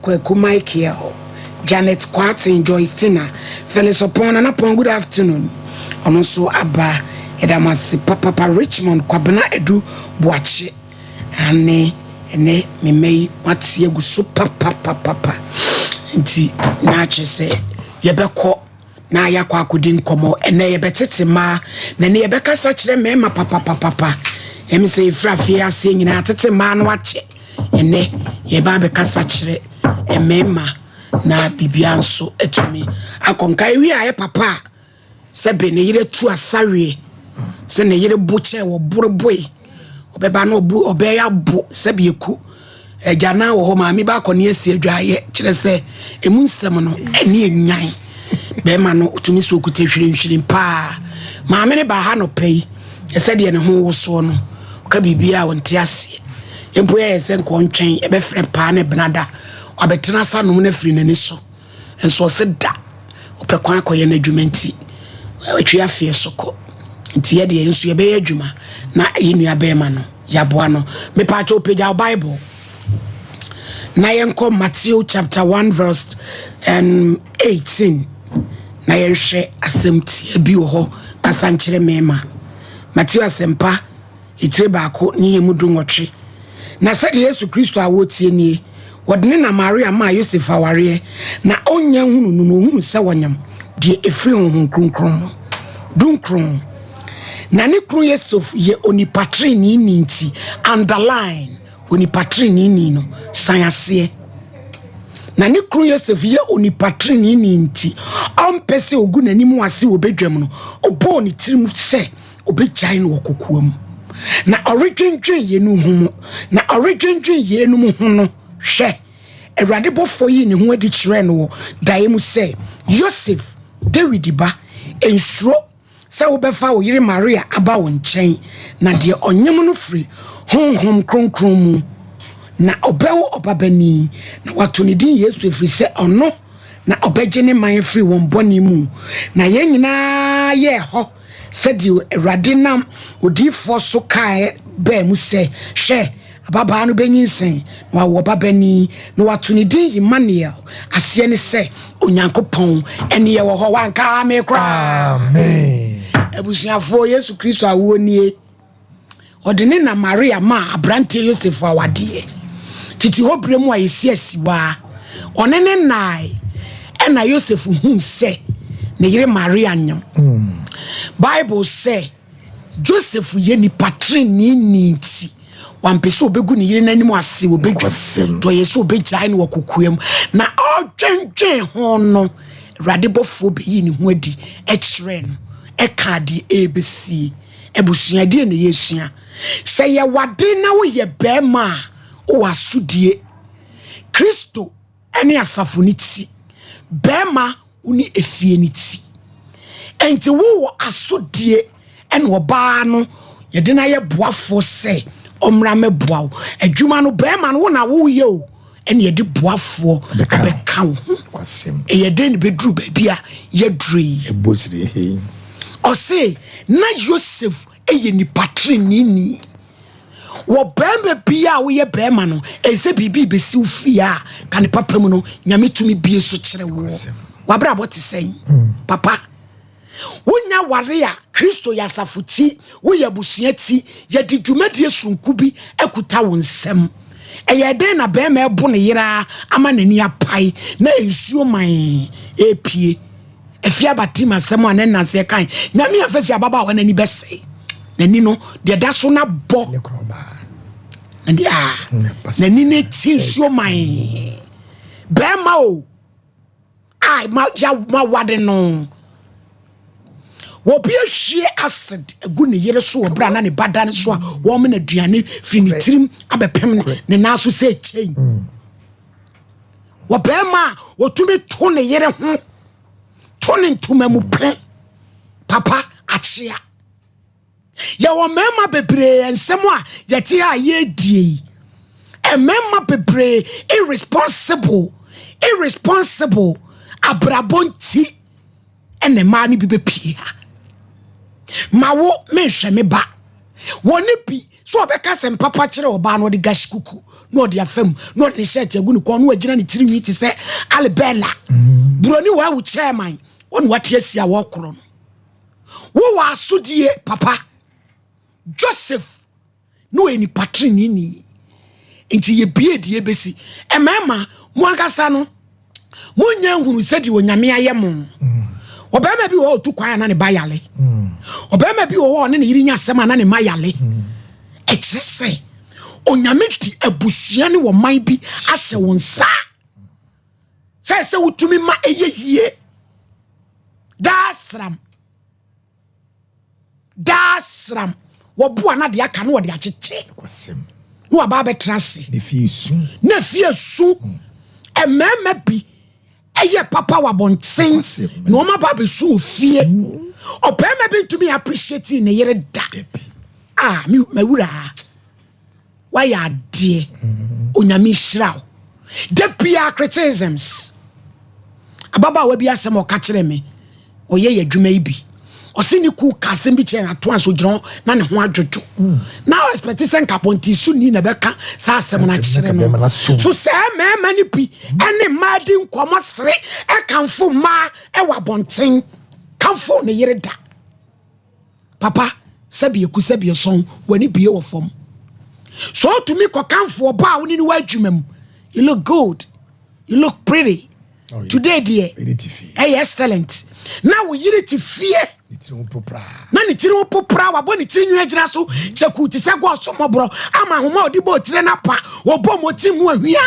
Kwaku Michael, Janet Kwarteng, Joyce Tina, Felix Opon, Nana Pon, good afternoon. Ɔno nso aba. Yɛda mo ase papapa. Richmond Kwabena Edu Boakye. Ane ɛnɛ me mma yi moate agu so papapapapa. Nti na akyerɛ sɛ yɛbɛkɔ na yɛakɔ akɔdi nkɔmmɔ. Ɛnɛ yɛbɛtete mmaa na ɛnɛ yɛbɛkasa kyerɛ mmarima papapapapa. Ɛmi sɛ yɛfiri afeɛ aseɛ nyinaa tete mmaa no akyɛ. Ɛnnɛ, yɛreba abɛkasa kyerɛ mmarima na biribiara nso atumi akɔ nka. Ewie a ɛyɛ papa a sɛbe ne yere tu asaweɛ sɛ ne yere bo kyɛ wɔ boreboe ɔbɛba na ɔbu ɔbɛyɛ abo sɛbe eku agya na wɔ hɔ maame baakɔ ne asi adwaayɛ kyerɛ sɛ emu nsɛm no ɛne enyan bɛrima no otumi so okuta hwirenhwiren paa maame ne baa ha nɔpɛ yi ɛsɛ deɛ ne ho wosoɔ no ɔka biribiara a ɔnte aseɛ mpo yɛyɛ sɛ nka ɔntwɛn ɛbɛfrɛ paa ne benada wabɛtena asa nom no afiri n'ani so nso ɔse da ɔpɛ kwan akɔyɛ no adwuma nti watwi afeɛ so kɔ nti yɛdeɛ nso yɛbɛyɛ adwuma na yɛ nua bɛrima no yɛaboa no. Mepaakyɛ wopagya wo Bible na yɛnkɔ Matthew chapter 1 verse 18 na yɛnhwɛ asɛm tia bi wɔ hɔ kasa nkyerɛ mmarima. Matthew asɛmpa etire baako ne yɛ mu 18. Na sɛdeɛ Yesu Kristo a wɔtie nie, wɔde ne na Maria maa Yosef awareɛ, na ɔnnya nhunu no na ɔhunu sɛ wɔnyam deɛ ɛfiri Honhom Kronkron mu. 19. Na ne kunu Yosef yɛ onipa treneeni nti, underline onipa treneeni no, san aseɛ. Na ne kunu Yosef yɛ onipa treneeni nti, ɔmpɛ sɛ ogu n'anim ase wɔ badwam no, ɔbɔɔ ne tirim sɛ obɛgyae no wɔ kokoa mu. Na ɔredwendwen yeinom ho mu, na ɔredwendwen yeinom ho no, hwɛ, Awurade bɔfoɔ yii ne ho adi kyerɛɛ no wɔ daeɛ mu sɛ, Yosef, Dawid ba, nsuro sɛ wobɛfa wo yere Maria aba wo nkyɛn, na deɛ ɔnyem no firi Honhom Kronkron mu, na ɔbɛwo ɔbabanin, na wato ne din Yesu, ɛfiri sɛ ɔno na ɔbɛgye ne man afiri wɔn bɔne mu. Na yɛn nyinaa yɛɛ hɔ sɛdeɛ Awurade nam odiyifoɔ so kaeɛ baa mu sɛ, Hwɛ, ababaa no bɛnyinsɛn, na wawo ɔbabanin, na wato ne din Emmanuel, aseɛ ne sɛ Onyankopɔn ɛne yɛ wɔ hɔ. Wanka me koraa. Amen. Abusuafoɔ, Yesu Kristo awoɔ nie. Ɔde ne na Maria maa aberanteɛ Yosef awadeɛ. Tete hɔ berɛ mu a yɛsi asiwaa, ɔne ne nae ɛna Yosef huu sɛ ne yere Maria nyam. Bible sɛ Joseph yɛ nipa treneeni nti wampɛ sɛ ɔbɛgu ne yere n'anim ase wɔ badwam. Nokwasɛm. Nti ɔyɛ sɛ ɔbɛgyae no wɔ kokoam. Na ɔdwendwen ho no, Awurade bɔfoɔ bɛyii ne ho adi kyerɛɛ no, ɛkaa deɛ ɛrebɛsie. Abusua, deɛ na yɛsua. Sɛ yɛwade na woyɛ bɛrima a, wowɔ asodie. Kristo ne asafo no ti. Bɛrima, wo ne efie no ti. Enti wowɔ asodie ɛna ɔbaa no yɛde no ayɛ boafoɔ sɛ ɔmmra mmɛboa wo. Adwuma no bɛrima no wo na woyɛ o, ɛna yɛde boafoɔ abɛka wo ho. Kwasɛm. Ɛyɛ dɛn na bɛduru baabi a yɛduru yi? Ɛbɔ siri hei. Ɔse na Yosef ɛyɛ nipa treneeni. Wɔ bɛrima bi a woyɛ bɛrima no, ɛsɛ biribi bɛsi wo fie a ka ne papa mu no, Nyame tumi bie so kyerɛ wo. Wabrabɔ te sɛn? Papa, wonya ware a Kristo yɛ asafo ti, woyɛ abusua ti, yɛde dwumadie soronko bi akuta wo nsɛm. Ɛyɛ dɛn na bɛrima ɛbo ne yere ama n'ani apae na nsuo man epie? Efi abatim asɛm a ne nanseɛ kan Nyame afɛfi ababaawa n'ani bɛsɛe n'ani no deɛ da so na bɔ Ne korɔ baa. n'ani a n'ani ne ti nsuo man bɛrima o a ma ya ma wade no wɔbi ahwie acid agu ne yere so wɔ berɛ a na ne ba da ne so a wɔn na aduane firi ne tirim abɛpem ne nan so sɛ kyɛn wɔ bɛrima a wɔtumi to ne yere ho to ne ntoma mu pɛ papa akyea. Yɛwɔ mmarima bebree nsɛm a yɛte a yɛredie yi, mmarima bebree irresponsible abrabɔ nti ɛna mmaa no bi bɛpie ha ma wo menhwɛ me ba wɔne bi. So ɔbɛka asɛm papa kyerɛ ɔbaa no, ɔde gash kuku na ɔde afa mu na ɔde ne shirt agu ne kɔn na wagyina ne tiri nwi te sɛ Alibela. Buroni wawu chairman, ɔne wate asi a wɔkorɔ no. Wowɔ asodie papa. Joseph na ɔyɛ nipa treneeni. Nti yɛbie deɛ ɛbɛsi. Mmarima, mo ankasa no, monyɛ nhunu sɛdeɛ Onyame ayɛ mo. Ɔbarima bi wɔ hɔ ɔtu kwan a na ne ba yale. Ɔbarima bi wɔ hɔ ɔne ne yere nya asɛm a na ne ma yale. Ɛkyerɛ sɛ Onyame de abusua ne ɔman bi ahyɛ wo nsa sɛ sɛ wotumi ma ɛyɛ yie daa sram. Daa sram wɔboa na deɛ aka no wɔde akyekye na waba abɛtena ase na fie su. Mmarima bi ɛyɛ papa wɔ abɔnten na wɔn aba abɛsu wɔ fie. Ɔbarima bi ntumi appreciate ne yere da. A mawura wayɛ adeɛ, Onyame nhyira wo. Da biara criticisms. Ababaawa bi asɛm a ɔka kyerɛ me, ɔyɛ yɛ adwuma yi bi, ɔse ne ku ka asɛm bi kyerɛ no ato aso gyina hɔ na ne ho adwodwo na ɔexpect sɛ nka abɔnten so ni na ɛbɛka saa asɛm no akyerɛ no. So saa mmarima no bi ɛne mmaa di nkɔmmɔ sere ɛkamfo mmaa ɛwɔ abɔnten, kamfo ne yere da. Papa, sɛbi eku sɛbi esɔn, w'ani bie wɔ fam. So otumi kɔkamfo ɔbaa a wo ne no wɔ adwuma mu, you look good, you look pretty. Oh, yeah. Today deɛ ɛyɛ excellent. Na wo yere te fie na ne tiri ho popra, wabɔ ne tiri nwi agyina so kyɛkuu te sɛ gɔɔso mmɔborɔ ama ahoma a ɔde bɔ otire no apa, wɔbɔ mu ɔte mu ahwia,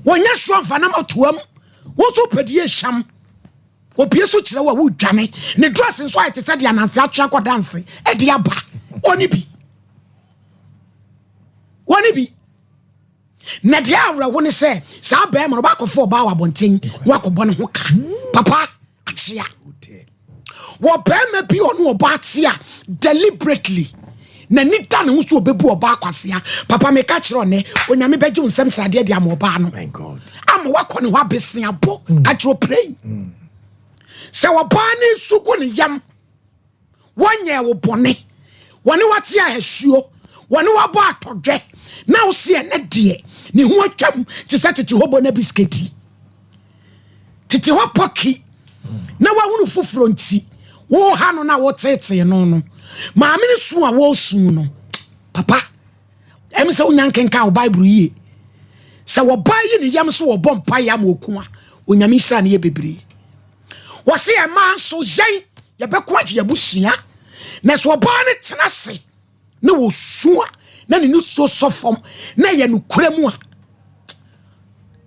wɔnyɛ soɔ mfa nam ɔtoam, wo nso pɛdeɛ hyam. Obie so kyerɛ wo a wodwane. Ne dress nso ayɛ te sɛ deɛ ananse atwe akɔ danse ɛde aba. Ɔne bi. Wɔne bi. Na deɛ awerɛho ne sɛ saa bɛrima no ɔbaakɔfo ɔbaa wɔ abɔnten na wakɔbɔ ne ho ka. Papa akyea. Wɔ bɛrima bi ɔne ɔbaa te a deliberately n'ani da ne ho so ɔbɛbu ɔbaa kwasea. Papa meka kyerɛ ɔnɛ Onyame bɛgye wo nsɛm sradeɛ de ama ɔbaa no. Ama wakɔ ne hɔ abɛsia bɔ akyerɛ praying. Sɛ ɔbaa ne nsu gu ne yam, wɔnyɛ wo bɔne, wɔne wate ahasuo, wɔne wabɔ atɔdwɛ, na wo se ɛnɛ deɛ ne ho atwam te sɛ tete hɔ bɔ na bisiketi tete hɔ pɔki na wahunu foforɔ nti woha no na wotetee no no maame no su a wɔresu no. Papa, ɛm sɛ wonya nkenka wo Bible yie sɛ wɔbaa yi ne yam so wɔbɔ mpaeɛ ama ɔku a Onyame nhyira no yɛ bebree. Wɔse ɛmaa nso yɛn yɛbɛko agye yɛabusua, na sɛ ɔbaa no tena ase na wɔsu a na ne nusuo sɔ fam na ɛyɛ nokorɛ mu a,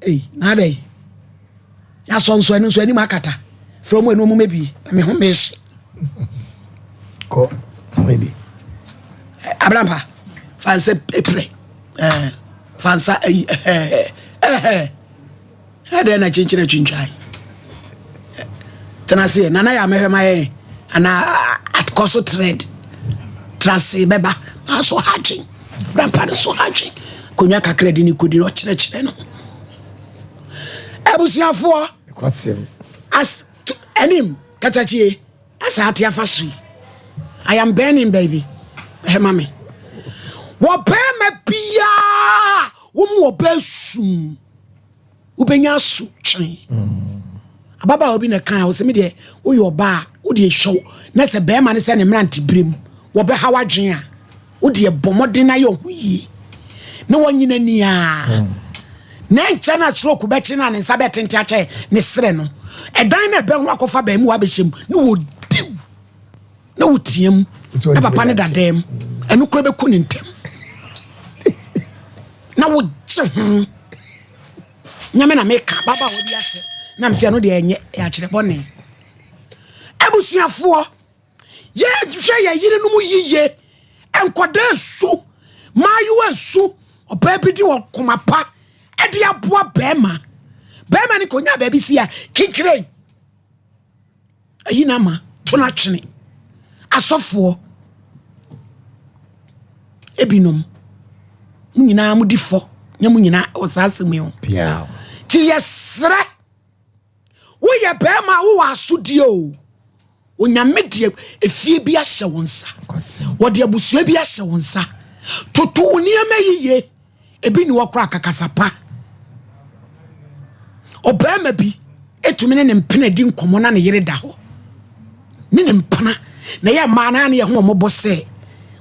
ei na adɛn yɛasɔ nso ɛno nso anim akata frɛ mu ɛno mu mɛbie na me ho mehye. Kɔ maybe. Abrampa fa nsa pere fa nsa ayi ɛhɛ ɛdɛn na kyenkyere twintwan tena ase nana yɛ amɛhwɛ ma yɛn anaa akɔ so thread tena ase bɛba na so ha dwen. Abrampa no so ha dwen akonnwa kakra de ne kɔdi na ɔkyerɛkyerɛ no abusuafoɔ as anim katakyie asa ate afa so yi. I am burning baby ɛma me wɔ bɛrima biaa wo mu ɔbɛ sum wobɛnya aso twene. Ababaawa bi na kan a wɔsɛ me deɛ woyɛ ɔbaa a wode ehwɛw na sɛ bɛrima ne sɛ ne mmerante berɛ mu wɔbɛha w'adwene a wode bɔ mmɔden na ayɛ ɔho yie na wɔnyina niaa na ɛnkyɛ no a stroke bɛkye no a ne nsa bɛtente akyɛ ne serɛ no ɛdan no ɛbɛn ho akɔfa baamu abɛhyɛ mu na wɔdiw na wotia mu na papa ne dadaa mu ɛno kora bɛku ne ntɛm na wogye ho. Nyame na meka baba a wɔde ahyɛ na mesɛ ɛno deɛ ɛnyɛ ɛyɛ akyerɛ bɔne. Abusuafoɔ, yɛhwɛ yɛ yerenom yiye. Nkwadaa su, maayewa su, ɔbaa bi de ɔkoma pa ɛde aboa bɛrima. Bɛrima no kɔnya baabi si a kinkire ayi na ma to no atwene. Asɔfoɔ ebinom mo nyinaa mo di fɔ nyɛ mo nyinaa wɔ saa asɛm yi ho. Nti yɛsrɛ woyɛ bɛrima a wowɔ asodie o. Onyame de efie bi ahyɛ wo nsa, wɔde abusua bi ahyɛ wo nsa. Toto wo nneɛma yiye. Ebi ni hɔ koraa kakasa pa. Ɔbarima bi etumi ne ne mpena di nkɔmmɔ na ne yere da hɔ. Ne ne mpena na ɛyɛ mmaa naa ne yɛ ho wɔn bɔ sɛ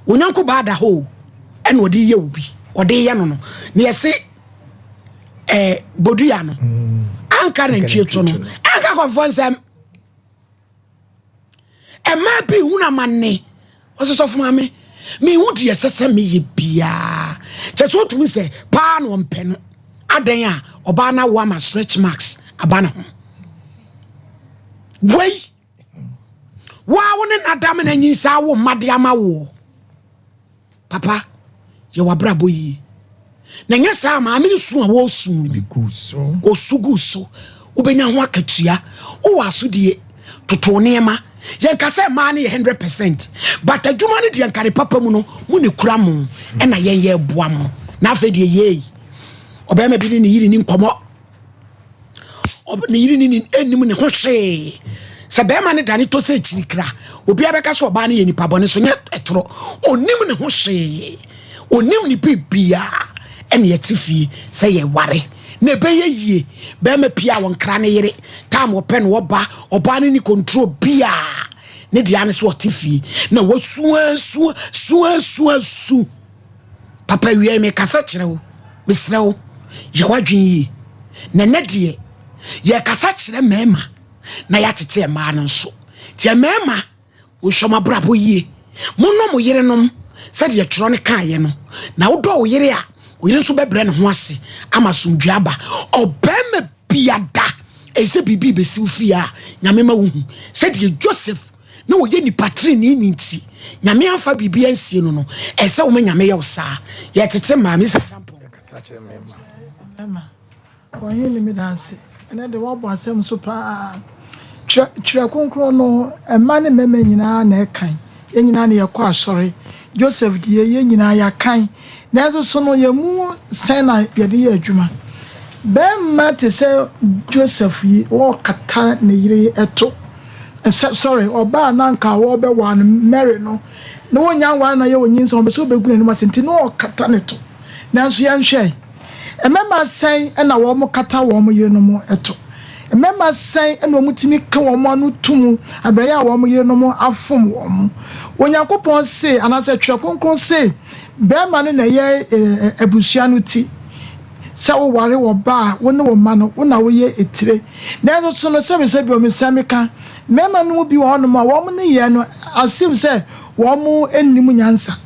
onyanko baa da hɔ o ɛna ɔde yɛ obi ɔde yɛ no no na yɛse ɛɛ eh, bodua no mm. anka nantwie to no anka kɔnfɔ nsɛm. Mmaa bi hunu amanne. Ɔsɛ sɔfo maame, mehu deɛ ɛsɛ sɛ meyɛ biara. Kyɛ sɛ wotumi sɛ paa na ɔmpɛ no. Adɛn a ɔbaa no awo ama stretch marks aba ne ho. Wei, woa wo ne nada me na nyinsa wo mma de ama woɔ. Papa, yɛ w'abrabɔ yie. Na nyɛ saa maame no su a wɔresu no, ɔsu gu so. Wobɛnya ho akatua. Wowɔ asodie. Toto nneɛma. Yɛnka sɛ mmaa no yɛ 100%, but adwuma no deɛ nkare papa mu no, mo ne kura mo, ɛna yɛn yɛ boa mo. Na afei deɛ yei, ɔbɛrima bi ne ne yere ni nkɔmmɔ. Ne yere ne nnim ne ho hwee. Sɛ bɛrima no dane tɔ sɛ akyirikira, obiara bɛka sɛ ɔbaa no yɛ nipa bɔne so nyɛ ɛtorɔ. Onim ne ho hwee, onim ne biribiara. Ɛne ɛte fie sɛ yɛware na ɛbɛyɛ yie. Bɛrima pii a wɔnkra ne yere, time ɔpɛ no ɔba, ɔbaa no ni control biara. Ne deɛ ne sɛ ɔte fie na wasua sua sua sua su. Papa awia yi mekasa kyerɛ wo, mesrɛ wo, yɛ w'adwene yie. Na ɛnɛ deɛ, yɛkasa kyerɛ mmarima na yɛatete mmaa no nso. Nti mmarima, monhwɛ mo abrabɔ yie. Monnɔ mo yerenom sɛdeɛ twerɛ no kaeɛ no. Na wodɔ wo yere a, wo yere nso bɛbrɛ ne ho ase ama asomdwoeɛ aba. Ɔbarima biada, ɛyɛ sɛ biribi rebɛsi wo fie a, Nyame ma wohu. Sɛdeɛ Joseph na ɔyɛ nipa treneeni nti, Nyame amfa biribi ansie no no, ɛsɛ sɛ woma Nyame yɛ wo saa. Yɛtete mmaa, Mr. Champon. Yɛkasa kyerɛ mmarima. Ɔhene meda ase. Ɛnɛ de woabɔ asɛm so paa. Twerɛ Twerɛ Kronkron no, mmaa ne mmarima nyinaa na ɛkan. Yɛn nyinaa na yɛkɔ asɔre. Joseph deɛ, yɛn nyinaa yɛakan. Nanso so no, yɛn mu sɛn na yɛde yɛ adwuma? Barima te sɛ Joseph yi, ɔrekata ne yere to. Sɛ, sorry, ɔbaa a na anka wɔrebɛware no, Mary no, na wɔnnya nware no na yɛ ɔnyinsɛn, ɔpɛ sɛ ɔbɛgu n'anim ase nti na ɔrekata ne to. Nanso yɛnhwɛ, mmarima sɛn na wɔkata wɔn yerenom to? Mmarima sɛn na wɔtumi ka wɔn ano to mu berɛ a wɔn yerenom afom wɔn? Onyankopɔn se, anaasɛ Twerɛ Kronkron se, barima no na ɛyɛ abusua no ti. Sɛ woware ɔbaa a, wo ne wo mma no, wo na woyɛ etire. Nanso so no, sɛbesɛbe o, mesan meka, mmarima no mu bi wɔ hɔnom a, wɔn nneyɛɛ no as if sɛ wɔn nnim nyansa.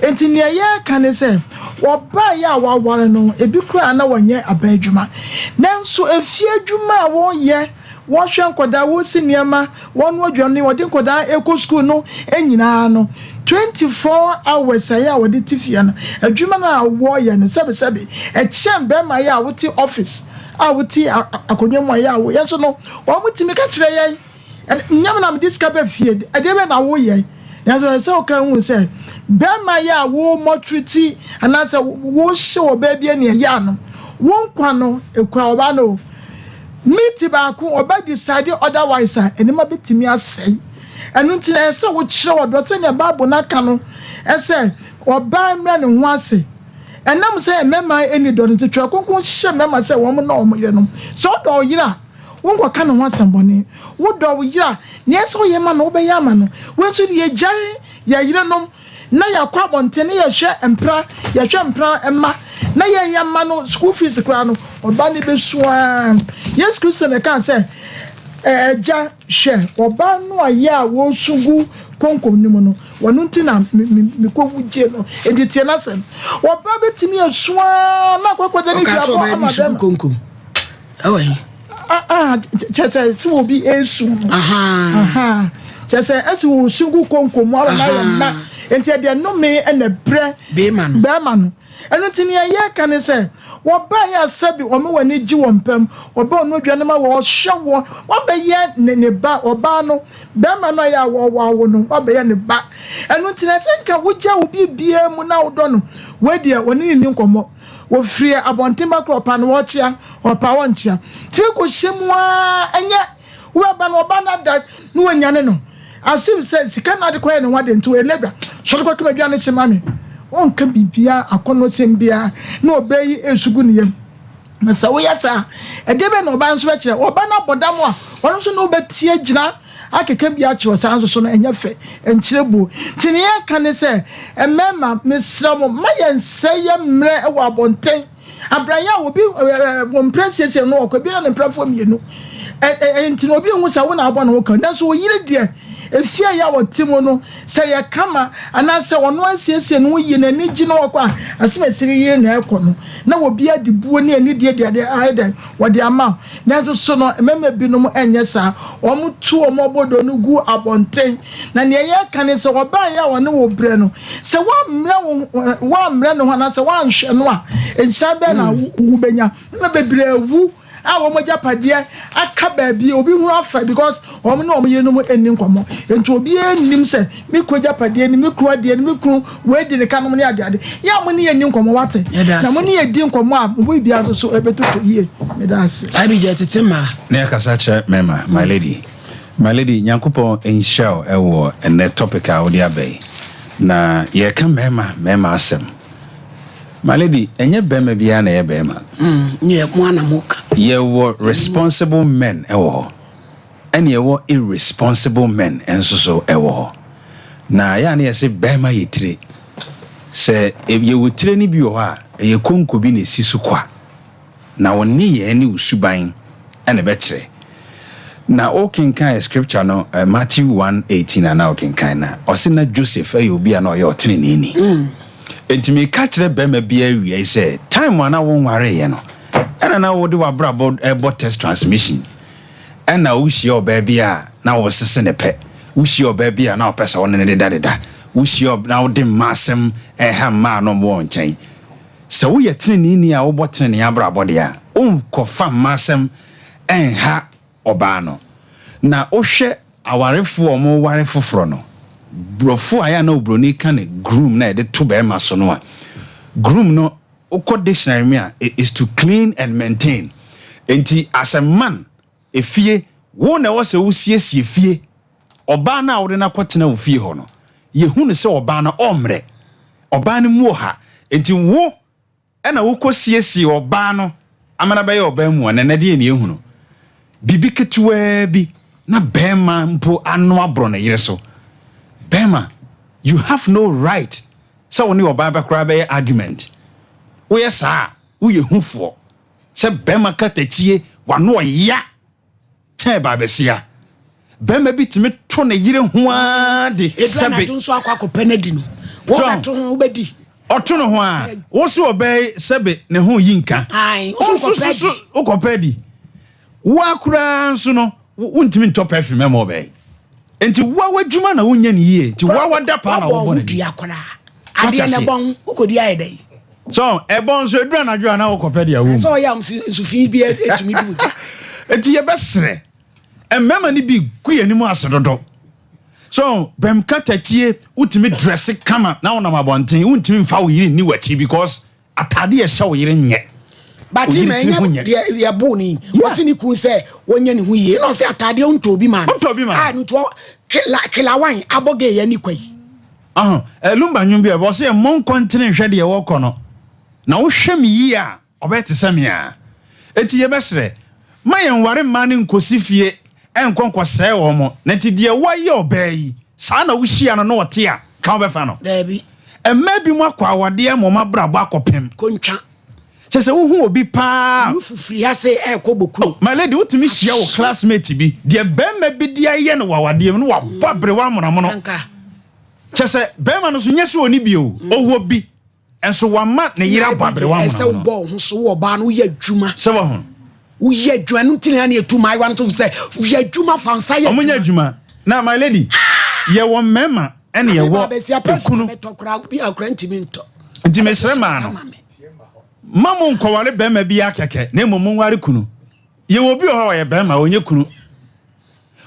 Enti nea yɛreka ne sɛ, ɔbaa yi a waware no, ebi koraa na wɔnyɛ aban adwuma. Nanso efie adwuma a wɔyɛ, wɔhwɛ nkwadaa, wɔsi nneɛma, wɔnoa aduane, wɔde nkwadaa kɔ sukuu no nyinaa no, 24 hours a ɛyɛ a wɔde te fie no, adwuma no a wɔyɛ no, sɛbesɛbe, ɛkyɛn bɛrima yi a wote office a wote akonnwa mu a ɛyɛ a woyɛ nso no, wɔtumi ka kyerɛ yɛn, nyɛ me na mede sika ba fie, ɛdeɛ bɛn na woyɛ? Nanso ɛsɛ sɛ woka hu sɛ bɛrima yi a wo mɔtriti anaasɛ wohyɛ ɔbaa bi ani ɛyɛ ano, wo nkwa no ekura ɔbaa no o. Meet baako ɔbɛ decide otherwise a, nneɛma bɛtumi asɛe. Ɛno nti na ɛsɛ sɛ wokyerɛ ɔdɔ sɛnea Bible no aka no sɛ ɔbaa mmrɛ ne ho ase. Ɛnam sɛ mmarima nni dɔ no nti, Twerɛ Kronkron hyɛ mmarima sɛ wɔn nnɔ wɔn yerenom. Sɛ wodɔ wo yere a, wonkɔka ne ho asɛmmɔne. Wodɔ wo yere a, nea ɛsɛ sɛ woyɛ ma no, wobɛyɛ ama no. Wei nso de, yɛgyae yɛn yerenom na yɛakɔ abɔnten na yɛhwɛ mpra, yɛhwɛ mpra mma, na yɛn yɛn mma no school fees koraa no, ɔba no bɛsu ara. Yesu Kristo na ɛkaa sɛ, Agya, hwɛ, ɔba no a yɛ a wɔresu gu konkom no mu no, wɔno nti na mekɔwu gyee no. Enti tie n'asɛm. Ɔba bɛtumi asu ara na akɔkɔgya ne duabɔ ama bɛrima. Ɛwɔ he? Kyɛ sɛ sɛ obi esu no. Kyɛ sɛ ɛsɛ osu gu konko mu awa na ayɛ mma. Nti ɛdeɛ nnome ɛna brɛ bɛrima no. Bɛrima no. Ɛno nti nea yɛka ne sɛ wɔbaa yɛ asɛbi wɔn wɔn ani gye wɔn pam. Wɔbɛ ɔno aduane ma wɔ ɔhwɛ wɔ wɔbɛyɛ ne ne ba ɔbaa no bɛrima no ayɛ a wɔwɔ awo no wɔbɛyɛ ne ba. Ɛno nti na ɛsɛ nka wogya wo biribiara mu na wodɔ no. Wei deɛ wɔne ne ni nkɔmmɔ. Wɔfiri abɔnten ba korɔ ɔpa no wɔkyea, ɔpa wɔnkyea. Tiri kɔhyɛ mu ara ɛnyɛ wobɛba no ɔba no ada na wanyane no as if sɛ sika no ade kɔyɛ ne ho ade nti ɛnɛ bra sɔre kɔka m'aduane hye ma me. Ɔnka biribiara, akɔnnɔsɛm biara, na ɔbaa yi resu gu ne yam. Na sɛ woyɛ saa a, ɛdeɛ bɛn na ɔbaa nso bɛkyerɛ? Ɔbaa no abɔ dam a, ɔno nso ne wo bɛte agyina akeka bi akyerɛ saa nso so no, ɛnyɛ fɛ, ɛnkyerɛ buo. Nti nea yɛreka ne sɛ, mmarima, mesrɛ mo, mma yɛnsɛe yɛn mmerɛ wɔ abɔnten. Abrayɛ a obi wɔ mpira siesie no ɔkɔ ebi na ne mprafoɔ mmienu nti na obi nhu sɛ wo na abɔ ne ho ka, nanso wo yere deɛ, efie a yɛ a ɔte mu no, sɛ yɛ kama anaasɛ ɔno ansiesie ne ho yie, n'ani gye na ɔkɔ a, asɛm a ɛsɛ yere na ɛkɔ no, na obi adi buo ne anidie de adeɛ ayɛ dɛn wɔde ama wo. Nanso so no mmarima binom nyɛ saa, wɔto wɔn abodoo no gu abɔnten. Na nea yɛreka ne sɛ, ɔbaa yɛ a ɔne wo brɛ no, sɛ woammrɛ wo woammrɛ ne ho anaasɛ woanhwɛ no a, nhyira bɛn na wobɛnya? Mmarima bebree awu a wɔn agyapadeɛ aka baabi, obi hunu afa because wɔn ne wɔn yerenom nni nkɔmmɔ. Nti obiara nnim sɛ me kunu agyapadeɛ ni, me kunu adeɛ ni, me kunu wei di ne ka nom ne adeade. Yɛ a mo ne yɛn nni nkɔmmɔ, wate? Na mo ne yɛn di nkɔmmɔ a, mo biribiara nso so ɛbɛtotɔ yie. Meda ase. Abigya tete mmaa. Na yɛkasa kyerɛ mmarima, my lady. My lady, Nyankopɔn nhyira wo ɛwɔ ɛnɛ topic a wode aba yi. Na yɛreka mmarima, mmarima asɛm. My lady, ɛnyɛ barima biara na ɛyɛ barima. Mm, mo ana mo ka. Yɛwɔ responsible men ɛwɔ hɔ. Ɛna yɛwɔ irresponsible men nso so ɛwɔ hɔ. Na yɛ a na yɛse barima yɛ tire. Sɛ yɛwɔ tire no bi wɔ hɔ a, ɛyɛ konko bi na ɛsi so kwa. Na wo nneyɛɛ ne wo suban na ɛbɛkyerɛ. Na wokenkan scripture no, Matthew 1:18 a na wokenkan no a, ɔse na Joseph yɛ obi a na ɔyɛ ɔteneneeni. Enti meka kyerɛ bɛrima biara awia yi sɛ, time a na wonwareeɛ no, ɛna na wode w'abrabɔ ɛbɔ test transmission. Ɛna wohyia ɔbaa bi a na wosese ne pɛ. Wohyia ɔbaa bi a na ɔpɛ sɛ wo ne no dedadeda. Wohyia na wode mmaa asɛm ɛha mmaa a na wɔwɔ wo nkyɛn. Sɛ woyɛ teneneeni a wobɔ tenenee abrabɔ deɛ a, wonkɔfa mmaasɛm nha ɔbaa no. Na wohwɛ awarefoɔ a wɔware foforɔ no, borɔfo a ɛyɛ a na oburoni ka no groom na yɛde to barima so no a, groom no, wokɔ dictionary mu a, it is to clean and maintain. Enti as a man, efie, wo na ɛwɔ sɛ wosiesie fie. Ɔbaa no a wode no akɔtena wo fie hɔ no, yɛhu no sɛ ɔbaa no ɔmmrɛ. Ɔbaa no mu ɔha. Enti wo na wokɔsiesie ɔbaa no ama no abɛyɛ ɔbaa mua. Na ɛnnɛ deɛ na yɛhu no, biribi ketewaa bi na barima mpo ano aborɔ ne yere so. Barima, you have no right sɛ wo ne ɔbaa bɛ koraa bɛyɛ argument. Woyɛ saa a, woyɛ hufoɔ. Sɛ barima katakyie, w'ano ɔya. Kyɛn baabasia. Barima bi tumi to ne yere ho ara de Edu sɛbe. anadwo nso akɔ akɔpɛ no adi no. Wobɛto ho, wobɛdi. Ɔto ne ho a, wo so ɔbaa yi sɛbe ne ho yi nka. Ae, wo so wokɔpɛ adi. Wokɔpɛ adi. Wo ara koraa nso no, wontumi ntɔ perfume mma ɔbaa yi. Nti wo ara w'adwuma na wonyɛ no yie. Nti wo ara w'ada paa na Wabɔ wobɔ wo n'ani. dua koraa. Wate Adeɛ no aseɛ? ɛbɔn ho, wokɔdi ayɛ dɛn? So ɛbɔn nso ɛduru anadwo a na wokɔpɛ deɛ wom. Sɛ ɔyɛ a nsu fi bi ɛtumi du gya. Eti yɛbɛsrɛ mmarima no bi gu yɛn anim ase dodo. So bɛm katakyie wotumi drɛse kama na wonam abɔnten, wontumi mfa wo yere nni w'akyi because ataade a ɛhyɛ wo yere nyɛ. But Wo yere ma tiri ho ɛnyɛ nyɛ. deɛ yɛbo no yi. Wɔse ne kun sɛ wɔnyɛ ne ho yie na ɔsɛ ataadeɛ wontɔ obi maa no. Wontɔ obi maa no. A no nti kela kelawan abɔ gay ani kwa yi. Ɔho, eh, Lumba nnwom bi a, ɔse mmɔ nkɔntene nhwɛ deɛ wɔkɔ no, na wohwɛ me yie a, ɔbɛyɛ te sɛ me a. Enti yɛbɛsrɛ, ma yɛnware mmaa no nkɔsi fie nkɔ nkɔsɛe wɔn, na nti deɛ woayɛ ɔbaa yi, saa na wohyia no na ɔte a, ka wobɛfa no? Daabi. Mmaa binom akɔ awadeɛ ama wɔn abrabɔ akɔpem. Kontwa. Kyerɛ sɛ wohu obi paa. Nufu firi ha se ɛrekɔ Bokuro. Oh, my lady, wotumi hyia wo classmate bi, deɛ barima bi de ayɛ no wɔ awadeɛ mu no, wabɔ aberewa amonamono. Anka. Kyerɛ sɛ barima no so nyɛ sɛ ɔni bi o, ɔwɔ bi, nso wama ne yere abɔ aberewa Ɛsɛ amonamono. wobɔ wo ho so, wɔ ɔbaa no, woyɛ adwuma. Sɛ wahu. Woyɛ adwuma, ɛno nti na yɛtu mmaayewa no to sɛ yɛ adwuma, fa nsa yɛ adwuma. Wɔn nyɛ adwuma. Na my lady, yɛwɔ mmarima ɛna yɛwɔ ekunu. Nti mesrɛ maa no, ma mo nkɔware bɛrima bi akɛkɛ na mmom monware kunu. Yɛwɔ obi wɔ hɔ a ɔyɛ bɛrima, ɔnyɛ kunu.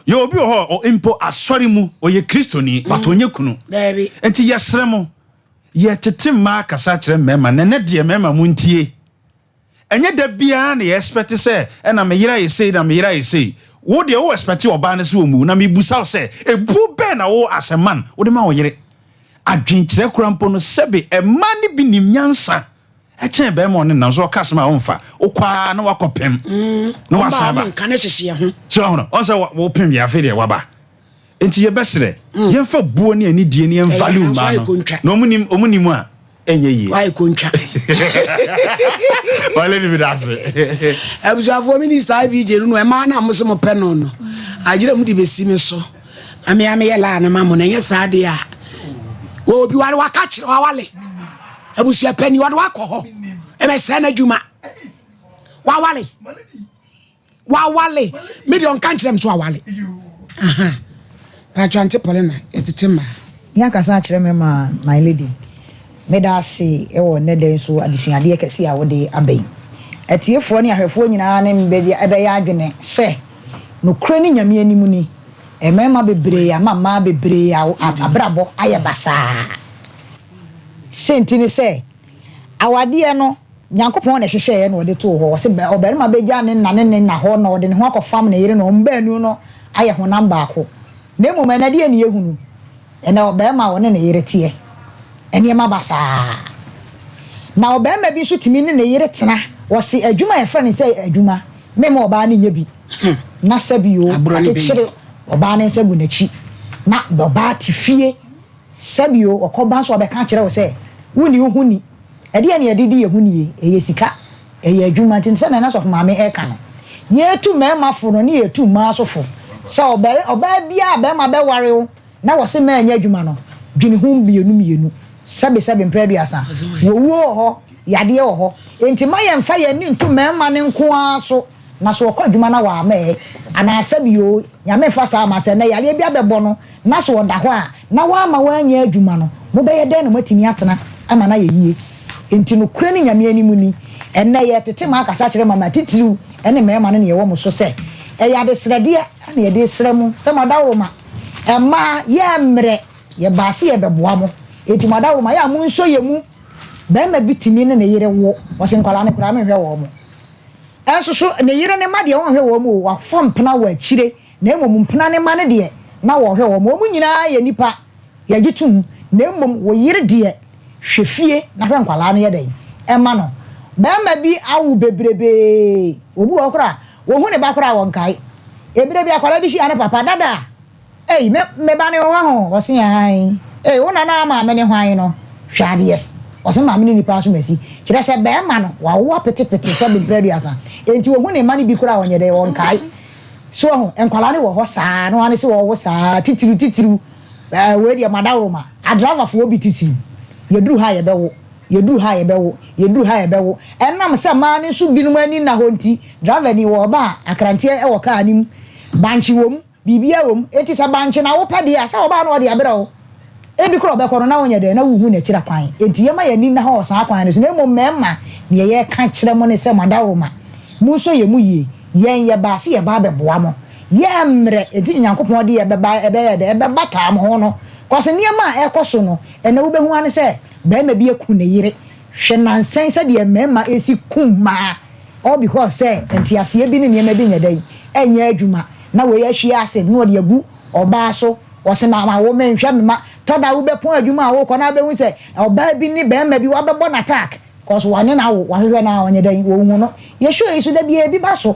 Yɛwɔ obi wɔ hɔ a mpo asɔre mu ɔyɛ Kristoni but ɔnyɛ kunu. Nti yɛsrɛ mo, yɛtete mmaa kasa kyerɛ mmarima na ɛnɛ deɛ mmarima mo ntie. Ɛnyɛ da biara na yɛ expect sɛ ɛna me yere ayɛ sei na me yere ayɛ sei. Wo deɛ wo expect ɔbaa no sɛ ɔmmu na mebusa wo sɛ ebuo bɛn na wo as a man wode ma wo yere? Adwenkyerɛ koraa mpo no, sɛbe mmaa no bi nim nyansa kyɛn barima a ɔne nam so ɔka asɛm a ɔmfa. Wokɔ ara na wakɔpem na wasan aba. Nka ne hyehyeɛ ho. So ahono, ɔn sɛ wopem yɛ afei deɛ waba. Nti yɛbɛsrɛ, mm. yɛmfa buo ne anidie ne yɛn value mmaa no. Na ɔmo nim, ɔmo nim a, ɛnyɛ yie. Wayɛ kontwa. Wale ni mi da ase. Abusuafoɔ minista IBJ no no ɛmaa na mo se mo pɛ no no. Agyerɛ mo de bɛsi me so. Na me a meyɛ laa no ma mo na ɛnyɛ saa deɛ a. Obi ware waka kyerɛ wawale. Abusua pɛ ni ɔde wakɔ hɔ. Ɛbɛsɛe n'adwuma. Wawale. Wawale. Me deɛ ɔnka nkyerɛ me so wawale. Aha. Patro Auntie Paulina yɛtete mmaa. Me akasa akyerɛ me ma my lady. Meda ase wɔ nnɛ da yi nso adesuadeɛ kɛseɛ a wode aba yi. Atiefoɔ ne ahwɛfoɔ nyinaa ne me bɛyɛ adwene sɛ nokorɛ ne Nyame anim ni, mmarima bebree ama mmaa bebree abrabɔ ayɛ basaa. Sɛ nti ne sɛ, awadeɛ no, Nyankopɔn na ɛhyehyɛeɛ na ɔde too hɔ. Ɔse ɔbarima bɛgya ne na ne ne na hɔ na ɔde ne ho akɔfam ne yere na wɔn baanu no ayɛ honam baako. Na mmom ɛnnɛ deɛn na yɛhunu? Ɛnnɛ ɔbarima a ɔne ne yere teɛ, nneɛma basaa. Na ɔbarima bi nso tumi ne ne yere tena, ɔse adwuma a yɛfrɛ no sɛ adwuma, memma ɔbaa no nyɛ bi. Na sɛbi o, wakyekyere ɔbaa no nsa gu n'akyi, na ɔbaa te fie. Sɛbi o, ɔkɔba nso a ɔbɛka akyerɛ wo sɛ, wonni wo ho ni. Ɛdeɛn na yɛde di yɛn ho nie? Ɛyɛ sika, ɛyɛ adwuma. Nti sɛdeɛ na Sɔfo Maame reka no, yɛretu mmarima fo no ne yɛretu mmaa nso fo sɛ ɔbɛre, ɔbaa biara a barima bɛware wo na wɔse mmaa nyɛ adwuma no, dwene ho mmienu mmienu, sɛbe sɛbe mprɛ aduasa. Owuo wɔ hɔ, yadeɛ wɔ hɔ. Enti mma yɛmfa yɛn ani nto mmarima no nko ara so. Na sɛ ɔkɔ adwuma na wamma ɛ, anaa sɛbi o, Nyame mfa saa mma, sɛ nnɛ yareɛ bi abɛbɔ no na sɛ ɔda hɔ a, na wamma wanyɛ adwuma no, mobɛyɛ dɛn na moatumi atena ama no ayɛ yie? Enti nokorɛ ne Nyame anim ni, ɛnnɛ yɛretete mo akasa akyerɛ mo ama titiriw ne mmarima no na yɛwɔ mo so sɛ, ɛyɛ adesrɛdeɛ na yɛde resrɛ mo sɛ mo adaworoma mmaa, yɛremmrɛ, yɛbaa se yɛrebɛboa mo, enti mo adaworoma, yɛ a monsɔ yɛn mu. Barima bi tumi ne ne yere wo, ɔse nkwadaa no koraa menhwɛ wɔn. Nso so ne yere ne mma deɛ ɔnhwɛ wɔn o, wafa mpena wɔ akyire, na mmom mpena ne mma no deɛ na wɔhwɛ wɔn. Wɔn nyinaa yɛ nnipa, yɛgye tom, na mmom wo yere deɛ hwɛ fie na hwɛ nkwadaa no yɛ dɛn ɛma no. Barima bi awo bebrebee, obi wɔ hɔ koraa a, ɔhu ne ba koraa a ɔnkae. Ebire bi akwadaa bi hyia ne papa, Dada! Ei, me, me ba ne wo waho? Ɔse aane. Ei, wo nana maame ne hwan no? Hwɛ adeɛ. Ɔse maame ne nipa asomasi. Kyerɛ sɛ bɛɛma no, wawo apetepete sɛ mprɛ aduasa. Enti ohu ne mma no bi koraa a ɔnyɛ dɛn, ɔnkae. So wahu? Nkwadaa no wɔ hɔ saa, no ara ne sɛ wɔwo saa, titiriw titiriw, ɛɛ, wei deɛ madaworoma, adraivafoɔ bi titiriw. Yɛduru ha a yɛbɛwo, yɛduru ha a yɛbɛwo, yɛduru ha a yɛbɛwo. Ɛnam sɛ mmaa no nso binom ani nna hɔ nti, draivani wɔ ɔba a, akranteɛ wɔ kaa no mu, bankye wɔ mu, Biribiara wɔ mu. Enti sɛ bankye na wopɛ deɛ a, sɛ ɔbaa na ɔde abrɛ wo. Ebi koraa ɔbɛkɔ no na wonyɛ dɛn, na wonhu n'akyiri akwan. Enti yɛmma yɛn ani nna hɔ wɔ saa kwan no so. Na mmom mmarima, deɛ yɛreka kyerɛ mo ne sɛ, mo adaworoma, monsɔ yɛn mu yie. Yɛn, yɛbaa sɛ yɛreba abɛboa mo. Yɛremmrɛ. Enti na Nyankopɔn de yɛn bɛba, ɛbɛyɛ dɛn, ɛbɛbataa mo ho no. Cause nneɛma a ɛrekɔ so no, ɛnnɛ wobɛhu ara ne sɛ barima bi aku ne yere. Hwɛ nnansa yi sɛdeɛ mmarima resi kum mmaa. All because sɛ nteaseɛ bi ne nneɛma bi nyɛ dɛn, ɛnyɛ adwuma. Na wei ahwie acid na ɔde agu ɔbaa so, ɔse ma ma wo menhwɛ me ma, tɔ da wobɛpɔn adwuma a wokɔ na wobɛhu sɛ ɔbaa bi ne barima bi wabɛbɔ no attack cause wɔne no awo, wahwehwɛ no a ɔnyɛ dɛn, ɔnhu no. Yɛ show yi so da biara ebi ba so,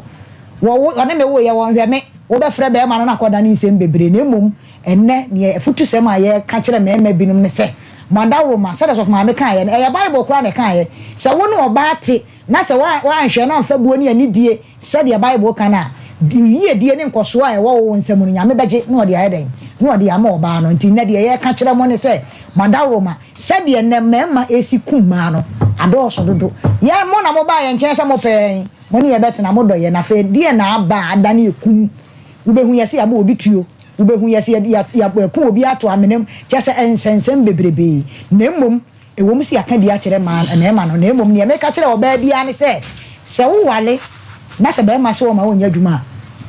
wɔwo, ɔne me woeɛ wɔnhwɛ me, wobɛfrɛ barima no na akɔda ne nsɛm bebree na mmom ɛnnɛ neɛ afutusɛm a yɛka kyerɛ mmarima binom ne sɛ, mo adaworoma, sɛdeɛ sɔfo maame kaeɛ no, ɛyɛ bible koraa na ɛkaeɛ, sɛ wo ne ɔbaa te na sɛ woanhwɛ na amfa buo ne anidie Sɛdeɛ Bible ka no a, yiedie ne nkɔsoɔ a ɛwɔ wo nsa mu no, Nyame bɛgye na ɔde ayɛ dɛn? Na ɔde ama ɔbaa no. Nti nnɛ deɛ yɛreka kyerɛ mo ne sɛ, mo adaworoma, sɛdeɛ nnɛ mmarima resi kum mmaa no, adɔɔso dodo. Yɛn, mo na mobaa yɛn nkyɛn sɛ mopɛ yɛn, mo ne yɛn bɛtena, modɔ yɛn, afei deɛn na aba a adane ekum? Wobɛhu yɛ sɛ yɛabɔ obi tuo, wobɛhu yɛ sɛ yɛaku obi ato amena mu, kyerɛ sɛ nsɛnsɛm bebrebee. Na mmom, Ɛwom sɛ yɛaka bi akyerɛ mmaa, mmarima no, na mmom nea meka kyerɛ ɔbaa biara ne sɛ, sɛ woware na sɛ barima se ɔmma wonyɛ adwuma a,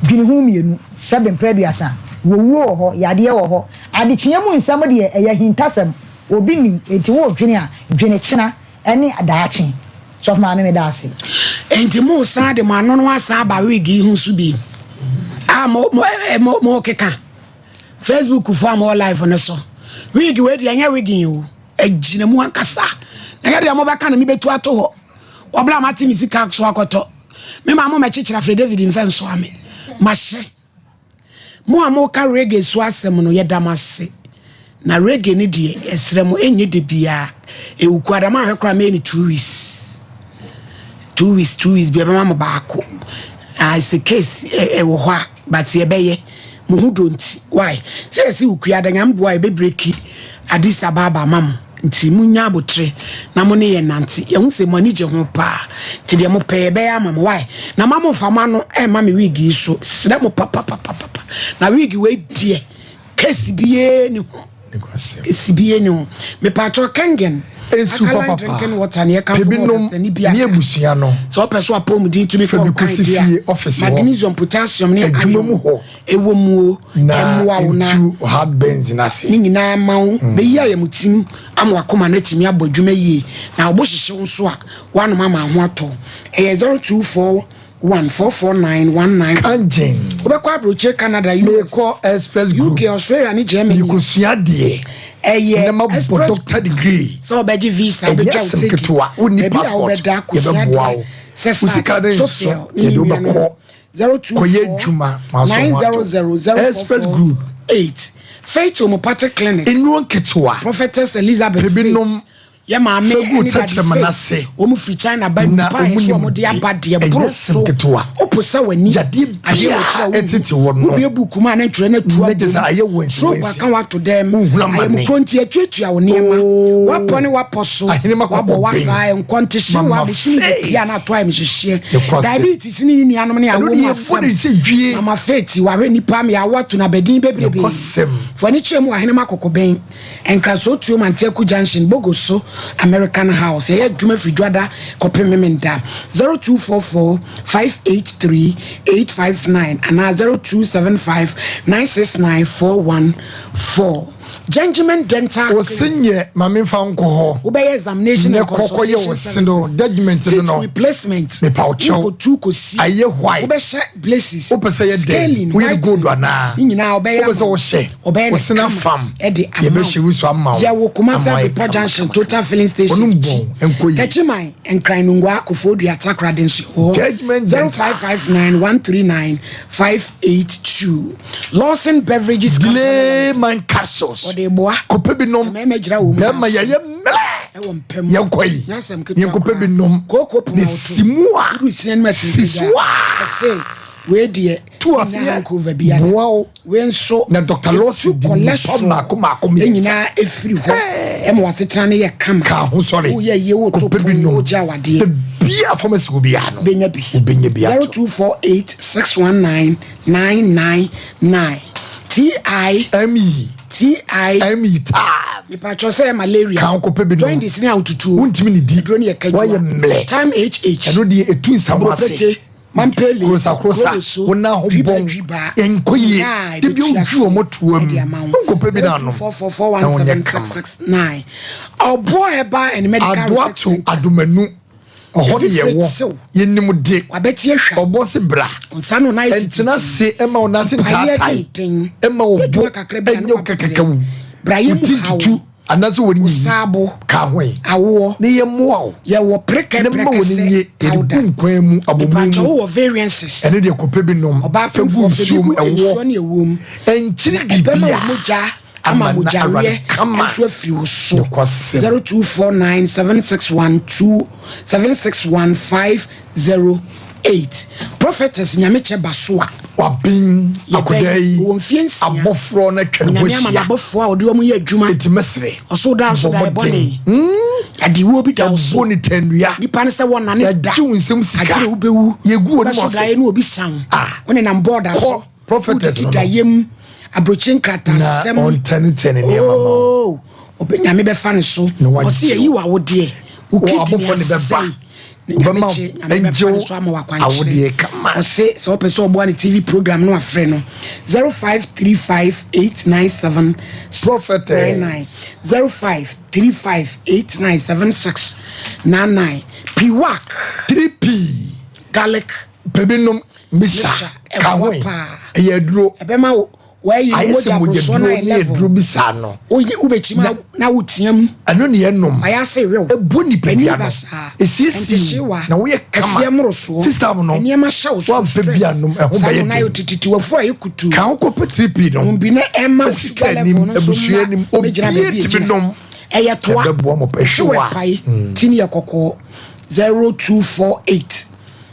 dwene ho mmienu, sɛbe mprɛ aduasa. Owuo wɔ hɔ, yadeɛ wɔ hɔ. Adekyeɛ mu nsɛm deɛ, ɛyɛ ahintasɛm, obi nnim, enti woredwene a, dwene kyena ne daakye. Sɔfo Maame, meda ase. Enti moresan de mo ano no asan aba wig yi ho so bio a mo mo mo mokeka? Facebook fo a mowɔ live no so. Wig wei deɛ ɛnyɛ wigging o, ɛgyina mu ankasa. Na ɛnyɛ deɛ mobɛka no mebɛtu ato hɔ. Wɔbla mate me sika so akɔtɔ. Me ma mo mɛkyekyere afrɛ David mfɛ nsoa me. Mahyɛ. Mo a moka reggae so asɛm no, yɛda mo ase. Na reggae no deɛ, yɛsrɛ mo, ɛnyɛ da biara. Ɛwɔ Kuada mo ahwɛ koraa mɛyɛ no 2 weeks. 2 weeks, 2 weeks bi ɛbɛma mo baako. Ah, it's a case ɛwɔ hɔ a, but yɛbɛyɛ. Mo ho dɔ nti. Why? Sɛ yɛsi wɔ Kuada, Nyame boa yɛbɛbreki Addis Ababa ama mo. Nti munya abotire na mo ne yɛn nante. Yɛhu sɛ mo ani gye ho paa. Nti deɛ mopɛ yɛbɛyɛ ama mo. Why? Na ma momfa mo ano ɛmma me wig yi so. Srɛ mo papapapapa. Na wig wei deɛ, case biara ni ho. Case biara ni ho. Mepatwɔ Kangen. Nsu Alkaline papapa. drinking water ne yɛka Pɛ fo binom ɔdasani bi ne aka. abusua no. Sɛ wopɛ so apɔmuden tumi Fa kɔ bi nkan kɔsi deɛ fie a, office hɔ. magnesium, potassium ne Adwuma iron mu hɔ. ɛwɔ mu o. Na Ɛmmoa wo na ntu heartburns n'ase. Ne nyinaa ma wo bɛyi ayɛmutim ama wakoma no atumi abɔ adwuma yie, na ɔbo hyehye wo nso a, woanom ama ho atɔ. Ɛyɛ 0241 449 19. Kangen. Wobɛkɔ aburokyire, Canada, US, Mekɔ Express Group. UK, Australia ne Germany. Mekosua deɛ. Ɛyɛ Na mabɔ Express doctor degree. sɛ wobɛgye visa, Ɛnyɛ wobɛtwa wo asɛm ticket, ketewa. Wonni baabi a passport. wobɛda akosua Yɛbɛboa wo. sɛ Wo sika no nso, TOEFL ne yɛde ne nuanom. wobɛkɔ. 024 Kɔyɛ adwuma, ma so ho atɔ. 900 044 Express Group. 8. Faith Homeopathic Clinic. Nnuro nketewa. Prophetess Elizabeth Pɛ binom Faith. Yɛ maame fa gu ɛne Daddy tɛkyerɛma Faith. n'ase. Wɔn firi China ba, Na nipa a ɔmu ɛso nim wɔn de de. aba deɛ Ɛnyɛ boro asɛm so. ketewa. Wopo sɛ w'ani. Yadeɛ Adeɛ wɔ biara kyerɛ wo. ɛtete wɔ no. Wobue buku mu a ne ntwerɛ no atu Na gye sɛ ayɛ wansi Stroke wansi. aka wato dɛm. Wohunu amane. Ayɛmukuro nti atuatua wo nneɛma. Oh. Wapɔ ne wapɔ so. Ahenema kɔkɔ Wabɔ ben. wasa nkɔntehye Mama wɔ abosom Faith. bia na ato ayɛmhyehyeɛ. Nokwasɛm. Diabetes ne ne nuanom ne Ɛno awo deɛ mu yɛbɔ ne asɛm. sɛ dwie. Mama Faith wahwɛ nipa mi awo ato na abɛdin bebrebe. Nokwasɛm. Fɔni kyerɛ mu Ahenema Kɔkɔbɛn, Nkraso Tuom, Antiaku Junction, Bogo so American House. Yɛyɛ adwuma firi Dwada kɔpem Memenda. 0244 583 859 anaa 0275 969 414. Gentleman Dental Wo se Clinic. nyɛ ma memfa nkɔ hɔ. Wobɛyɛ examination Ne and kɔkɔ yɛ consultation wo se no, services. judgment no Teeth no. replacement. Mepa wo kyɛw. Wokɔtu kɔsi. Ayɛ white. Wobɛhyɛ braces. Wopɛ sɛ yɛ dɛn? Scaling, Woyɛ no whitening. gold anaa? Ne nyinaa wobɛyɛ Wopɛ ama sɛ wo. wohyɛ? Ɔbɛyɛ Wo ne se no kama afam. ɛde ama wo. Yɛbɛhyɛ wo so ama wo. Yɛwɔ Kumasi Ama ayɛ Abrepɔ kama, Junction, kama, Total Filling Station. Ɔno mbɔn, nkɔ yie. Techiman, Nkran Nungua, Koforidua, Takoradi nso wɔ hɔ. Judgment Dental. 0559 139 582. Lawson Beverages Company. Delay man capsules. Ɔde boa. Kɔpɛ bi nom. Mmarima gyina wɔ mu. Bɛrima yɛyɛ mmerɛ. Ɛwɔ mpam. Yɛnkɔ yi. Nyɛ asɛm ketewa Yɛnkɔpɛ koraa. bi nom. Kooko poma Ne woto. si mu a. Woduru sia no mu Si so a. Ɛsɛ wei deɛ. Tu aseɛ. Nya hangover biara. Boa wo. Wei nso. Na Dr. Lawson etu di nipa cholesterol mmaako mmaako mmiɛnsa. Nyinaa efiri hɔ. Ɛma wasetena no yɛ kama. Ka ho sɔre. Woyɛ yie, woto Kɔpɛ bi pon, nom. wogye awadeɛ. Bia pharmacy wo biara no. Benya bi. Wobɛnya bi ato. 0248 619 999. Ti ME. Ti I. ME tab. Mipatwɔ sɛ malaria. Ka ho kɔpɛ bi nom. Jaundice ne ahotutuo. Wontumi ne di. Aduro no yɛ kadua. Woayɛ mmerɛ. Time HH. Ɛno deɛ ɛtu nsa ho ase. Buropete. Mampele. Krosa krosa. Kroso. Wo nan ho Dwiba bɔn. dwiba. Ɛnkɔ yie. Nyinaa De bi ɛbɛtua wotwi wɔ motoa mu. ɛde ama wo. Wonkɔpɛ bi na anom. Na wonyɛ kama. 0244417669. Ɔboɔ Herbal and Medical Research Adoato Center. Adomanu. Ɔhɔ ne Efifire yɛwɔ. tew. Yɛnim de. Wabɛti ahwa. Ɔbɔ se bra. Nsa no nan Ɛntena se ɛma wo nase Tipaeɛ ntaatae. denden. Ɛma wo bo Yɛdwuma kakra bi a na ɛnyɛ wo wabrɛ. kɛkɛkɛ wo. Brayɛ Wo mu ti haw. ntutu anaasɛ wɔ ne yiyi. Saabo. Ka ho yi. Awoɔ. Ne yɛ mmoa wo. Yɛwɔ prekɛ Ne ma wɔ ne prɛkɛsɛ nye. Yɛde powder. gu nkwan mu abomu Mipatwa mu. wowɔ variances. Ɛno deɛ kɔpɛ bi nom. Ɔbaa Fa gu pemfoɔ fɛ bi nsuom gu nsuo ɛwɔ. ne ɛwɔ mu. Ɛnkyini Ɛbɛma wo biribiara. mogya ama Ama na mogyaweɛ Awurade kama. nso afiri wo so. Nokwasɛm. 0249 761 2 761 508. Prophetess Nyamekyɛ Basoa. Waben akwadaa yi. Wɔ mfie 6. Abɔforɔ no atwa ne ho Onyame ama ahyia. n'abɔfoɔ a ɔde wɔn yɛ adwuma. Enti mɛsrɛ. Ɔso da so da Bɔ ɛbɔne. mmɔden. Adewuo bi da wo so. Ɛbɔ ne tannua. Nipa no sɛ wɔnane da. Yɛagye wo nsam sika. Agyere wobɛwu. Yɛgu w'anim Wobɛso ase. daeɛ ne obi san. Ah. Wo nenam bɔɔda Kɔ so. prophetess Wodidi no no. dayɛ aburokyi Na nkratasɛm. ɔntɛnetɛne nneɛma ma wo. Oh, ɔbɛ Nyame bɛfa ne so. Na wagye Ɔsi yɛyi wo. wɔ awodeɛ. Wo Wɔ kidney abɔfoɔ ne bɛba. asɛe. Ne Nyame Ɔbɛma kye, Nyame bɛfa ɛngye ne so ama wakwankyerɛ. awodeɛ kama. Ɔse sɛ wopɛ sɛ ɔboa ne TV program no, afrɛ no 0535 897 Prophetess. 99, 0535 8976 99. Piwak 3P. Garlic Pɛ bi nom. Mixture. Mixture, Ka ho ɛboa yi. paa. Ɛyɛ aduro. Ɛbɛma wo Wɔayi Ayɛ sɛ mogya aborosoɔ no mogyaduro ayɛ ne level. aduro bi saa no. Woyi wobɛkyim Na a na wotea mu. ɛno ne yɛnom. Ayɛ ase wew. Ɛbu W'ani nipadua no. ba saa. Ɛsiesie Ntehyeewa. na woyɛ kama. Ɛseɛ mmorosoɔ. System no, Nneɛma hyɛ wo so woampɛ bi stress. anom, ɛho Saa bɛyɛ no na ayɛ den. tititi wafu ayɛ kutuu. Ka ho kɔpɛ 3P no. Nom bi na ɛmma Fa wo sika sugar anim, level no nso abusua mmra anim, bɛgyina obiara baabi a tumi ɛgyina. nom. Ɛyɛ toa. Ɛbɛboa mo pɛ. Hwe Hwewa. wɔ pae. Ti no yɛ kɔkɔɔ. 0248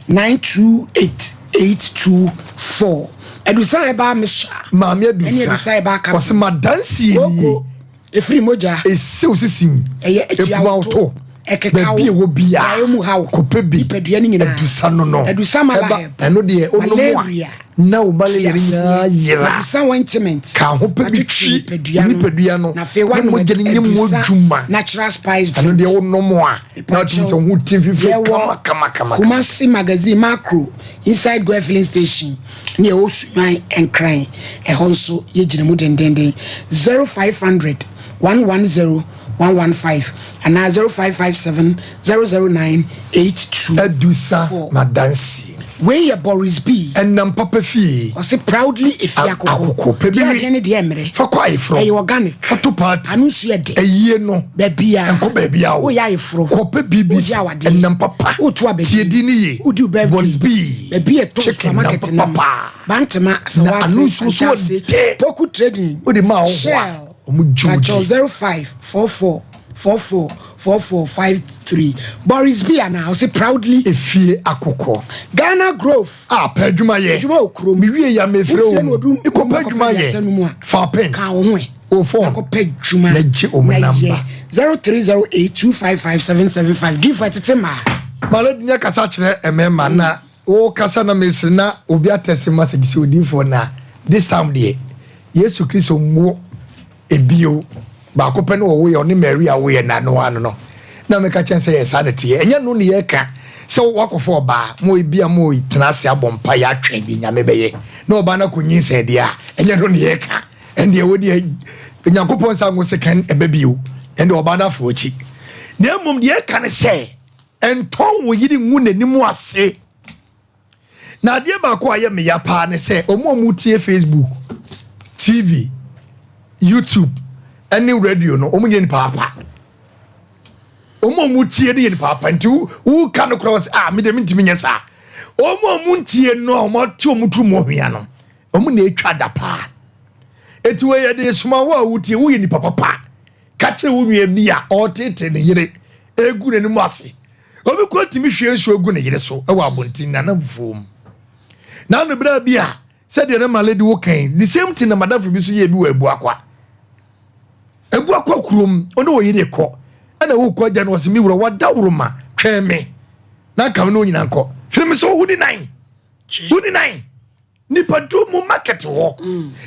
928 824. Adusa ɛbaa mesha. Maame Ɛne Adusa. Adusa ɛbaa Ɔse kapsule. madansie nie. Koko efiri mogya. Ɛsiw sisim. Ɛyɛ Ekuma wo atuawoto. to. Ɛkeka Baabi wo. ɛwɔ biara. Praeɛ mu haw. Kɔpɛ bi. Nipadua no nyinaa. Adusa no no. Adusa mala Ɛba help. ɛno deɛ wonom a Malaria. na wo malaria no nyinaa yera. Adusa ointment. Ka ho pɛ bi Atwetwe twi nipadua no. nipadua no. Na afei Na woanom mogya no nyɛ mu Adusa adwuma. natural spice Ɛno drink. deɛ wonom a na wotumi sɛ wo ho ti mfimfini Yɛwɔ kama kama kama. Kumasi magazine macro inside Goil filling station ne ɛwɔ Suman Nkran ɛhɔ nso yɛgyina mu dendenden 0500 110 115 anaa 0557 009 824. Adusa madansie. Wei yɛ Boris B. Ɛnam papa fie. Ɔse proudly efi akoko. Akoko pɛ bi Deɛ wi. adeɛ ne deɛ mmerɛ. Fa kɔ ayeforɔ. Ɛyɛ organic. Fa to party. Ano nso yɛ de. Ɛyie no. Baabi a. Ɛnkɔ baabi a o. Woyɛ ayeforɔ. Kɔpɛ BBC. Wogye awadeɛ. Ɛnam papa. Wotu abɛdi. Tie din ne yie. Wodi wo birthday. Boris B. Baabi yɛ tɔ Chicken nam supermarket nam. papa. Bantama Na ano Sawase nso so Fantase ɔde. Poku trading. Wode ma wo ho a. Shell. Ɔmo gye wo Patrol di. 05 44 44 44 53. Boris B ana ɔse proudly. Efie akokɔ. Ghana Grove. A pɛ adwuma yɛ. Adwuma wɔ kurom. Mewie ya mefrɛ Wofie wo. na odu Mekɔpɛ adwuma aduasa no mu yɛ. a. Fa pen. Ka wo ho ɛ. Wo phone. Akɔpɛ adwuma. Na gye ɔmo Na number. yɛ. 0308 255 775. Difo ɛtete maa. Malady nyɛ kasa kyerɛ mmarima na wokasa na mesere na obi atɛse message sɛ odiyifoɔ na this time deɛ Yesu Kristo nwo ebio baako pɛ ne wɔwoyɛ ɔne Maria woyɛ na no ano no na meka kyɛn sɛ yɛ saa ne teɛ ɛnyɛ no ne yɛka sɛ wakɔfo ɔbaa mo ebi a mo tena ase abɔ mpa yɛ atwɛn bi Nyame bɛyɛ na ɔbaa no akɔnyin sɛ deɛ a ɛnyɛ no ne yɛka ɛndeɛ wo deɛ Nyankopɔn nsa ngo sekan ɛbɛ bio ɛndeɛ ɔbaa no afɔ akyi na mmom deɛ ɛka ne sɛ ɛntɔn wo yere ngu n'anim ase. Na adeɛ baako a ɛyɛ me ya paa ne sɛ wɔn a wɔtie Facebook, TV, YouTube ɛne radio no wɔn nyɛ nipa apa. Wɔn a wɔtie no yɛ nipa apa nti woka no koraa wɔ sɛ ah me deɛ mentumi nyɛ saa. Wɔn a wɔntie no a wɔate wɔn tiri mu ɔhwea no wɔn na atwa da paa. Eti wɔ yɛ de soma wo a wotie woyɛ nipa papa. Ka kyerɛ wo nua bi a ɔretete ne yere egu n'anim ase. Obi kura tumi hwie nsuo gu ne yere so wɔ abɔnten na nam fuo mu. Na ano berɛ bi a sɛdeɛ ne ma lady wo kan the same thing na madamfo bi so yɛ bi wɔ Abuakwa. Abuakwa kurom ɔne wɔ yere kɔ ɛna wokɔ agya no ɔsɛ me wura wadaworoma twɛn me na nka me ne wo nyina nkɔ. Hwene me sɛ woni nan. Woni nan. Nipa duro mu market hɔ.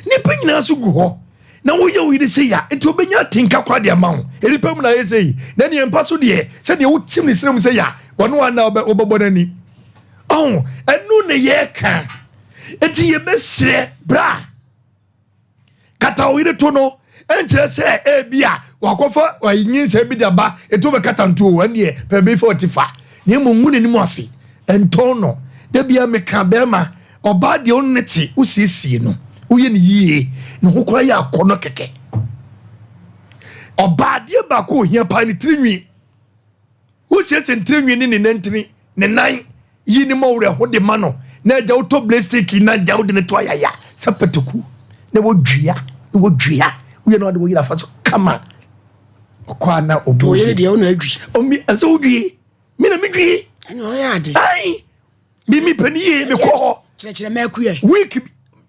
Nipa nyinaa so gu hɔ. Na woyɛ wo yere sɛ ya nti obɛnya atenka koraa de ama wo. Nipa mu na ayɛ sɛ yi. Na neɛ mpa so deɛ sɛdeɛ wotim ne serɛ mu sɛ ya ɔno a na wobɛbɔ n'ani. Ɔho ɛno na yɛka. Nti yɛbɛsrɛ bra. Kata wo yere to no ɛnkyerɛ sɛ ebi a wakɔfa nyinsɛn bi de aba ɛti wobɛkata nto o ɛndeɛ pɛ bi fa ɔte fa. Na mmom ngu n'anim ase ɛntɔn no. Da bia meka bɛrima ɔbaa deɛ ɔno ne te wosiesie no woyɛ ne yie ne ho koraa yɛ akɔnnɔ kɛkɛ. Ɔbaa deɛ baako ohia paa ne tirinwi. Wosiesie ne tirinwi ne ne nantini ne nan yi ne mɔwerɛ ho de ma no na agya wotɔ blestik na agya wode ne to ayaya sɛ pataku na wɔdua na wɔdua woyɛ na wɔde wo yere afa so kama ɔkɔ a na ɔbɔ Wo yere deɛ wo na adwi. Ɔmi ɛsɛ wodwi me na medwi. Ɛne ɔyɛ ade. Ai me me pɛ ne yie mekɔ hɔ. Kyerɛkyerɛ mɛku yɛ. Week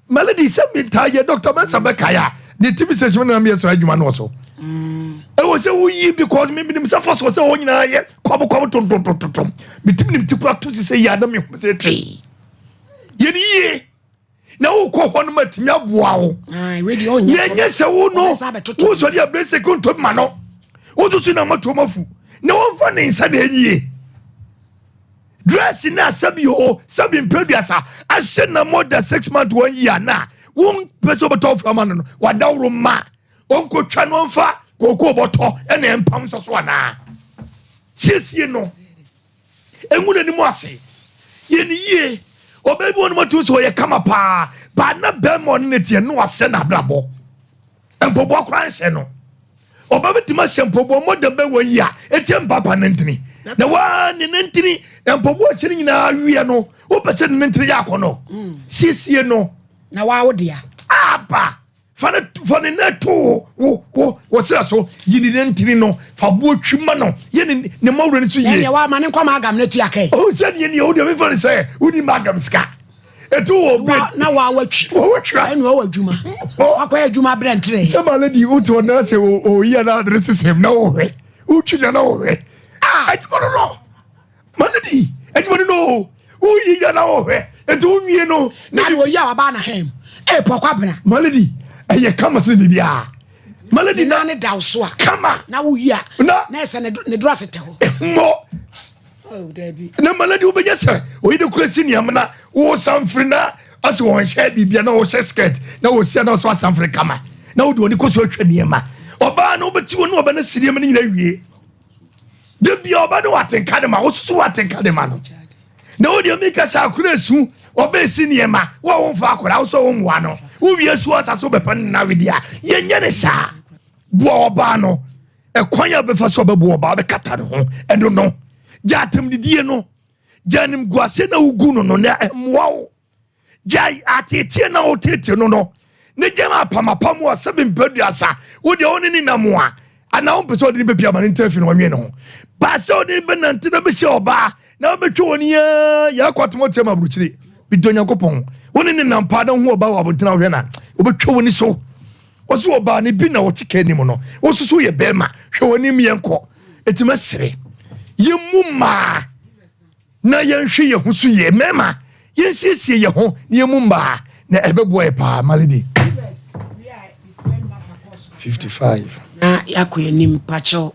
my lady sɛ mentaa yɛ Dr. Mensah bɛkae a ne TV station na meyɛ sɔ adwuma no wɔ so. Ɛwɔ sɛ woyi because me menim sɛ fa so sɛ hɔ nyinaa yɛ kwabo kwabo tontontontontom. Metimi nim ti kora to sɛ yɛ ada me hu sɛ twee. Yɛ ne yie. Na wokɔ hɔ no ma tumi aboa wo. Yɛnyɛ sɛ wo no wosɔre a bɛsɛ kontom ma no. Wososo na matoɔ mafu. Na wɔmfa ne nsa na ɛnyie. Dress na sɛbi o sɛbi mprɛduasa ahyɛ na more than 6 months 1 year na wɔn pɛ sɛ wɔbɛtɔ ɔfra ma no no wadaworo ma ɔnkɔtwa no ɔmfa kookoo bɔtɔ ɛna ɛmpam nso so anaa siesie no engu n'anim ase yɛ ne yie. Ɔbaa bi wɔ no matu sɛ ɔyɛ kama paa, baa na bɛrima ɔne ne teɛ no asɛ n'abrabɔ. Mpɔboa koraa nhyɛ no. Ɔbaa bɛtumi ahyɛ mpɔboa mmɔda bɛwɔ yi a ɛtie mpapa ne ntini. Na waa ne ne ntini mpɔboa hyɛ no nyinaa wie no, wopɛ sɛ ne ntini yɛ akɔnɔ. Siesie no. Na waa wo dea. Aba. Fa ne fa ne nan to wo wo wo wo srɛ so yi ne nantini no fa boɔ twi ma no yɛ ne ne mmɔwerɛ no so yie. Ɛnneɛ wa ma ne nkɔ maagam no tua kɛ. Oh sɛ deɛ neɛ wo deɛ mefa no sɛ wodi maagam sika ɛti wɔ bɛ. Na wa watwi. Wa watwi a. Ɛnna ɔwɔ adwuma. Wakɔyɛ adwuma brɛ ntere. Sɛ ma lady wote hɔ na sɛ oyi a na adere sesɛm na wohwɛ wotwi na na wohwɛ. Ah adwuma no no. Ma no di adwuma no no woyi yɛ na wɔhwɛ nti wowie no. Na de oyi a waba na hem ee pɔkɔ abena. Ma no di ɛyɛ kama sɛ biribiara. Ma no di na ne da so a. Kama. Na woyi a. Na na ɛsɛ ne dora se tɛ hɔ. Mmɔ. Oh, dabi. Na ma no di wobɛnyɛ sɛ oyi de kura si nneɛma na wosanfiri na ɔsɛ wɔn hyɛ biribia na wɔhyɛ skirt na wɔsi na ɔsɛ asanfiri kama na wode wɔn kɔ so atwa nneɛma ɔbaa no wobɛti wɔn ne ɔbɛ no si nneɛma no nyina wie. Da bia ɔba ne watenka de ma wososo watenka de ma no na wo deɛ meka sɛ akora esu ɔbɛsi nneɛma wo a womfa akora wo sɛ wommoa no wowie su ɔsa so bɛpɛ no nawede a yɛnyɛ ne saa. Boa ɔbaa no ɛkwan a bɛfa so ɔbɛboa ɔbaa bɛkata ne ho ɛno no gya atamdidie no gya animguase na wogu no no na ɛmmoa wo. Gyae ateetee na woteetee no no, ne gyam apamapam a sɛbe mpɛ aduasa, wo deɛ wo ne ne nam a, anaa wompɛ sɛ ɔde ne bɛpia ma ne nta fi na ɔnwe ne ho. Baa sɛ ɔde ne bɛnante na bɛhyia ɔbaa na wobɛtwe wɔn yɛ yɛ akɔ atoma ɔteɛ ma aburokyire. Bidɔ Nyankopɔn, wo ne ne nam paa na wohu ɔbaa wɔ abɔnten a wohwɛ na wobɛtwa w'ani so. Wɔsi ɔbaa ne bi na wɔte ka anim no, wososo yɛ bɛrima, hwɛ w'anim yɛnkɔ. Eti mɛsere. Yɛmmu mmaa. Na yɛnhwɛ yɛn ho so yie. Mmarima, yɛnsiesie yɛn ho na yɛn mu mmaa, na ɛbɛboa yɛ paa. Malady. 55. Na yɛakɔ yɛn anim pakyɛw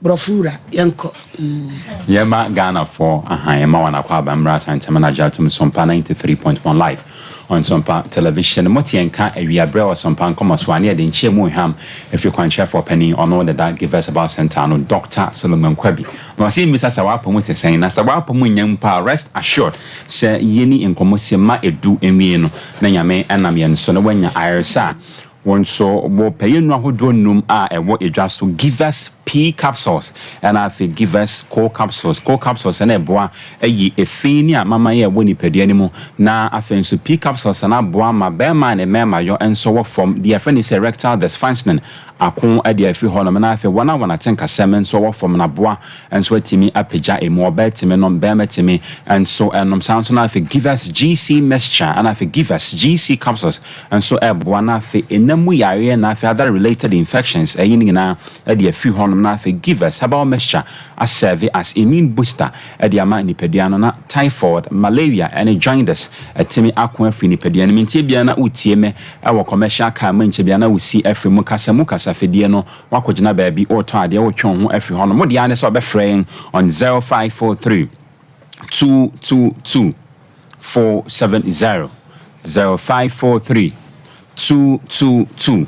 borɔfo wura yɛnkɔ mm. Yɛma Ghanafoɔ ahan yɛma wɔn akwaaba mmra Asantema na Agye Atom Sompa 93.1 live on Sompa Television. Mote yɛn nka awia berɛ wɔ Sompa nkɔmmɔ so a ne yɛde nkyɛmu hwam ɛfiri kwankyerɛfoɔ panin ɔno deda Givers Herbal Centre ano Doctor Solomon Kwabi. Na ɔse yɛmmisa sɛ w'apɔ mu te sɛn, na sɛ w'apɔ mu nnya mpo a rest assured sɛ yɛni nkɔmmɔ simma ɛdu nwie no na Nyame nam yɛn so na wanya ayaresa a wo nso wo pɛ. Yɛ nnuro ahodoɔ nnum a ɛwɔ edwa so, Givers P capsules ɛna afei Givers Co capsules. Co capsules ɛna ɛboa ayi efi ne amaman a ɛwɔ nipadua no mu, na afei nso P capsules ɛna aboa ma bɛrima ne mmarima yɔ nso wɔ fam, deɛ yɛfrɛ no sɛ erectile dysfunctioning ako de afiri hɔnom, na afei wɔn a wɔn atenkasɛm nso wɔ fam no aboa nso atumi apagya emu. Ɔbaa tumi nom, barima tumi nso nom. Saa nso na afei Givers GC mixture ɛna afei Givers GC capsules nso ɛboa, na afei ɛnam mu yareɛ na afei other related infections ɛyi ne nyinaa de afiri hɔnom, na afei Givers herbal mixture aserve as immune booster ɛde ama nipadua no, na typhoid, malaria ɛne jaundice ɛtumi ako afiri nipadua no mu. Nti ebia na wotie me ɛwɔ commercial car mu, nkyɛ bia na wosi afiri mu kasa mu kasafidie no, wakɔgyina baabi wotɔ adeɛ, wotwe wo ho afiri hɔ no, mo deɛ ne sɛ ɔbɛfrɛ yɛn on 0543 222 470, 0543 222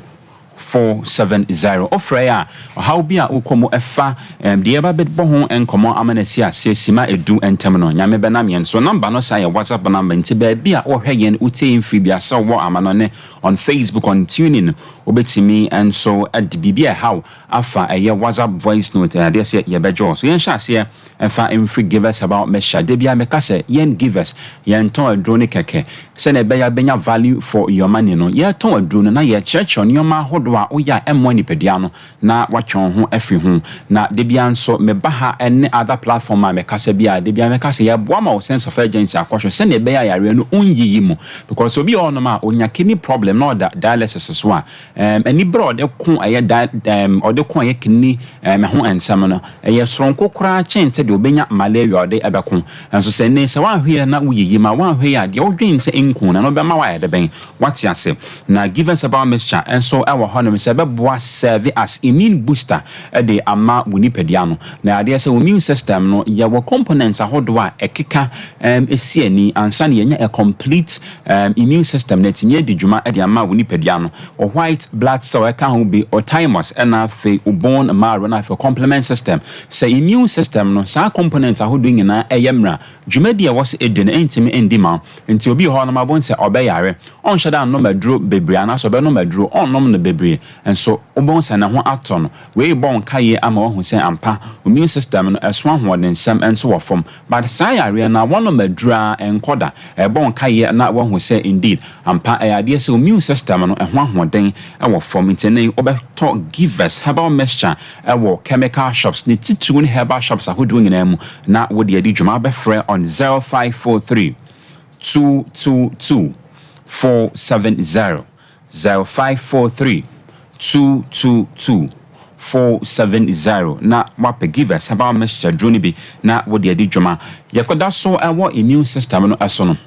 470. Ɔfrɛ a ɔhaw bi a wokɔ mu ɛfa deɛ ɛba bɛbɔ ho nkɔmmɔ ama no asi aseɛ sima edu ntɛm no, Nyame bɛnam yɛn so. Number no saa yɛ WhatsApp number, nti baabi a wɔhwɛ yɛn, wotie yɛn firi bi asɛ wɔ ama no ne on Facebook, on TuneIn, wobɛtumi nso de biribi a ɛhaw afa ɛyɛ WhatsApp voice note adeɛ sɛ yɛbɛgye wɔ so. Yɛnhyɛ aseɛ ɛfa mfiri Givers Herbal Mixture. Da biara meka sɛ yɛn Givers yɛntɔn aduro ne kɛkɛ sɛnea ɛbɛyɛ abɛnya value for your money no. Yɛtɔn aduro no na yɛkyerɛkyerɛ nneɛma ahodoɔ a woyɛ a ɛmmoa nipadua no na watwe wo ho afiri ho. Na da biara nso meba ha ne other platform a mekasa bi a, da biara meka sɛ yɛboa ma wo sense of urgency akɔhwɛ sɛnea ɛbɛyɛ a yareɛ no ɔnyiyi mu, because obi wɔ hɔnom a ɔnya kidney problem na ɔda dialysis so a, ani berɛ a ɔde ko ɛyɛ di ɔde ko ɛyɛ kidney ho nsɛm no ɛyɛ soronko koraa kyɛn sɛ deɛ ɔbɛnya malaria ɔde ɛbɛko. Nso sɛ ne sɛ woanhwɛ yɛ na woyiyi ma woanhwɛ yɛ a, deɛ wodwen sɛ nku no, ɛno bɛma woayɛ de bɛn wate ase. Na Givers Herbal Mixture nso ɛwɔ hɔ. hɔnom sɛ ɛbɛboa serve as immune booster de ama wo nipadua no. Na adeɛ sɛ wo immune system no, yɛwɔ components ahodoɔ a ɛkeka si ani ansa na yɛanya a complete immune system na atumi adi dwuma de ama wo nipadua no. Wo white blood cell ɛka ho bi, wo thymus ɛna afei wo bone marrow na afei complement system. Sɛ immune system no saa components ahodoɔ nyinaa ɛyɛ mmerɛ a, dwumadi a ɛwɔ sɛ ɛdi no ɛntumi ndi ma wo. Nti obi wɔ hɔ nom a wobɛhu sɛ ɔbɛyare, ɔnhyɛ da nnom aduro bebree anaasɛ ɔbɛnom aduro, ɔnnom no bebree nso wobɛhu sɛ ne ho atɔ no. Wei rebɔ wo nkaeɛ ama woahu sɛ ampa wo immune system no ɛso ahoɔdensɛm nso wɔ fam. But saa yareɛ no a woanom aduro ara ɛnkɔ da. Ɛrebɔ wo nkaeɛ na woahu sɛ indeed ampa ɛyɛ adeɛ sɛ wo immune system no ɛho ahoɔden wɔ fam. Nti ɛnnɛ yi wobɛtɔ Givers herbal mixture wɔ chemical shops ne titiriw ne herbal shops ahodoɔ nyinaa mu na wode adi dwuma. Wobɛfrɛ on 0543 222 470, 0543 222 470 na woapɛ Givers herbal mixture duro no bi na wode adi dwuma. Yɛkɔda so wɔ immune system no so no,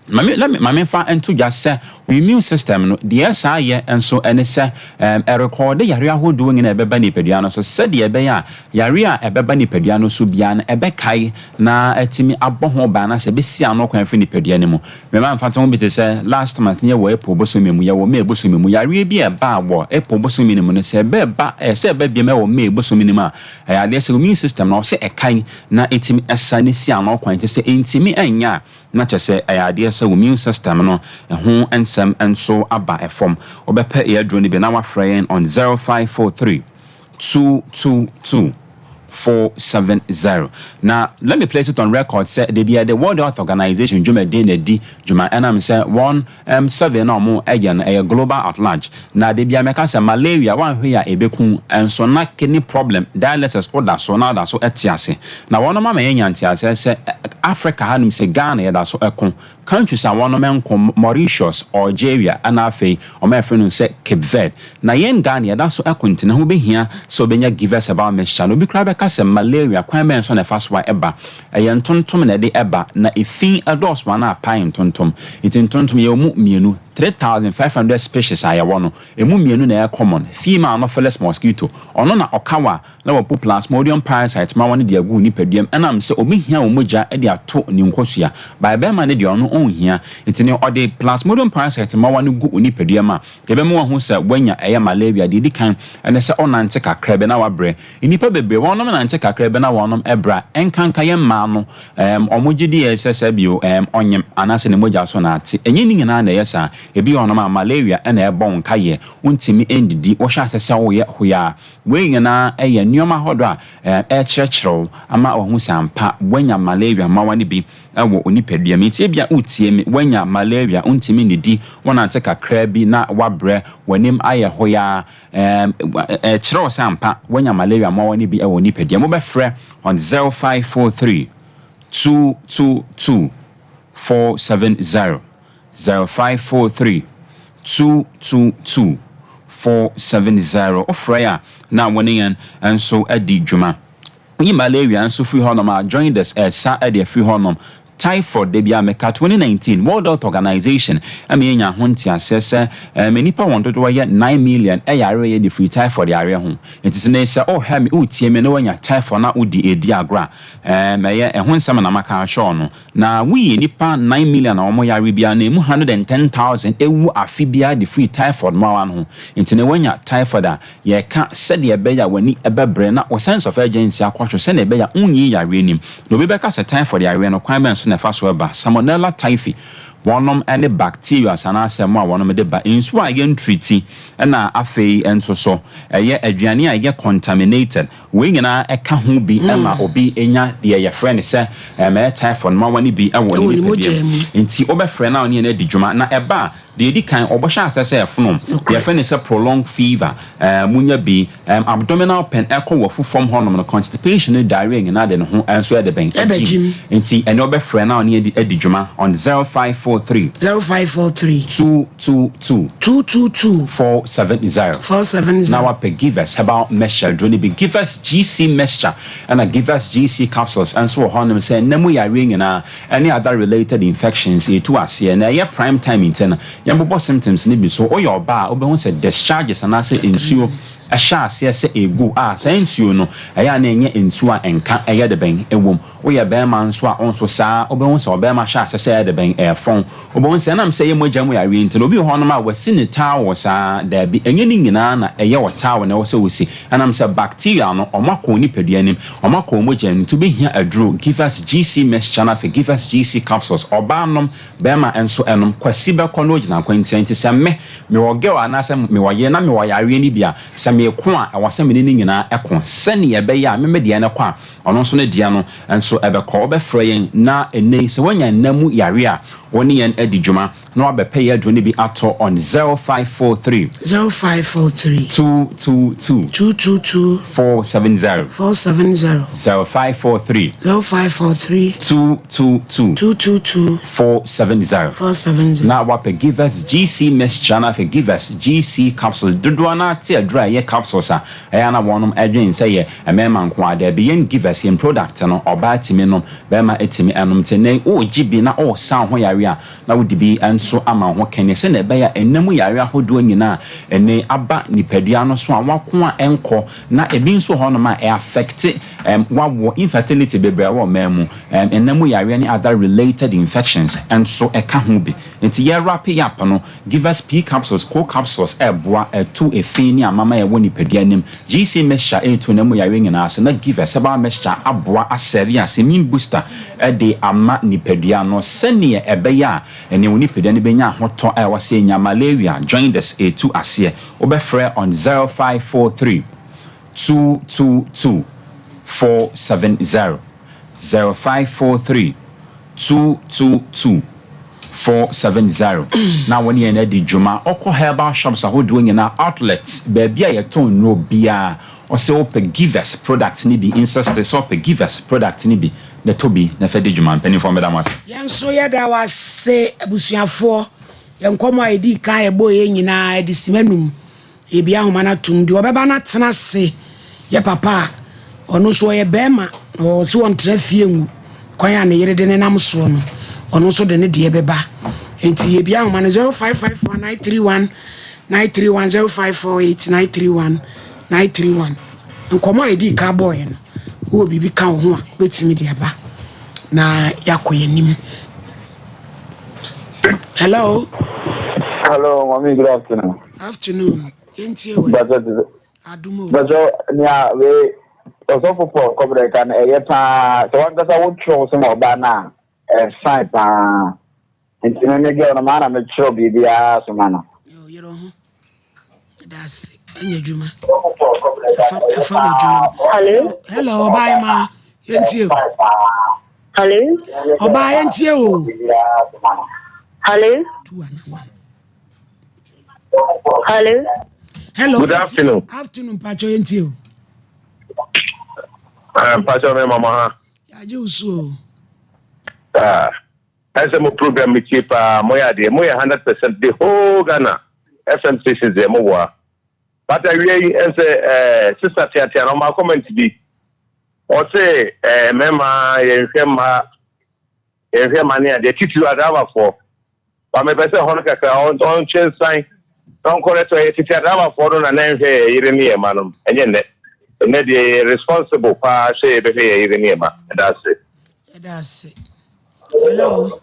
ma me let me ma memfa nto dwa sɛ wo immune system no, deɛ ɛsaa yɛ nso ne sɛ ɛrekɔɔde yareɛ ahodoɔ nyinaa a ɛbɛba nipadua no so sɛdeɛ ɛbɛyɛ a yareɛ a ɛbɛba nipadua no so biara no ɛbɛkae na atumi abɔ ho ban anaasɛ ɛbɛsi ano kwan afiri nipadua no mu. Mema mfatoho bi te sɛ last month yɛwɔ April bosome mu, yɛwɔ May bosome mu, yareɛ bi a ɛbaa wɔ April bosome no mu no sɛ ɛbɛba, sɛ ɛba biom wɔ May bosome no mu a, ɛyɛ adeɛ sɛ immune system no ɔsɛ ɛkae na ɛtumi ɛsa ne si ano kwan nti sɛ ɛntumi ɛnyɛ a na kyerɛ sɛ ɛyɛ adeɛ sɛ wo immune system no ɛho nsɛm nso aba fam. Wobɛpɛ yɛn aduro no bi na woafrɛ yɛn on 0543 222 470. Na let me place it on record sɛ da biara the World Health Organization dwumadie na ɛdi dwuma ɛnam sɛ wɔn um, survey na wɔn ɛyɛ no ɛyɛ global at large. Na da biara mɛka sɛ malaria woanhwɛ yi a ɛbɛku wo nso na kidney problem dialysis woda so na woda so te ase. Na wɔnom ama yɛanya nteaseɛ sɛ Africa hanom sɛ Ghana yɛda so ɛko countries a wɔnom nko Mauritius, Algeria ɛna afei wɔn a yɛfrɛ no sɛ Cape Verde. Na yɛn Ghana yɛda so ɛko nti na ho bɛhia sɛ wobɛnya Givers herbal mixture. Na obi koraa bɛka sɛ malaria kwan bɛn so na ɛfa so a ɛba? Ɛyɛ ntontom na ɛde ɛba na efi ɛdɔɔso a na apae ntontom. Nti ntontom yɛwɔ mu mmienu, 3500 species a yɛwɔ no ɛmu mmienu na ɛyɛ common, female anopheles mosquito, ɔno na ɔka wo a na wabu plasmodium parasite ma wɔde agu wo nipadua mu ɛnam sɛ obehia wo mogya de ato ne nkosua, by bɛrima no deɛ ɔno ɔnhia, nti nea ɔde plasmodium parasite mmoawa no gu wo nipadua mu a, deɛ ɛbɛma wahu sɛ wanya ɛyɛ malaria, deɛ ɛdi kan ɛne sɛ ɔnante kakra bi na wabrɛ. Nnipa bebree wɔnom nante kakra bi na wɔnom brɛ a, ɛnkanka yɛn mmaa no, ɛɛm wɔn gye di sɛ sɛ bio ɛɛm ɔnyem anaasɛ ne mogya so na ate, ɛnyɛ ne nyinaa na ɛyɛ saa, ebi wɔ hɔnom a malaria na ɛbɔ wo nkaeɛ, wontumi ndidi, wohyɛ aseɛ sɛ woyɛ hoyaa, Wei nyinaa yɛ nneɛma ahodoɔ a ɛrekyerɛkyerɛ wo ama woahu sɛ ampa woanya malaria mmoawa no bi wɔ wo nipadua mu. Nti ebia woretie me, woanya malaria, wontumi nnidi, wonante kakra bi na woabrɛ, w'anim ayɛ hoyaa. Ɛrekyerɛ wo sɛ ampa woanya malaria mmoawa no bi wɔ wo nipadua mu. Wobɛfrɛ on 0543 222 470. 0543 222 470. Wofrɛ a na wo ne yɛn nso adi dwuma. Woyi malaria nso firi hɔnom a, jaundice ɛsa de afiri hɔnom. Typhoid, da biara meka, 2019 World Health Organization ma yɛnya ho nteaseɛ sɛ nnipa wɔn dodoɔ yɛ 9 million yareɛ de firi typhoid yareɛ ho. Nti sɛ sɛ wohwɛ me, wotie me na woanya typhoid na wodi ɛredi agorɔ a, ɛyɛ ɛho nsɛm na maka akyerɛ wo no. Na woyi nnipa 9,000,000 a wɔyare biara no, emu 110,000 wu afe biara de firi typhoid mmoawa no ho. Enti na woanya typhoid a, yɛreka sɛdeɛ ɛbɛyɛ a w'ani bɛbrɛ na wo sense of urgency akɔ soro sɛdeɛ ɛbɛyɛ a wonnyi yareɛ no mu. Na obi bɛka sɛ typhoid yareɛ no, kwan bɛn so na ɛfa so ba? Salmonella typhi, wɔnom ne bacterias anaasɛ mmoa a wɔnom de ba nsuo a yɛntriti ɛna afei nso so ɛyɛ aduane a ɛyɛ contaminated. Wei nyinaa ka ho bi ma obi nya deɛ yɛfrɛ no sɛ ɛyɛ typhoid mmoawa no bi wɔ ne nipadua mu. Nti wobɛfrɛ no a wo ne no adi dwuma. Na ɛba a, deɛ ɛdi kan, wɔbɛhyɛ aseɛ sɛ ɛfono. Deɛ yɛfrɛ no sɛ prolonged fever, monya bi, abdominal pain, ɛkɔ w'afu fam hɔnom no, constipation ne diarrhea nyinaa de ne ho nso de bɛn agyim. Nti ɛnɛ wobɛfrɛ no a wo ne yɛn adi dwuma on 0543. 0543. 222. 222. 470. 470. Na wapɛ Givers herbal mixture duro no bi, Givers. GC mixture ɛna Givers GC capsules nso wɔ hɔnom sɛ nna mu yareɛ nyinaa ɛne other related infections ɛtu aseɛ. Na ɛyɛ prime time nti no, yɛmbobɔ symptoms no bi so. Woyɛ ɔbaa a, wobɛhu sɛ discharges anaasɛ nsuo ɛhyɛ aseɛ sɛ ɛgu a, saa nsuo no ɛyɛ a na ɛnyɛ nsuo a ɛnka ɛyɛ de bɛn ɛwom. Woyɛ barima nso a, wo nso saa ara, wobɛhu sɛ ɔbarima hyɛ aseɛ sɛ ɛyɛ de bɛn ɛrefɔn. Wobɛhu sɛ ɛnam sɛ ɛyɛ mogya mu yareɛ nti no, obi wɔ hɔnom a wasi ne towel saa ara. Daabi, ɛnyɛ ne nyinaa na ɛyɛ wɔ towel na ɛwɔ sɛ wosi. Ɛnam sɛ bacteria no, wɔakɔ wo nipadua no mu, wɔakɔ wo mogya no mu nti wobɛhia aduro, Givers GC mixture na afei Givers GC capsules. Ɔbaa nom, barima nso nom. Kwasi bɛkɔ na ɔgyina akwantia nti sɛ me, mewɔ girl anaasɛ mewɔ yere na mewɔ yareɛ no bi a, sɛ meko a, ɛwɔ sɛ me ne ne nyinaa ko sɛdeɛ ɛbɛyɛ a me me deɛ no kɔ a, Ɔno nso ne dea no nso ɛbɛkɔ. Wobɛfrɛ yɛn na ɛnnɛ yi sɛ woanya nna mu yareɛ a, wo ne yɛn adi dwuma na woabɛpɛ yɛn aduro no bi atɔ on 0543. 0543. 222. 222. 470. 470. 0543. 0543. 222. 222. 470. 470. Na woapɛ Givers GC mixture na afei Givers GC capsules. Dodoɔ no ara te aduro a ɛyɛ capsules a, Ɛyɛ a na wɔnom dwen sɛ yɛ mmarima nko ara, daabi yɛn givers yɛn product no ɔbaa tumi nom, barima tumi nom nti nnɛ yi woregye bi na woresa wo ho yareɛ a na wode bi nso ama wo ho kɛne sɛdeɛ ɛbɛyɛ a ɛnna mu yareɛ ahodoɔ nyinaa a ɛnnɛ yi aba nipadua no so a wako a ɛnkɔ na ebi nso wɔ hɔnom a ɛ affect um, wawoɔ infertility bebree a ɛwɔ ɔman mu um, ɛnna mu yareɛ ne other related infections nso ɛka ho bi nti yɛ wrap up no Givers P capsules, Co capsules ɛboa ɛtu efi ne amama a ɛwɔ nipadua no mu. GC mixture ɛretu na mu yareɛ nyinaa ase na Givers herbal mixture aboa asɛve as immune booster de ama nipadua no sɛdeɛ ɛbɛyɛ a ɛneɛ wo nipadua no bɛnya ahotɔ a ɛwɔ sɛ ɛnya. Malaria, jaundice ɛretu aseɛ. Wobɛfrɛ on 0543 222 470. 0543 222 470 na wɔne yɛn adi dwuma. Ɔkɔ herbal shops ahodoɔ nyinaa, outlets, baabi a yɛtɔn nnuro biara, ɔsɛ wopɛ Givers product no bi, insist sɛ ɔpɛ Givers product no bi na tɔ bi na fa di dwuma. Mpanimfoɔ meda mo ase. Yɛn nso yɛda wo ase abusuafoɔ. Yɛn nkɔmmɔ a yɛdii kan a yɛbɔeɛ nyinaa yɛde simma num Yɛbue ahoma no atom. Deɛ ɔbɛba no atena ase yɛ papa a, ɔno nso ɔyɛ barima na ɔse ɔntena fie nwu. Kwan a ne yere de no nam soɔ no, ɔno nso de ne deɛ bɛba. Enti yɛbue ahoma no 0554 931 931 0548 931 931. Nkɔmmɔ a yɛdii kan bɔɔeɛ no, wowɔ biribi ka wo ho a, wobɛtumi de aba na yɛakɔ yɛn anim. Hello. Hello, mommy. Good afternoon. Afternoon. Yɛntie wɛ. Bàtɛ ti sɛ. Adum o. Bàtɛ nea wei ɔsɔfo Paul kɔbrɛ ka no ɛyɛ paa sɛ wankasa wotwerɛ wo sɛ ɔbaa no a ɛsan paa nti me me girl no maa na mekyerɛw biribiara so ma no. Yo, yerɛ ho. Ɛda ase. Ɛnyɛ adwuma. Ɛfa ɛfa mo adwuma no. Hello. Hello, ɔbaa yi ma yɛntie o. Hello. Ɔbaa yɛntie o. Hello. Hello. Hello. Good afternoon. Afternoon, Pacho yɛntie o. Pacho me mama ha. Yɛagye wo so o. Ah, ɛsɛ mo program mi tie paa, mo yɛ adeɛ, mo yɛ 100% the whole Ghana FM stations deɛ mo boa. But awia yi ɛsɛ eh, sister teatea na ɔma comment bi. Ɔse eh, mmarima yɛnhwɛ mma yɛnhwɛ mma ne adeɛ titiriw adrabafoɔ. Ba mepɛ sɛ hɔ no kakra ɔntwe nsan na ɔnkɔrɛ sɛ ɔyɛ tete adrabafoɔ no na na ɛnhwɛ yɛ yere ne yɛ mma no ɛnyɛ nnɛ. Nnɛ deɛ yɛyɛ responsible paa sɛ yɛbɛhwɛ yɛ yere ne yɛ mma. Ɛda ase. Ɛda ase. Hello.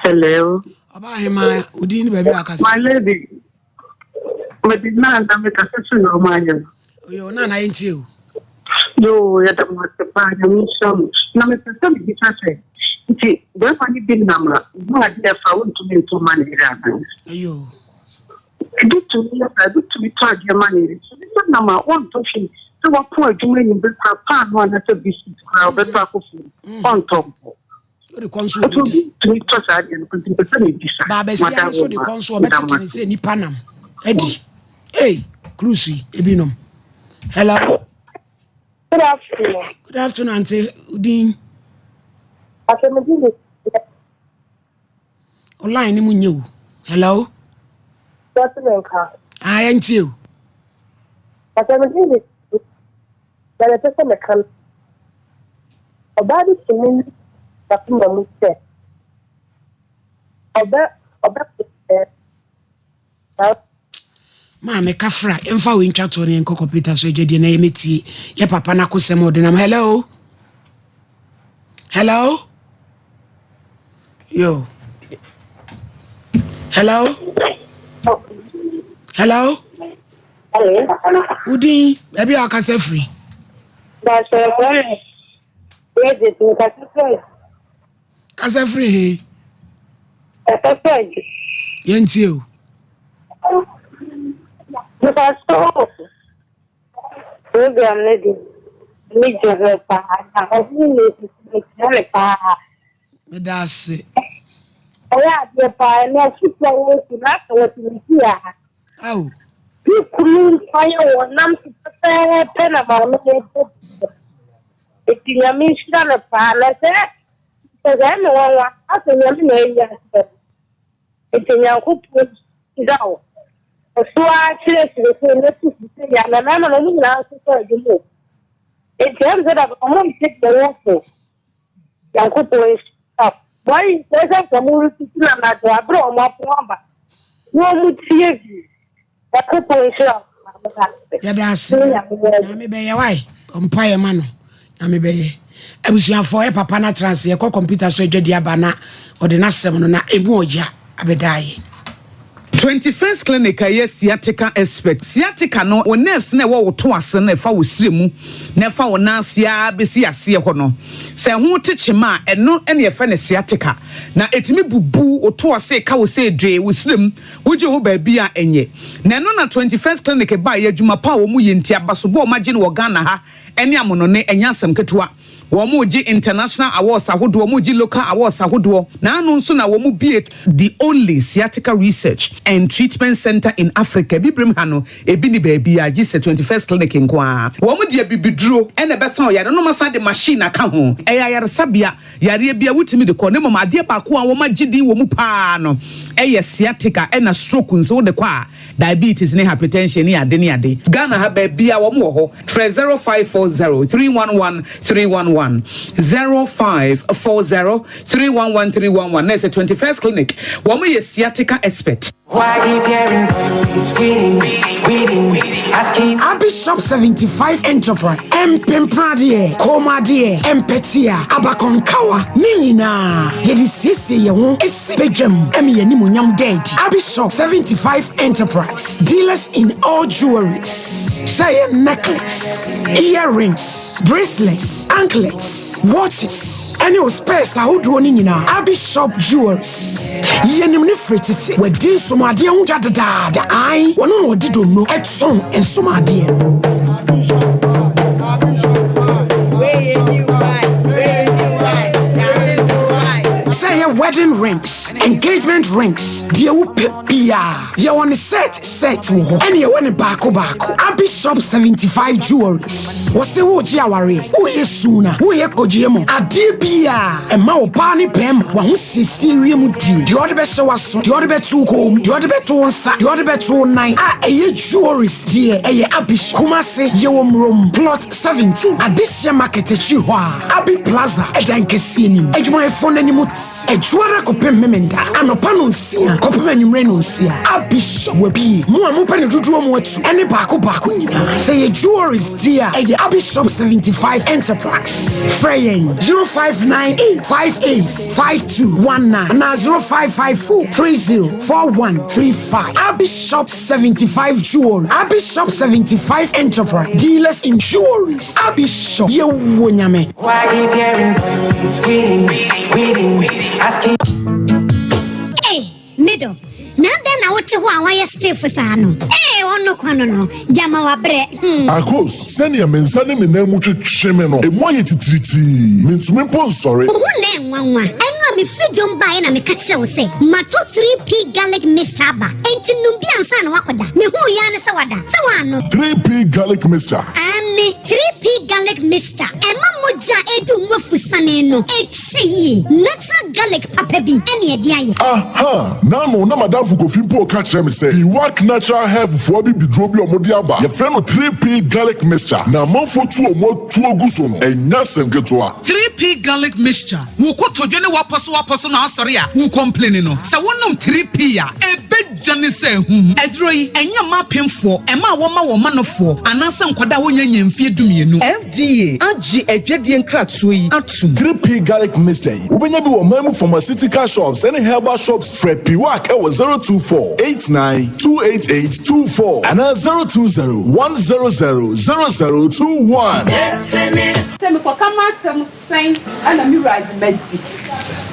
Hello. Ɔbaa ahema, odin ne baabi a wakasa. My lady, mede nana mekasa fi na ɔmo ayɛ no. Oyo, nana yɛntie o. Yoo, yɛda mo ase paa, Nyame nhyira mo. Na mepɛ sɛ mebisa sɛ, nti bɛrima no bi nam a, ohu adeɛ fa a, wontumi ntɔ ma ne yere anaa? Ayo. Ebi tumi yɛ saa, ebi tumi tɔ adeɛ ma ne yere. Sɛ nipa nam a, ɔntɔ hwee. Sɛ wapɔn adwuma anwummere koraa, paanoo anaasɛ biscuit koraa, ɔbɛtɔ akɔ fie no, ɔntɔ mpo. Wode kɔ nso Nti ɔbɛdi. obi ntumi tɔ saa adeɛ no, nti mepɛ sɛ mebisa. Baabasia no nso de kɔ nso ɔbɛtete ne sɛ nipa nam adi. Ei, cruise yi, ebinom. Hello. Good afternoon. Good afternoon, Auntie. Udin. Asɛmdi Online ni mu nye o. Hello. Dɔte me nka. Ah, yɛntie o. Asɛmdi. Na deɛ ɛsɛ sɛ meka no, ɔbaa bi tumi yi n'akoma mu sɛ ɔbɛ ɔbɛpɛ saa. Maame kafra yɛmfa wei ntwa toɔ ne yɛnkɔ kɔmputa so adwadie na yɛmɛtie yɛ papa no akosɛm ɔde nam hello hello yo hello hello wodin baabi a wakasa firi kasa firi he yɛntie o Program no de me gye ho paa na ɔho ne mekyerɛ me paa. Meda ase. Ɔyɛ adeɛ paa ɛnɛ afutuo a wɔretu no asɛ wɔte me fie ha. Ao. Me kunu nkwan a wɔnam so pɛpɛɛpɛ na maame no bɔ Eti nyame nhyira no paa na sɛ sɛ sɛ ɛme nwanwa asɛ nyame na ayi akyerɛ no. Enti Nyankopɔn nhyira wo. Ɔso ara kyerɛkyerɛ sɛ na tu fo sɛ yɛ na mmarima no ɔmo nyinaa nso sɔ adwuma o. Enti ɛm sɛ daba ɔmo nte deɛ wɔko. Nyankopɔn nhyira wo. Wɔayi sɛ sɛ nka mo retutu no anadwo abere a ɔmo apɔn aba na ɔmo tie bi. Nyankopɔn nhyira wo maame ase. Yɛda ase. Nyame bɛyɛ wae. Bɔ mpaeɛ ma no. Nyame bɛyɛ. Abusuafoɔ yɛ papa no atra ase yɛkɔ kɔmputa so adwadi aba na ɔde n'asɛm no na emu ɔgya abɛdaa yɛn. 21st Clinic a ɛyɛ sciatica expert. Sciatica no, wo nerves no a ɛwɔ wo to ase no a ɛfa wo srɛ mu na ɛfa wo nan ase ara bɛsi aseɛ hɔ no, sɛ ɛho te kyema a, ɛno na yɛfrɛ no sciatica. Na ɛtumi bubu wo to ase, ɛka wo sɛ dwee, wo srɛ mu, wogye wo baabi a ɛnyɛ. Na ɛno na 21st Clinic baeɛ, adwuma pa a wɔyɛ nti, abasobɔ a wɔagye no wɔ Ghana ha ne amonone, ɛnyɛ asɛm ketewa. Wɔregye international awards ahodoɔ, wɔregye local awards ahodoɔ. Na ano nso na wɔbue the only sciatica research and treatment centre in Africa. Abibirem ha no, ebi nni baabiara gye sɛ 21st Clinic nko ara. Wɔde abibiduro na ɛbɛsa ɔyare no na wɔasan de machine aka ho. Ɛyɛ ayaresabea, yareɛ biara wotumi de kɔ na mmom adeɛ baako a wɔagye din wɔ mu pa ara no yɛ sciatica ɛna stroke nso wode kɔ a diabetes ne hypertension ne ade ne ade. Ghana ha baabiara wɔn wɔ hɔ. Frɛ 0540 311 311, 0540 311 311 na ɛsɛ 21st Clinic. Wɔn yɛ sciatica expert. Abi Shop 75 Enterprise, Mpempradeɛ, kɔnmuadeɛ, mpɛtea, abakɔnkawa, ne nyinaa yɛde siesie yɛn ho si badwam ma yɛn animuonyam da adi. Abi Shop 75 Enterprise, dealers in all jewelries, sɛ ɛyɛ necklace, earrings, bracelets, anklets, watches, ɛne wo spares ahodoɔ no nyinaa. Abi Shop Jewelries, yɛnim no firi tete, wadi nsomadeɛ ho dwa dedaada, ae, wɔno na ɔde donno tɔn nsomadeɛ no. Sɛ ɛyɛ wedding rings, engagement rings, deɛ wopɛ biara, yɛwɔ ne set set wɔ hɔ, ɛne yɛwɔ ne baako baako. Abi Shop 75 Jewelries, wɔse woregye awareɛ, woyɛ suna, woyɛ kogyeɛ mu, adeɛ biara ɛma ɔbaa ne bɛrima w'ahosiesie wiem die, deɛ ɔde bɛhyɛ w'aso, Deɛ ɔde bɛto wo kɔn mu, deɛ ɔde bɛto wo nsa, deɛ ɔde bɛto wo nan a ɛyɛ jewelries deɛ ɛyɛ Abish. Kumasi yɛwɔ Murom plot 17 Adehyeɛ market akyiri hɔ a Abi Plaza ɛdan kɛseɛ no mu. Adwumayɛfoɔ no anim te Adwuada kɔpem Memenda anɔpa nonsia kɔpem anwummerɛ nonsia. Abish wabie. Mo a mopɛ no dodoɔ mu atu ɛne baako baako nyinaa. Sɛ ɛyɛ jewelries deɛ a ɛyɛ Abi Shop 75 Enterprise. Frɛ yɛn 0598 58 5219 anaa 0554 30 4135. Abi Shop 75 Jewelry, Abi Shop 75 Enterprise, dealers in jewelries. Abi Shop, yɛwɔ Nyame. Hey, middle. Na adɛn na wote hɔ a woayɛ stiff saa no? Ee, ɔno kwa no no, gyama wabrɛ. Hmm. Akos, sɛnea me nsa ne me nan mu twetwe me no, emu ayɛ titiritii. Mintumi mpo nsɔre. Wo ho nnɛ nwanwa. Ɛno a. mefiri dwom baeɛ na meka kyerɛɛ wo sɛ matɔ 3P Garlic Mixture aba, enti nom bi ansa na woakɔda. Mehuu yi ara ne sɛ wada. Sɛ woannom? 3P Garlic Mixture. Aane, 3P Garlic Mixture. Ɛma mogya a ɛdu mu afusane no kyɛ yie. Natural garlic papa bi ne ɛde ayɛ. Aha! N'ano na m'adamfo Kofi mpo reka kyerɛ me sɛ Iwak Natural Health foɔ abibiduro bi a wɔde aba, yɛfrɛ no 3P Garlic Mixture, na amanfoɔ tu wɔn atuo gu so no, ɛnyɛ asɛm ketewa. 3P Garlic Mixture, Wo kotodwe ne w'apɔsowapɔso na asɔre a wo complaini no, sɛ wonom 3P a, ɛbɛgya ne sɛ ahum. Aduro yi, ɛnyɛ mma apemfoɔ, mmaa a wɔma wɔn manofoɔ, anaasɛ nkwadaa a wɔnnya nnya mfeɛ dumienu. FDA agye adwadie nkratoɔ yi atom. 3P Garlic Mixture yi, wobɛnya bi wɔ ɔman mu pharmaceutical shops ne herbal shops. Frɛ Piwak wɔ 024 89 288 24 anaa 020 100 0021. Sɛ mekɔka m'asɛm sɛn na me wura agye madi.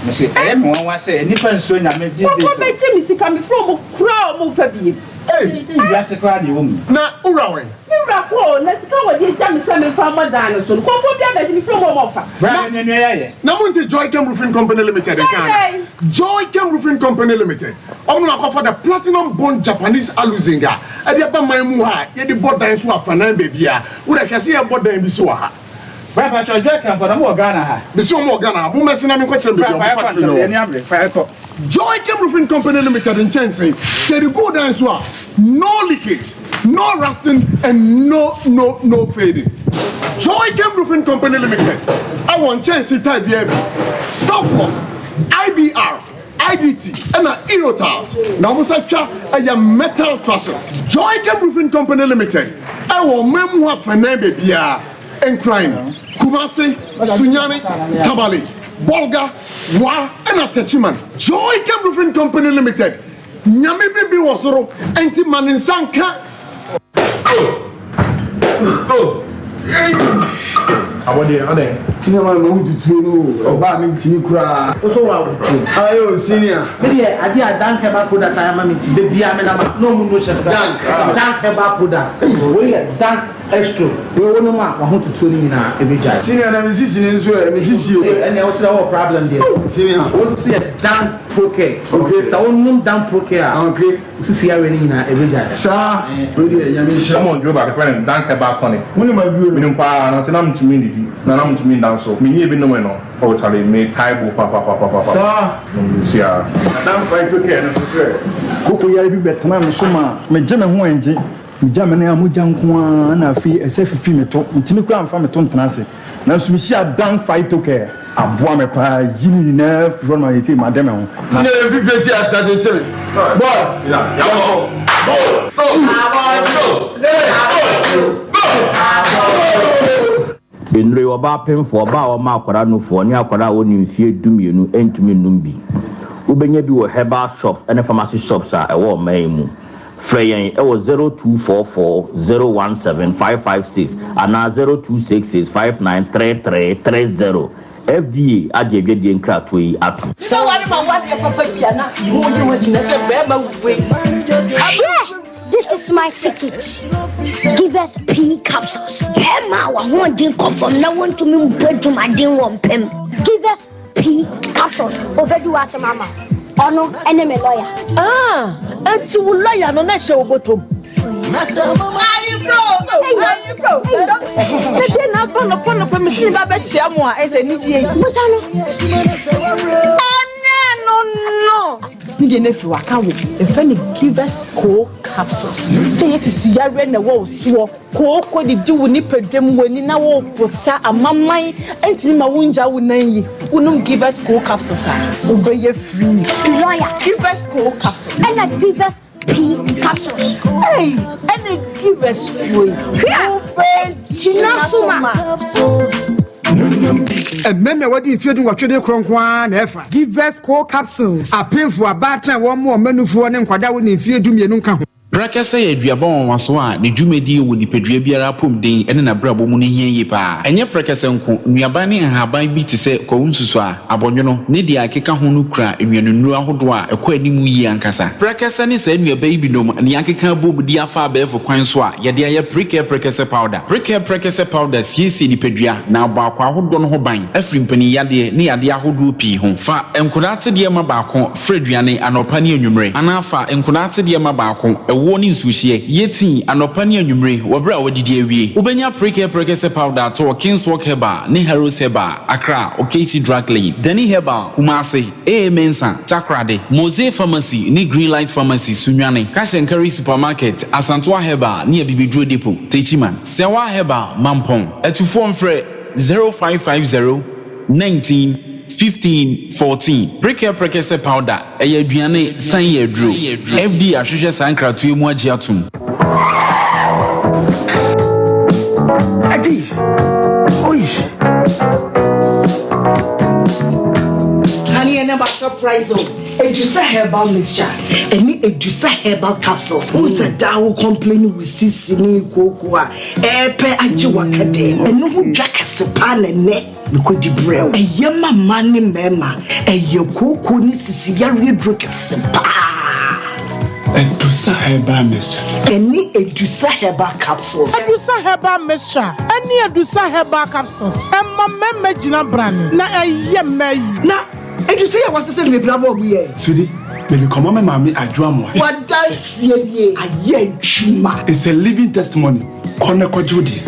Mese ɛyɛ me nwanwa sɛ nnipa nsuro Nyame these days o. Kɔkɔ bɛgye me sika mefrɛ ɔmo koraa ɔmo mfa biem. Ei! Wiase koraa deɛ ɛwɔ mu yi. Na wo wura wɛn? Me wura kɔ o, na sika a wɔde agya me sɛ memfa mmɔ dan no so no, kɔmfoɔ bi abɛgye me firi mu a wɔmfa. Bra yɛ nua yɛ. Na mo nte Joychem Roofing Company Limited nka ana? Joychem Roofing Company Limited, wɔn na wɔakɔfa the Platinum Bond Japanese Aluzinc a ɛde aba man mu ha a yɛde bɔ dan so afanan baabiara. Wo deɛ hwɛ sɛ yɛrebɔ dan bi so wɔ ha. Bra pakyɛw Joychem fo na mo wɔ Ghana ha? Mese wɔn wɔ Ghana ha, mo mmɛse na menkɔkyerɛ mo baabi a Bra wɔn fa yɛkɔ factory ntɛm no wɔ. yɛn ani abere, fa yɛkɔ. Joychem Roofing Company Limited nkyɛnsee, sɛ yɛde gu wo dan so a, no leakage, no rusting and no no no fading. Joychem Roofing Company Limited wɔ nkyɛnsee type biara bi, Southlock, IBR, IDT ɛna Eurotiles, na wɔn nsa twa ɛyɛ metal trusses. Joychem Roofing Company Limited wɔ ɔman mu ha fɛnɛn baabiara. Nkran, Kumasi, Sunyani, Tamale, Bolga, Wa ɛna Techiman. Joy Chem Roofing Company Limited, Nyame bi bi wɔ soro nti ma ne nsa nka. Oh oh ei. Abɔdeɛ adɛn. Senior man mahu tutuo no o ɔbaa me ntimi koraa. Wo so wa tutuo. Ayɛ o senior. Me deɛ adeɛ a Dank herbal product ayɛ ama me nti da biara me nam a na ɔmo nu hyɛ me Dank. Dank herbal product wei yɛ Dank Estro, wei wo nom a w'ahotutuo no nyinaa ɛbɛgyae. Senior na me sisi no nso ɛ, me sisi o. Ɛnneɛ wo nso deɛ wowɔ problem deɛ. Senior. Wo nso yɛ Dan Procare. Okay. Sɛ wo nom Dan Procare a. Okay. Wo sisi yareɛ no nyinaa ɛbɛgyae. Saa, wei deɛ Nyame nhyira. Wɔn aduro baako yɛfrɛ no Dank Herbal Tonic. Wonim aduro no? Menim paa, nanso na mentumi nnidi, na na mentumi nda nso. Menyɛɛ bi nomee no, oh Charlie, metae bo papapapapa. Saa. Sesia. Na Dan Phytocare no nso sɛ. Koko yare bi bɛtenaa me so maa megye me ho ɛngye. Megya me nan a mogya nko ara na afei ɛsɛ fifi me to. Mentumi koraa mfa me to ntena ase. Nanso mihyiaa Dank Phytocare. Aboa me paa yi ne nyinaa firi hɔ no ma seesei made me ho. Na. Senior yɛ fifie ti ase tete me boy yɛnkɔ Nnuro yi, ɔbaa pemfoɔ, ɔbaa a ɔma akwadaa nufoɔ, ne akwadaa a ɔnni mfeɛ dumienu ntumi nnom bi. Wobɛnya bi wɔ herbal shops ne pharmacy shops a ɛwɔ ɔman yi mu. Frɛ yɛn wɔ 0244 017 556 anaa 0266 5933 30. FDA agye adwadie nkratoɔ yi atom. Sɛ ware ma wadeɛ papa bi a na mo yi ho agyina sɛ bɛrima wei. Abrɛ! This is my secret. Give us P capsules. Bɛrima a wahoɔden kɔ fam na wɔntumi mbɔ adwumaden wɔ mpam. Give us P capsules. Obedi w'asɛm ama wo. Ɔno ɛne me lawyer. Ah, enti wo lawyer no na ɛhyɛ wo bɔtɔ mu. Ayefro, ayefro. Sɛdeɛ na aba nɔpɔ nɔpɔ mesi ba bɛkyia mo a ɛsɛ anigyeɛ yi. Musa no. Ɛnɛ no no. Ne deɛ no afiri waka wo. Yɛfrɛ no Givers Co capsules. Sɛ yɛ sisi yareɛ na ɛwɔ wo soɔ, kooko didi wo nipadua mu, w'ani na woposa, amaman ntumi ma wongya wo nan yi, wonom Givers Co capsules a, wobɛyɛ free. Lawyer. Givers Co capsules. Ɛna Givers P capsules. Ei, ɛna Givers fuo yi. Hwɛ! Gyina so ma. Mmarima a wɔadi mfeɛ dunwɔtwe de korɔ nko ara na ɛfa. Givers Co capsules. Apemfo, abaatan a wɔn mma nufoɔ ne nkwadaa a wɔnni mfeɛ dumienu nka ho. Prɛkɛsɛ yɛ aduaba nwanwaso a ne dwumadie wɔ nipadua biara apɔmuden ne n'abrabɔ mu no hia yie pa ara. Ɛnyɛ prɛkɛsɛ nko, nnuaban ne nhaban bi te sɛ kwawu nsusuaa, abɔnwono, ne deɛ ɛkeka ho no kura nnuanennuro ahodoɔ a ɛkɔ anim yie ankasa. Prɛkɛsɛ ne saa nnuaba yi binom na yɛakeka abom de afa abɛɛfo kwan so a yɛde ayɛ Prekɛ Prɛkɛsɛ Powder. Prekɛ Prɛkɛsɛ Powder siesie nipadua na abɔ akwaa ahodoɔ no ho ban afiri mpaninyadeɛ ne yadeɛ ahodoɔ pii ho. Fa nkodaa atedeɛ ma baako Fra aduane anɔpa ne anwummere, anaa fa nkonaa atedeɛ ma baako, ɛwoɔ ne nsuohyeɛ. Yɛ tii anɔpa ne anwummere wɔ berɛ a woadidi awie. Wobɛnya Prekɛ Prɛkɛsɛ Powder atɔ wɔ Kingswalk Herbal ne Harrows Herbal, Accra, Okaishie Drug Lane, Danny Herbal, Kumasi, AA Mensah, Takoradi, Mosey Pharmacy ne Greenlight Pharmacy, Sunyani, Cash and Carry Supermarket, Asantoa Herbal ne Abibiduro Depot, Techiman, Sɛwa Herbal, Mampong. Atufoɔ mfrɛ 0550 19 15 14. Prekɛ prɛkɛsɛ powder, ɛyɛ aduane san yɛ aduro. FDA ahwehwɛ saa nkratoɔ yi mu agye atom. Adi, oi. Honey, and about surprise oh. Edusa herbal mixture ɛne Edusa herbal capsules. Wohu sɛ daa wo complain wo sisi ne kooko a ɛɛpɛ agye waka dɛm. Ɛno ho dwa kɛse paa na ɛnɛ. Mekɔdi brɛ wo. Ɛyɛ ma mmaa ne mmarima. Ɛyɛ kooko ne sisi yareɛ duro kɛse paa. Adusa herbal mixture. Ɛne Adusa herbal capsules. Adusa herbal mixture ɛne Adusa herbal capsules ɛma mmarima gyina brane na ɛyɛ mmaa yi. Na Adusa yi a wɔasesa no bebree ama wɔn yɛ. Sweetie, mede kɔma me maame Adwo Amoah. W'adanseɛ nie, ayɛ adwuma. It's a living testimony, kɔ na kɔgye wo deɛ.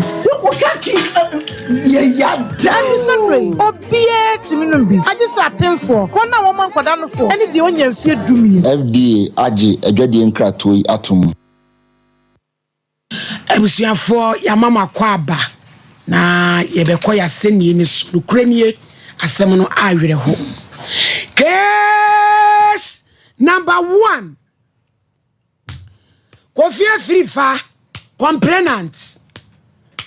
Wo ka ki yɛ yada. Ɛno yi, obiara tumi nom bi, agye sɛ apemfoɔ, wɔn a wɔma nkwadaa nofoɔ, ne deɛ ɔnnya mfeɛ dumien. FDA agye adwadie nkratoɔ yi atom. Abusuafoɔ yɛama mo akwaaba na yɛbɛkɔ yɛasɛnnie no so. Nokorɛ nie, asɛm no awerɛho. Case number one. Kofi Afirifa, complainant.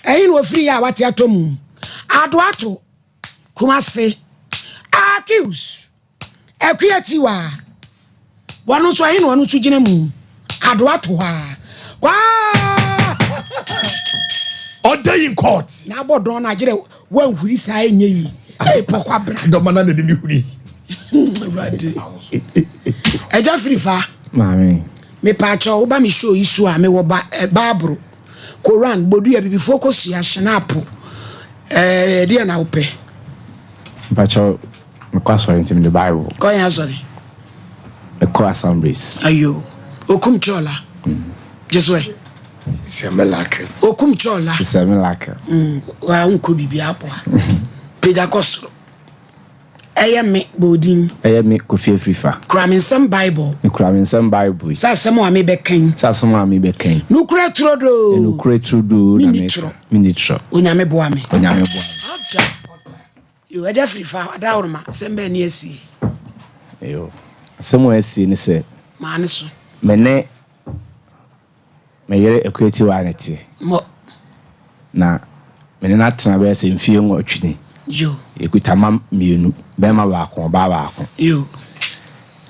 Ɛhe na ofiri yɛ a wate atɔ mu? Adoato, Kumasi. Accused, Akua Tiwa. Wɔn nso ɛhe na wɔn nso gyina mu? Adoato hɔ a. Kwaa! Ɔda in court. Na abɔ dɔn no agyerɛ wanhuri saa ɛnyɛ yi. Ee pɔkwa bra. Dɔma na n'anim huri. Awurade. Agya Firifa. Maame. Mepaakyɛw woba me show yi so a mewɔ ba eh, Bible, Koran, bodua, bibifoɔ kosua, hyenapo. Eh, ɛdeɛ na wopɛ? Mepaakyɛw mekɔ asɔre nti mede Bible. Kɔ yɛn asɔre. Mekɔ assemblies. Ayo. Okum kyɔla. Gye so ɛ. Sɛ me lake. Okum kyɔla. Sɛ me lake. Wa nkɔ bibi aboa. Pagya kɔ soro. Ɛyɛ me, bɔ wo din. Ɛyɛ me, Kofi Afrifa. Kura me nsam Bible. Mekura me nsam Bible yi. Sɛ asɛm a mebɛka yi. Sɛ asɛm a mebɛka yi. Nokorɛ turodoo. Nokorɛ turodoo na meka. Menni torɔ. Menni torɔ. Onyame boa me. Onyame boa me. Ɔda. Yo, Agya Afrifa, Adaworoma, asɛm bɛn ne asie? Yo, asɛm a asie ne sɛ. Maa ne so. Me ne Me yere Akua Tiwaa na ɛte. Mɔ. Na me ne no atena bɛyɛ sɛ mfie nwɔtwe ni. Yo. Yɛkuta mma mmienu, bɛrima baako, ɔbaa baako. Yo.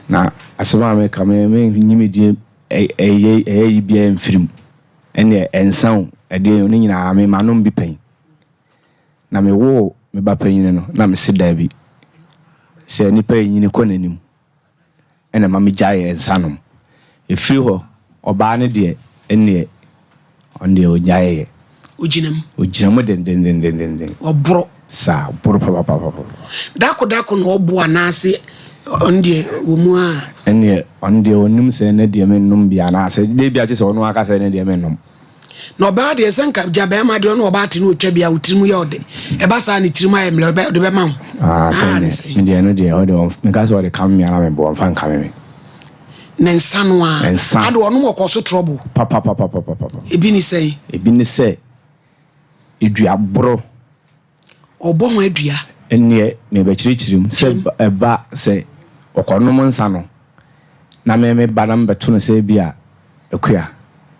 Na asɛm a meka me menyi me din ɛyɛ ɛyɛ yi biara mfiri mu. Ɛnneɛ ɛnsa o, ɛdeɛ o, ne nyinaa me manom bi pɛn. Na mewoo me ba panyini no, na mese daabi. Sɛ nipa renyini kɔ n'anim. na ɛma megyaee nsa nom. Ɛfiri hɔ, ɔbaa no deɛ, ɛnneɛ, ɔno deɛ ɔgyaeeɛ. Ɔgyina mu. Ɔgyina mu dendendendenden. Ɔboro. Saa, ɔboro papapapapa. Dako dako na ɔbo anaase ɔno deɛ wɔ mu a. Ɛnneɛ, ɔno deɛ ɔnim sɛ ɛnnɛ deɛ mennom bi anaasɛ da bi a kyerɛ sɛ ɔno ara ka sɛ ɛnnɛ deɛ mennom. Na ɔbaa deɛ sɛ nka gya bɛrima deɛ ɔne ɔbaa te no ɔtwa bi a wo tirim yɛ ɔde ɛba saa ne tirim ayɛ mmerɛ ɔde bɛma wo. Ah, sɛ ne me deɛ no deɛ ɔde meka sɛ ɔde kam me ara mebɔ ɔmfa nkame me. Ne nsa no a. Nsa. Ade ɔnom ɔkɔ so trouble. Papapapapapa. Ebi ne sɛn? Ebi ne sɛ eduaboro. Ɔbɔ ho adua. Ɛnneɛ merebɛkyerɛkyerɛ mu sɛ ɛba sɛ ɔkɔnom nsa no na me meba na mebɛto no sɛ ebia Akua,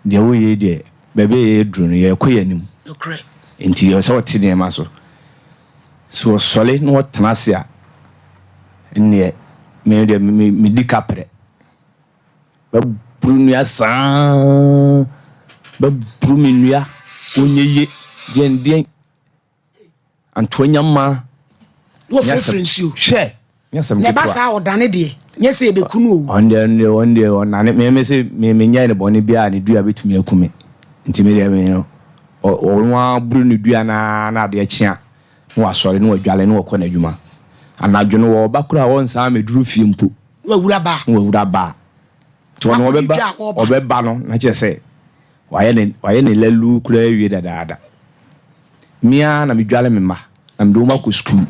deɛ woreyɛ yi deɛ, baabi a yɛaduru no, yɛrekɔ yɛn anim. Nokorɛ. Nti ɛwɔ sɛ ɔte nneɛma so. Sɛ ɔsɔre na ɔtena ase a, ɛnneɛ me deɛ medi kaprɛ. Ɔbɛboro nnua saa, bɛboro me nnua, ɔnyɛ ye, deɛn deɛn. Antoa nya mmaa. Wɔfrɛfrɛ nsuo. Hwɛ, nyɛ asɛm Na ɛba ketewa. saa a, ɔdane deɛ, nyɛ sɛ yɛbɛku no o. Ɔno deɛ, ɔno deɛ, ɔno deɛ, ɔnane. Me, me se, me, menyɛɛ no bɔne biara a ne dua bɛtumi aku me. Nti me deɛ, me no, ɔ, ɔno ara boro ne dua no ara na adeɛ kye a, na wasɔre, na wadwale, na wakɔ n'adwuma. Anadwo no, ɔreba koraa a, ɔnsan mmɛduru fie mpo. Na wawura baa. Na wawura baa. Nti ɔno Wakɔdi ɔbɛba, dwa a ɔreba. ɔbɛba no, na kyerɛ sɛ, wayɛ ne, wayɛ ne laluu koraa awie dadaada. Me ara na medware me mma, na mede wɔn akɔ sukuu.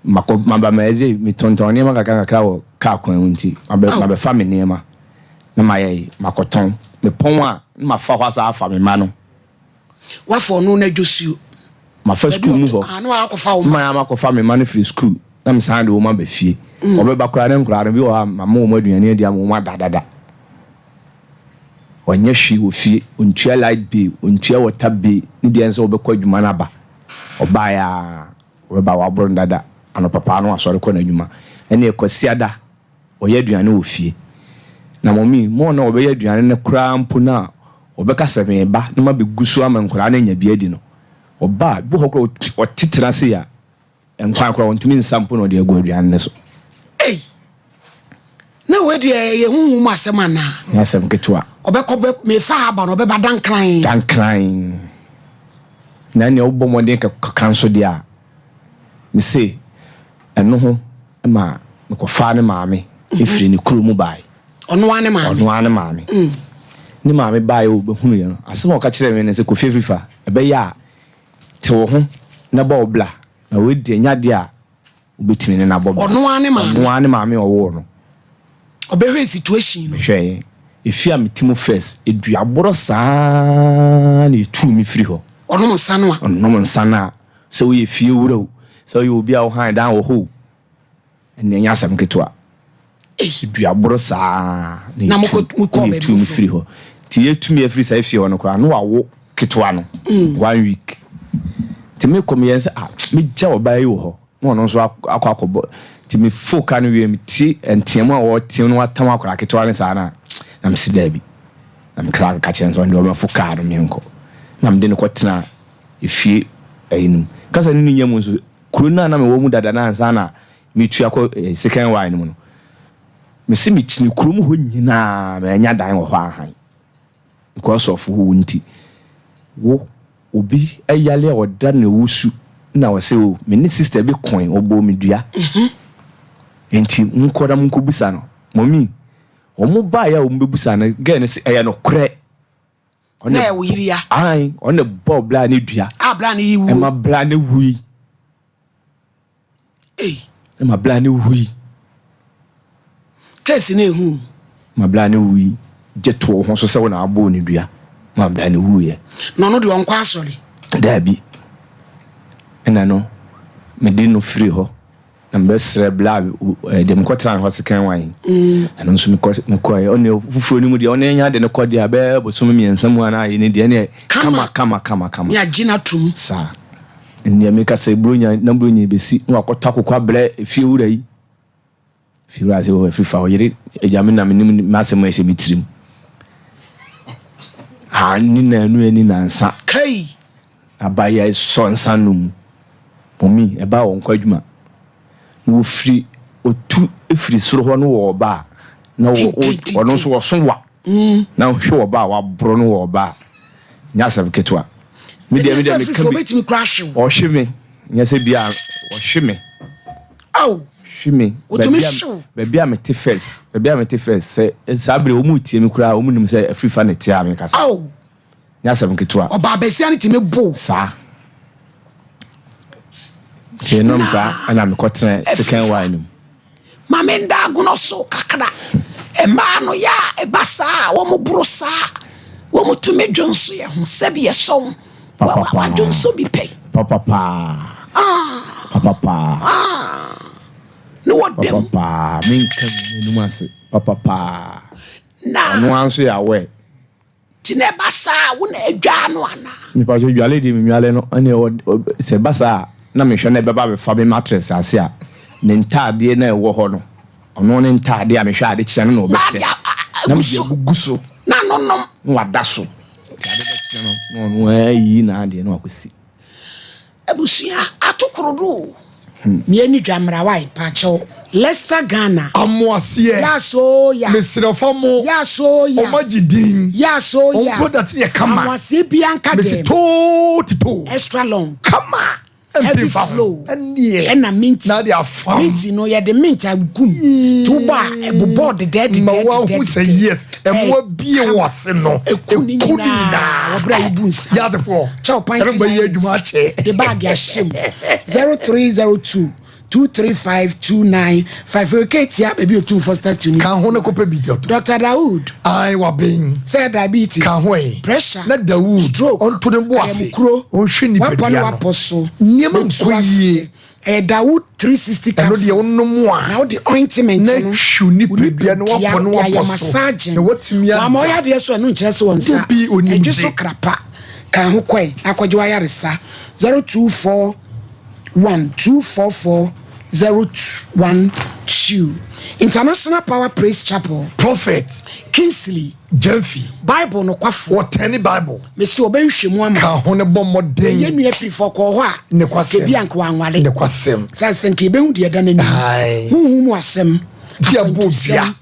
Makɔ, maba Mɛɛze, metontɔn nneɛma kakra kakra wɔ kaa kwan mu nti, mabɛ, mabɛfa me nneɛma na mayɛ, makɔtɔn. Mepɔn a, na mafa hɔ asan afa me mma no. Wafa ɔno na dwosuo. Mafa sukuu mu hɔ. Ah, na wakɔfa wo mma. Mayɛ makɔfa me mma no firi sukuu, na mesan de wɔn aba fie. Wɔbɛba koraa ne nkwadaa no, bi wɔ hɔ a, mama wɔn aduane adi ama wɔn ada dada. Ɔnyɛ hwee wɔ fie, ɔntua light bill, ɔntua water bill, ne deɛ ne sɛ ɔbɛkɔ adwuma no aba. Ɔbaeɛ ara, ɔbɛba waboro no dada, anɔpa paa na wasɔre kɔ n'adwuma. Ɛnneɛ Kwasiada, ɔyɛ aduane wɔ fie. Na mɔmi, mɔɔ na ɔbɛyɛ aduane no koraa mpo no a, ɔbɛka sɛ mereba na mabɛgu so ama nkwadaa no anya bi adi no, ɔba a, bi wɔ hɔ koraa ɔte tena ase a, Nkwan koraa ɔntumi nsa mpo na ɔde agu aduane no so. Ei! Na wei deɛ ɛyɛ honhom mu asɛm anaa? Nyɛ asɛm ketewa. Ɔbɛkɔ bɛ mefa ha aba no ɔbɛba dankran. Dankran. Na nea wobɔ mmɔden kɛkɛ nso deɛ a, mese ɛno ho ma mekɔfaa ne maame firi ne kuro mu bae. Ɔno ara ne maame. Ɔno ara ne maame. Ne maame baeɛ a ɔbɛhunuiɛ no, asɛm a ɔka kyerɛɛ me ne sɛ, Kofi Afrifa, ɛbɛyɛ a Te wo ho na bɔ wo bra, na wei deɛ nyɛ adeɛ a wobɛtumi ne no abɔ bra. Ɔno ara ne maame. Ɔno ara ne maame a ɔwoo no. Ɔbɛhwɛɛ situation no. Mehwɛeɛ. Efie a mete mu first, eduaborɔ saa na etuu me firi hɔ. Ɔnom nsa no a. Ɔnom nsa no a, sɛ woyɛ fie wura o, sɛ woyɛ obi a wohan dan wɔ hɔ o, Ɛnneɛ ɛnyɛ asɛm ketewa. Duaboro saa na yɛtu me firi hɔ. Nti yɛtu me afiri saa fie hɔ no koraa na wawo ketewa no mm. one week. Nti mekɔ meyɛ sɛ ah megya ɔbaa yi wɔ hɔ na ɔno nso akɔ akɔbɔ. Nti mefo ka no wie metie nteamu a wɔteam no watam akwadaa ketewa no saa na na mese daabi. Na mekra ka kyerɛ no sɛ ɔno deɛ ɔmɛfo kaa no menkɔ. Na mede no kɔtena efie ɛyi no mu. Kasa no ne nya mu nso Kuro no a na mewɔ mu dada no ansa na meretu akɔ second wine no mu no, mese mekyini kurom hɔ nyinaa mannya dan wɔ hɔ ahan because of wo nti. Wo, obi yale a ɔda ne wo su na ɔse o, me ne sister bi koe, ɔbɔɔ me dua. Nti monkɔ na monkɔbusa no. Mummy, wɔn baeɛ a wɔbɛbusa no, girl no se ɛyɛ nokorɛ. Na ɛyɛ wo yere ya. Ae, ɔno na ɛbɔɔ bra ne dua. A bra ne yi wuo. Ɛma bra ne wui. Ei. Ɛma bra ne wui. Keesi na ehu. Ma bra ne wui. Gye to wo ho so sɛ wo na abɔɔ ne dua. Ma bra ne wuiɛ. Na ɔno deɛ ɔnkɔ asɔre. Daabi. Ɛna no, mede no firi hɔ. Na mebɛsrɛ bla eh, deɛ mekɔtena ne hɔ sekan wan mm. ɛno nso mekɔɛ ɔne foforɔ no mu deɛ ɔne nya de no kɔ deɛ abɛɛ bosome mmiɛnsa mu anaa yɛ ne deɛ ɛneɛ kama kama kama kama yɛagye no atom saa nneɛ meka sɛ buronya na buronya bɛsi na wakɔtɔ akokɔ abrɛ efie wura yi efie wura sɛ wɔ afifa ɔyere agya me na menim m'asɛm a ɛhyɛ me tirim ha ne naanu ani nansa kai Aba yɛ sɔ nsa no mu. Mummy ɛba a ɔnkɔ adwuma. Na wɔfiri ɔtu firi soro hɔ no wɔ ɔba a na ɔno nso ɔso wa. Na ɔhwɛ ɔba a waboro no wɔ ɔba a nyɛ asɛm ketewa. Me deɛ me deɛ meka bi ɔhwe me nyɛ sɛ bi a ɔhwe me. Hwe me. Baabi a mete first baabi a mete first sɛ saa bere wɔn retie me koraa wɔn nim sɛ afirifa na ɛte a mekasa. Nyɛ asɛm ketewa. Ɔbaa basia no tumi bo. Saa. Nti ɛnam saa ɛna mekɔtena second wine no mu. Ma me nda agono so kakra. Mmaa no yɛ a ɛba saa a wɔn boro saa wɔn tumi dwonso yɛ ho sɛbi ɛsɔn wadwonso bi pɛ. Papapaa. Ah. Papapaa. Ah. Ne wɔ dɛm. Papapaa. Menka mu n'anum ase. Papapaa. Na. Ɔno ara nso yɛ aware. Nti na ɛba saa a, wo na adwaa no anaa? Mepakyɛ dwale deɛ menwale no ɛne sɛ ɛba saa a na mehwɛ na ɛbɛba abɛfa me mattress ase a ne ntaadeɛ na ɛwɔ hɔ no ɔno ne ntaadeɛ a mehwɛ ade kyerɛ no na ɔbɛhyɛ. Na mede agugu so. Na anonom. Na wada so. Nti ade bɛkyɛ no, na ɔno ayi n'adeɛ na wakɔsi. Abusua ato korodo o. Mie ni dwa mmra wai pakyɛw Leicester Ghana. Amoaseɛ. Yas oo yas. Mesrɛ fa mo. Yas oo yas. Ɔmo agye din. Yas oo Ɔmo yas. product yɛ kama. Amoaseɛ biaa nka Mesi dɛm. too ti too. Extra long. Kama. Heavy Ɛmpi nfa ho. flow. Ɛneɛ. Ɛna minti. Na de afam. Minti no yɛde mint agum. Ti wobɔ a ɛbobɔ dedɛɛ dedɛɛ Ma dedɛɛ wahu sɛ dedɛɛ. yes. Ɛmoa bie wɔ ase no. Eku ne nyinaa wɔ berɛ a wobu nsa. Yadefoɔ. Kyɛw pint Ɛno bɛyɛ adwuma akyɛ. De baage ahyɛ mu. 0302 235 295 Eke tia baabi otumfoɔ statue ni. Ka ho na kɔpɛ bi dɔtɔ. Dr. Dawood. Ae waben. Sɛ diabetes. Ka ho ɛ. Pressure. Na Dawood. Stroke. Ɔnto ne bo ase. Ayamkuro. Ɔnhwɛ Wapɔ nipadua ne no. wapɔ so. Nneɛma Bɛtu nkɔ ase. yie. Ɛyɛ Dawood 360 Ɛno capsules. deɛ wonom a. Na wode ointment Na no. twiw nipadua no wapɔ ne de ayɛ wapɔ so. massaging. Na watumi ada. Wama ɔyɛ adeɛ so ɛno nkyerɛ sɛ wɔn nsa. Dabi, onim Ɛdwe so de. krapa. Ka ho kɔe na akɔgye w'ayaresa. 024 1 244 012 International Power Praise Chapel. Prophet. Kingsley. Gyamfi. Bible nokwafo. Wɔtɛne Bible. Mesi ɔbɛhwehwɛ mu ama. Ka ho ne bɔ mmɔden. Yɛn nua firifo kɔɔ hɔ a. Nekwasɛm. Kebi anka wanwale. Nekwasɛm. Sɛ sɛ nka ebehu deɛ ɛda n'anim. Ae. Huhu mu asɛm. Ti a bɔ obia.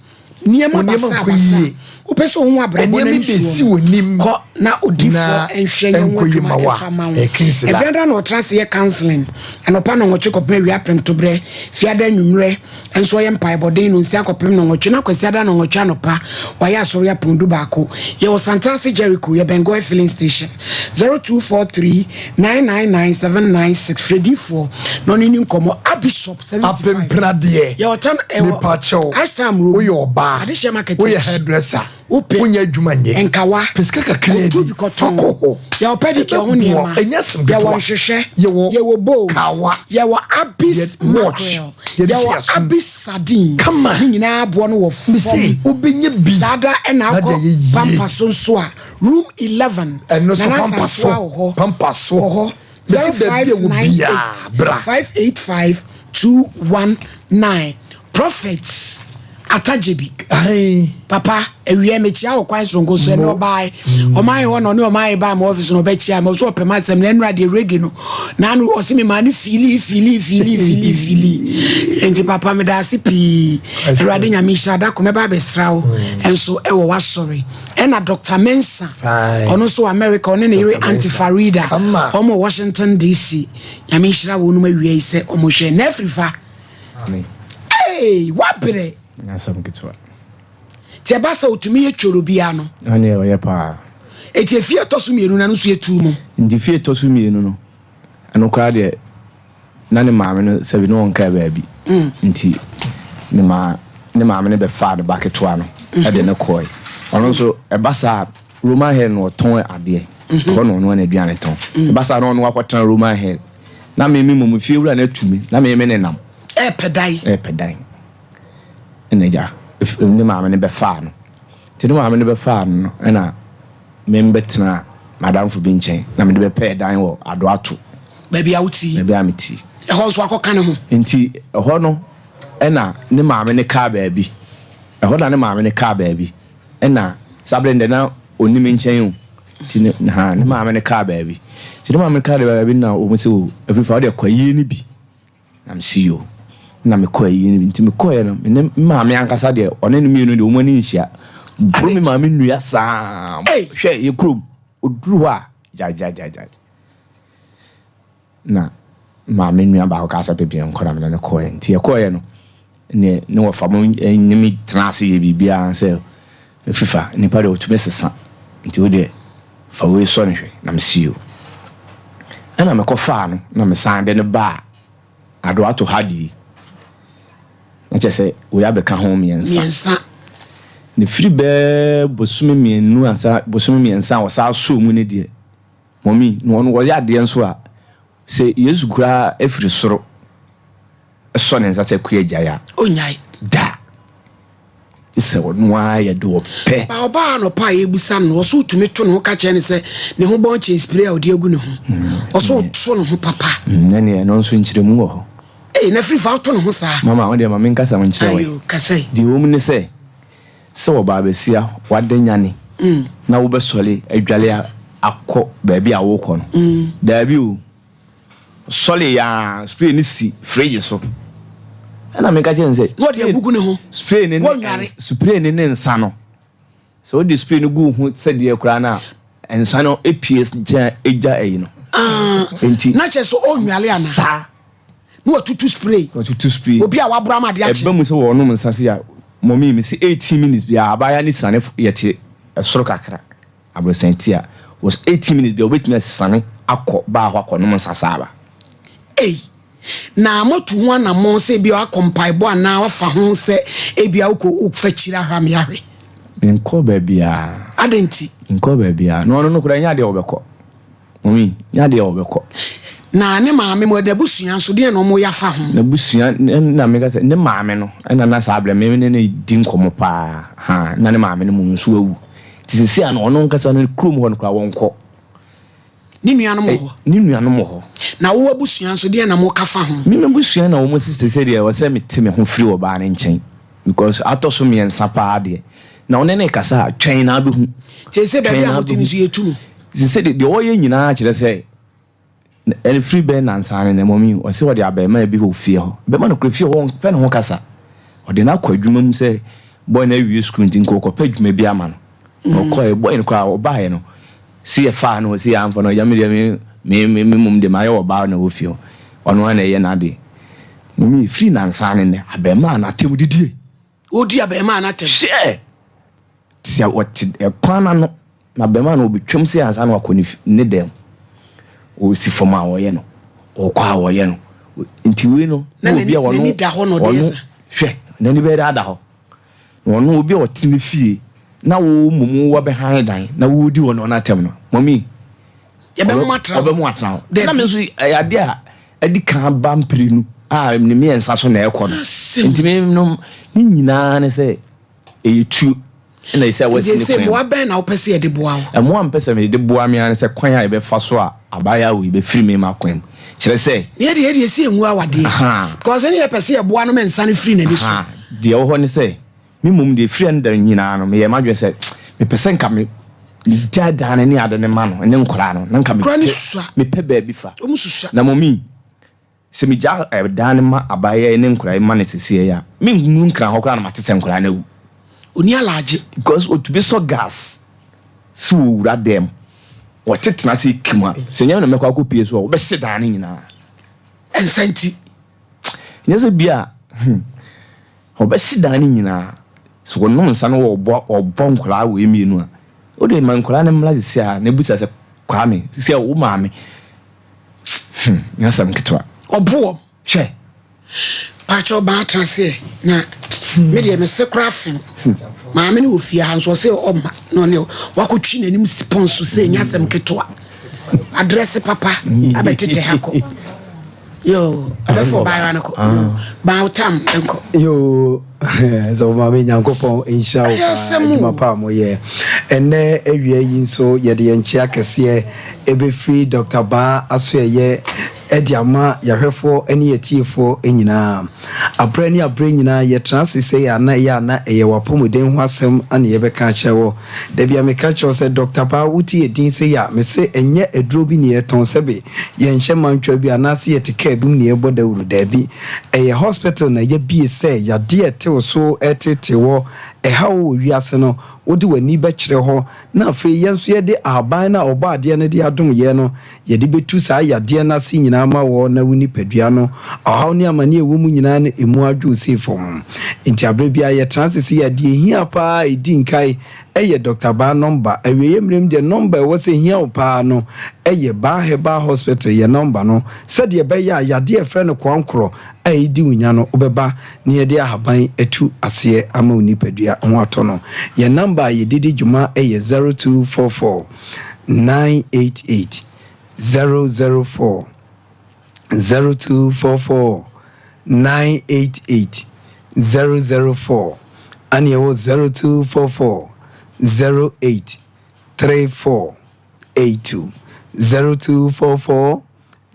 Nneɛma Nneɛma basa nkɔ basa. yie. Wopɛ sɛ ohun abrabɔ Nneɛma n'ani bi bɛsi soɔ no. w'anim. Kɔ na odifoɔ Na nhwɛ nyɛ ho ɛnkɔ yie adwuma ma wo a, ɛmfa ma wo. ɛyɛ Kingsley la. Ɛberɛ da na ɔtra ase yɛ counseling. Anɔpa nnɔnwɔtwe kɔpem awia prɛmtoberɛ. Fiada anwummerɛ nso ɔyɛ mpaebɔden nnɔnsia kɔpem nnɔnwɔtwe na Kwasiada nnɔnwɔtwe anɔpa wayɛ asɔre apɔn dubaako. Yɛwɔ Santase Jericho, yɛbɛn Goil filling station. 0243 999 796 Frɛ difoɔ na ɔne ni nkɔmmɔ. Abishop 75. Apempena deɛ. Yɛwɔ tan ɛwɔ Mepa kyɛw. Ashtown Road. Woyɛ ɔbaa. Adehyɛ market Woyɛ akyi. hairdresser. Wopɛ Wonyɛ adwuma nyɛ. nkawa. Pɛ sika kakraa Kɔtu bi. bi Fa kɔtɔn. kɔ hɔ. Yɛwɔ pedicure ho Ɛbɛboa. nneɛma. Ɛnyɛ asɛm Yɛwɔ ketewa. nhwehwɛ. Yɛwɔ Yɛwɔ bowls. kawa. Yɛwɔ abis Yɛ watch. mackerel. Yɛde hyɛ Yɛwɔ asom. abis sardine. Kama. Ne nyinaa aboɔ no wɔ Mese fam. wobɛnya bi. Saa da ɛna Na akɔ deɛ ɛyɛ yie. pampa so nso a room 11. Ɛno nso Nana pampa so. Asantewa wɔ hɔ. Pampa so. Wɔ hɔ. Mese baabi a wɔ biara, bra. 585 219 Prophet Atajebi. Papa, awia mekyia wɔ kwan soronko so ɛna ɔbae. Ɔman hɔ na ɔne ɔman baa ma office na ɔbɛkyia ma ɔso ɔpɛ ma asɛm na ɛnura deɛ reggae no. Na ano ɔse me maa ne fiili fiili fiili fiili fiili. Nti papa meda ase pii. Awurade Nyame nhyira da ko mɛba abɛsra wo nso ɛwɔ w'asɔre. Ɛna Dr. Mensah ɔno nso wɔ America ɔne ne yere Auntie Farida ɔmo wɔ Washington DC. Nyame nhyira wɔn nom awia yi sɛ ɔmo hwɛ na afiri fa. Ee wabrɛ. Asɛm ketewa. Ti ɛba sɛ otumi yɛ tworo biara no. Ɔne ɔyɛ paa. Eti efie ɛtɔ so mmienu na no nso yɛtuu mu. Nti fie ɛtɔ so mmienu no, ɛno koraa deɛ na ne maame no sɛbi ne ɔnkaa baabi. Nti ne maa ne maame no bɛfaa ne ba ketewa no ɛde no kɔe. Ɔno nso ɛba saa Roman Hill na ɔtɔn adeɛ. Ɛhɔ na ɔnoa n'aduane tɔn. Ɛba saa na ɔno akɔtena Roman Hill. Na me me mmom fie wura no atu me na me me nenam. Ɛɛpɛ dan. Ɛɛpɛ dan. Ɛna agya ne maame no bɛfaa no. Nti ne maame no bɛfaa no no ɛna me bɛtena madamfo bi nkyɛn na mede bɛpɛɛ dan wɔ Adoato. Baabi a wote. Baabi a mete. Ɛhɔ nso akɔka ne ho. Nti ɛhɔ no ɛna ne maame no kaa baabi. Ɛhɔ na ne maame no kaa baabi. Ɛna saa berɛ no deɛ na ɔnni me nkyɛn o. Nti ne ha ne maame no kaa baabi. Nti ne maame no kaa baabi na wɔn sɛ o afirifa wo deɛ kɔ ayie no bi. Na me si o. Na me kɔ ayie no bi. Nti me kɔɛ no me ne me maame ankasa deɛ ɔne ne mmienu deɛ wɔn ani nhyia. Boro me maame nnua saa. Hwɛ yɛ kurom ɔduru hɔ a gyae gyae gyae gyae. Na maame nua baako kaa sɛ Pepe yɛnkɔ na me ne no kɔeɛ. Nti yɛkɔeɛ no, ne ne wɔfa mo ne me tena ase yɛ biribiara sɛ fifa nipa deɛ ɔtumi sesa nti wo deɛ fa wei sɔ no hwɛ na mesi o. Ɛna mekɔfaa no na mesan de no baa Adoato ha deɛ yi. Na kyerɛ sɛ wei abɛka ho mmiɛnsa. Mmiɛnsa. Ne firi bɛɛ bosome mmienu ansa bosome mmiɛnsa a wɔsan sɔɔ mu no deɛ Mummy, na ɔno ɔyɛ adeɛ nso a, sɛ Yesu koraa firi soro sɔ ne nsa sɛ kua gyae a, Ɔnnyae. Da. Gye sɛ ɔno ara yɛ de ɔpɛ. Ba ɔbaa anɔpa a yɛrebisa no no, ɔso wotumi to ne ho ka kyerɛ no sɛ ne ho bɔn kyɛn spray a ɔde agu ne ho. Ɔso woto ne ho papa. Ɛnneɛ ɛno nso nkyerɛmu wɔ hɔ. Ei, na firi fa woto ne ho saa? Mama, wo deɛ ma menkasa nkyerɛ wo. Ayo, kasa yi. Deɛ ɛwɔ mu ne sɛ, Sɛ ɔbaa basia wada nyane na wobɛsɔre adwale akɔ baabi a wokɔ no, daabi o. Sɔre yaa spray no si fridge so. Ɛna meka kyerɛ no sɛ Wɔde agugu ne ho. Spray no ne spray no ne nsa no. Sɛ wode spray no gu wo ho sɛdeɛ koraa no a, nsa no pue nkyɛn gya ayi no. Ah, Nti na kyerɛ sɛ ɔnnwale anaa? Saa. Na watutu spray. Watutu spray. Obi a waboro ama adeɛ akye. Ɛba mu sɛ wɔnom nsa se a, mɔmi me se 18 minutes biara abaayewa no siane yɛte soro kakra aborosan ti a, was 18 minutes biara wobɛtumi asiane akɔ baa hɔ akɔnom nsa saa aba. Ei! Na moatu ho anammɔn sɛ ebia woakɔ mpaebɔ anaa woafa ho sɛ ebia wokɔ wofa akyiri ahwɛ a meahwɛ? Menkɔɔ baabiara. Adɛn nti? Menkɔɔ baabiara. Na ɔno no koraa ɛnyɛ adeɛ a ɔbɛkɔ. Mummy, nyɛ adeɛ a ɔbɛkɔ. Na ne maame mo, n'abusua nso, deɛn na wɔyɛ afa ho? N'abusua, na meka sɛ ne maame no, ɛna na saa berɛ me ne no di nkɔmmɔ paa, ha, na ne maame no mmom nso awu. Nti seesei a no ɔno ankasa no kurom hɔ no koraa wɔnkɔ. Ne nuanom wɔ hɔ? Ne nuanom wɔ hɔ. Na wo abusua nso, deɛn na moka fa ho? Me m'abusua na wɔn sisi sɛ deɛ ɛwɔ sɛ mete me ho firi ɔbaa no nkyɛn because atɔ so mmiɛnsa paa deɛ na ɔne no rekasa a, twɛn na abɛhu. Seesei baabi Twɛn a na mote no abɛhu. nso yɛtu no. Seesei deɛ deɛ ɔreyɛ nyinaa kyerɛ sɛ ɛfiri bɛyɛ nnansa ne nnɛ mɔmi ɔse ɔde abarimaa bi wɔ fie hɔ. Bɛrima no kura fie hɔ ɔmpɛ ne ho kasa. Ɔde no akɔ adwuma mu sɛ boy no awie sukuu nti nka ɔkɔpɛ adwuma bi ama no. Na ɔkɔɛ boy no koraa ɔbaeɛ no se yɛfaa no se yɛamfa no agya me deɛ me me me me mmom deɛ mayɛ ɔbaa na ɛwɔ fie hɔ. Ɔno ara na ɛyɛ n'adeɛ. Mɔmi ɛfiri nnansa ne nnɛ abarimaa no atɛm didie. Ɔredi abarimaa no atɛm. Hwɛ! Sɛ ɔte ɛkwan no ano na abarimaa no ɔbɛtwam sɛ ansa na wakɔ ne ne dan mu. Ɔsi fam a ɔyɛ no, ɔkɔ a ɔyɛ no. Nti wei no, na obi a ɔno n'ani da hɔ na ɔde yɛ sa. Hwɛ, n'ani bɛyɛ dɛ ada hɔ. Na ɔno obi a ɔte ne fie na wo mmom wabɛhan dan na wodi ɔno no atɛm no, mɔmi. Yɛbɛmo atena hɔ. Ɔbɛmo atena hɔ. Na me nso ɛyɛ adeɛ a adi kan ba mprenu a ne mmiɛnsa so na ɛkɔ no. Nti me no ne nyinaa ne sɛ ɛyɛ tuo na ɛsɛ wasi ne kwan. Nti mmoa bɛn na wopɛ sɛ yɛde boa wo? Mmoa mpɛ sɛ mede boa me ara ne sɛ kwan a yɛbɛfa so a abaayewa wei bɛfiri me ma kwan mu. Kyerɛ sɛ. Ne yɛde yɛde yɛsi engu awadeɛ. Because ne yɛpɛ sɛ yɛboa no ma nsa no firi n'ani so. Deɛ ɛwɔ hɔ ne sɛ Me mmom deɛ, ɛfiri ɛno da no nyinaa no, meyɛɛ m'adwene sɛ mepɛ sɛ nka me megyae dan no ne ade no ma no ne nkwadaa no, na nka mepɛ mepɛ baabi fa. Na mmom yi, sɛ megyaa dan no ma abaayewa yi ne nkwadaa yi ma no seesei yi a, menhunu nkran hɔ koraa na mate sɛ nkwadaa no awu. Ɔnni alaagye. Because ɔtumi sɔ gas sɛ ɔwura dan mu, ɔte tena ase kim a, sɛ nyɛ me na mɛkɔ akɔpue so a, wɔbɛhye dan no nyinaa. Nsa nti. Nyɛ sɛ bi a, hmm. Ɔbɛhye dan no nyinaa. Sɛ ɔnom nsa na ɔbɔ ɔbɔ nkwadaa wei mmienu a, wode ma nkwadaa no mmra sisi a na bisa sɛ Kwame, sisi a wo maame hmm, nyɛ asɛm ketewa. Ɔbo wɔn. Hwɛ. Pakyɛ ɔbaa atena aseɛ na me deɛ mese koraa fem. Maame no wɔ fie ha nso ɔse ɔma na ɔne wakɔtwi n'anim pɔn so sɛ ɛnyɛ asɛm ketewa. Adrɛse papa abɛtetɛ ha kɔ. Yo, abɛfo ɔbaayewa no kɔ. Ah. Baa tam nkɔ. Yo, sɛ maame Nyankopɔn nhyira wo paa adwuma pa a moyɛ. Ɛnnɛ awia yi nso yɛde yɛn nkyea kɛseɛ ɛbɛfiri Dr. Baa asoɛyɛ ɛde ama yɛahwɛfoɔ ne yɛtiefoɔ nyinaa. Aberɛ ne aberɛ nyinaa yɛtena ase sei a na ɛyɛ a na ɛyɛ w'apɔmuden ho asɛm na yɛbɛka akyerɛ wo. Da bi a meka kyerɛ wo sɛ Dɔkta Baa wote yɛ din sei a, mese ɛnyɛ aduro bi ne yɛtɔn sɛbe yɛnhyɛ mantwa bi anaase yɛte kaa bi mu ne yɛbɔ dawuro, daabi. Ɛyɛ hospital na yɛabie sɛ yadeɛ a ɛte wo so reteetee wɔ, ɛha wo wɔ wiase no, wode w'ani bɛkyerɛ hɔ na afei yɛn nso yɛde ahaban no a Ɔbɔadeɛ no de adom yɛn no Yɛde bɛtu saa yadeɛ no ase nyinaa ama wɔ na wo nipadua no ɔhaw ne amaneɛ a ɛwɔ mu nyinaa no ɛmu adwo sei fam. Nti aberɛ biara yɛtena ase sɛ yadeɛ ɛhia paa a ɛdi nkae yɛ Dɔkta Baa nɔmba. Awieɛ mmerɛ mu deɛ nɔmba a ɛwɔ sɛ ɛhia wo paa no yɛ Baa Herbal Hospital yɛ nɔmba no sɛdeɛ ɛbɛyɛ a yadeɛ a ɛfrɛ no koankorɔ a ɛredi wo nya no wobɛba na yɛde ahaban atu aseɛ ama wo nipadua ho atɔ no. Yɛn nɔmba a yɛde di dwuma yɛ 0244. 988 004 0244 988 004 ɛne ɛwɔ 0244 08 34 82 0244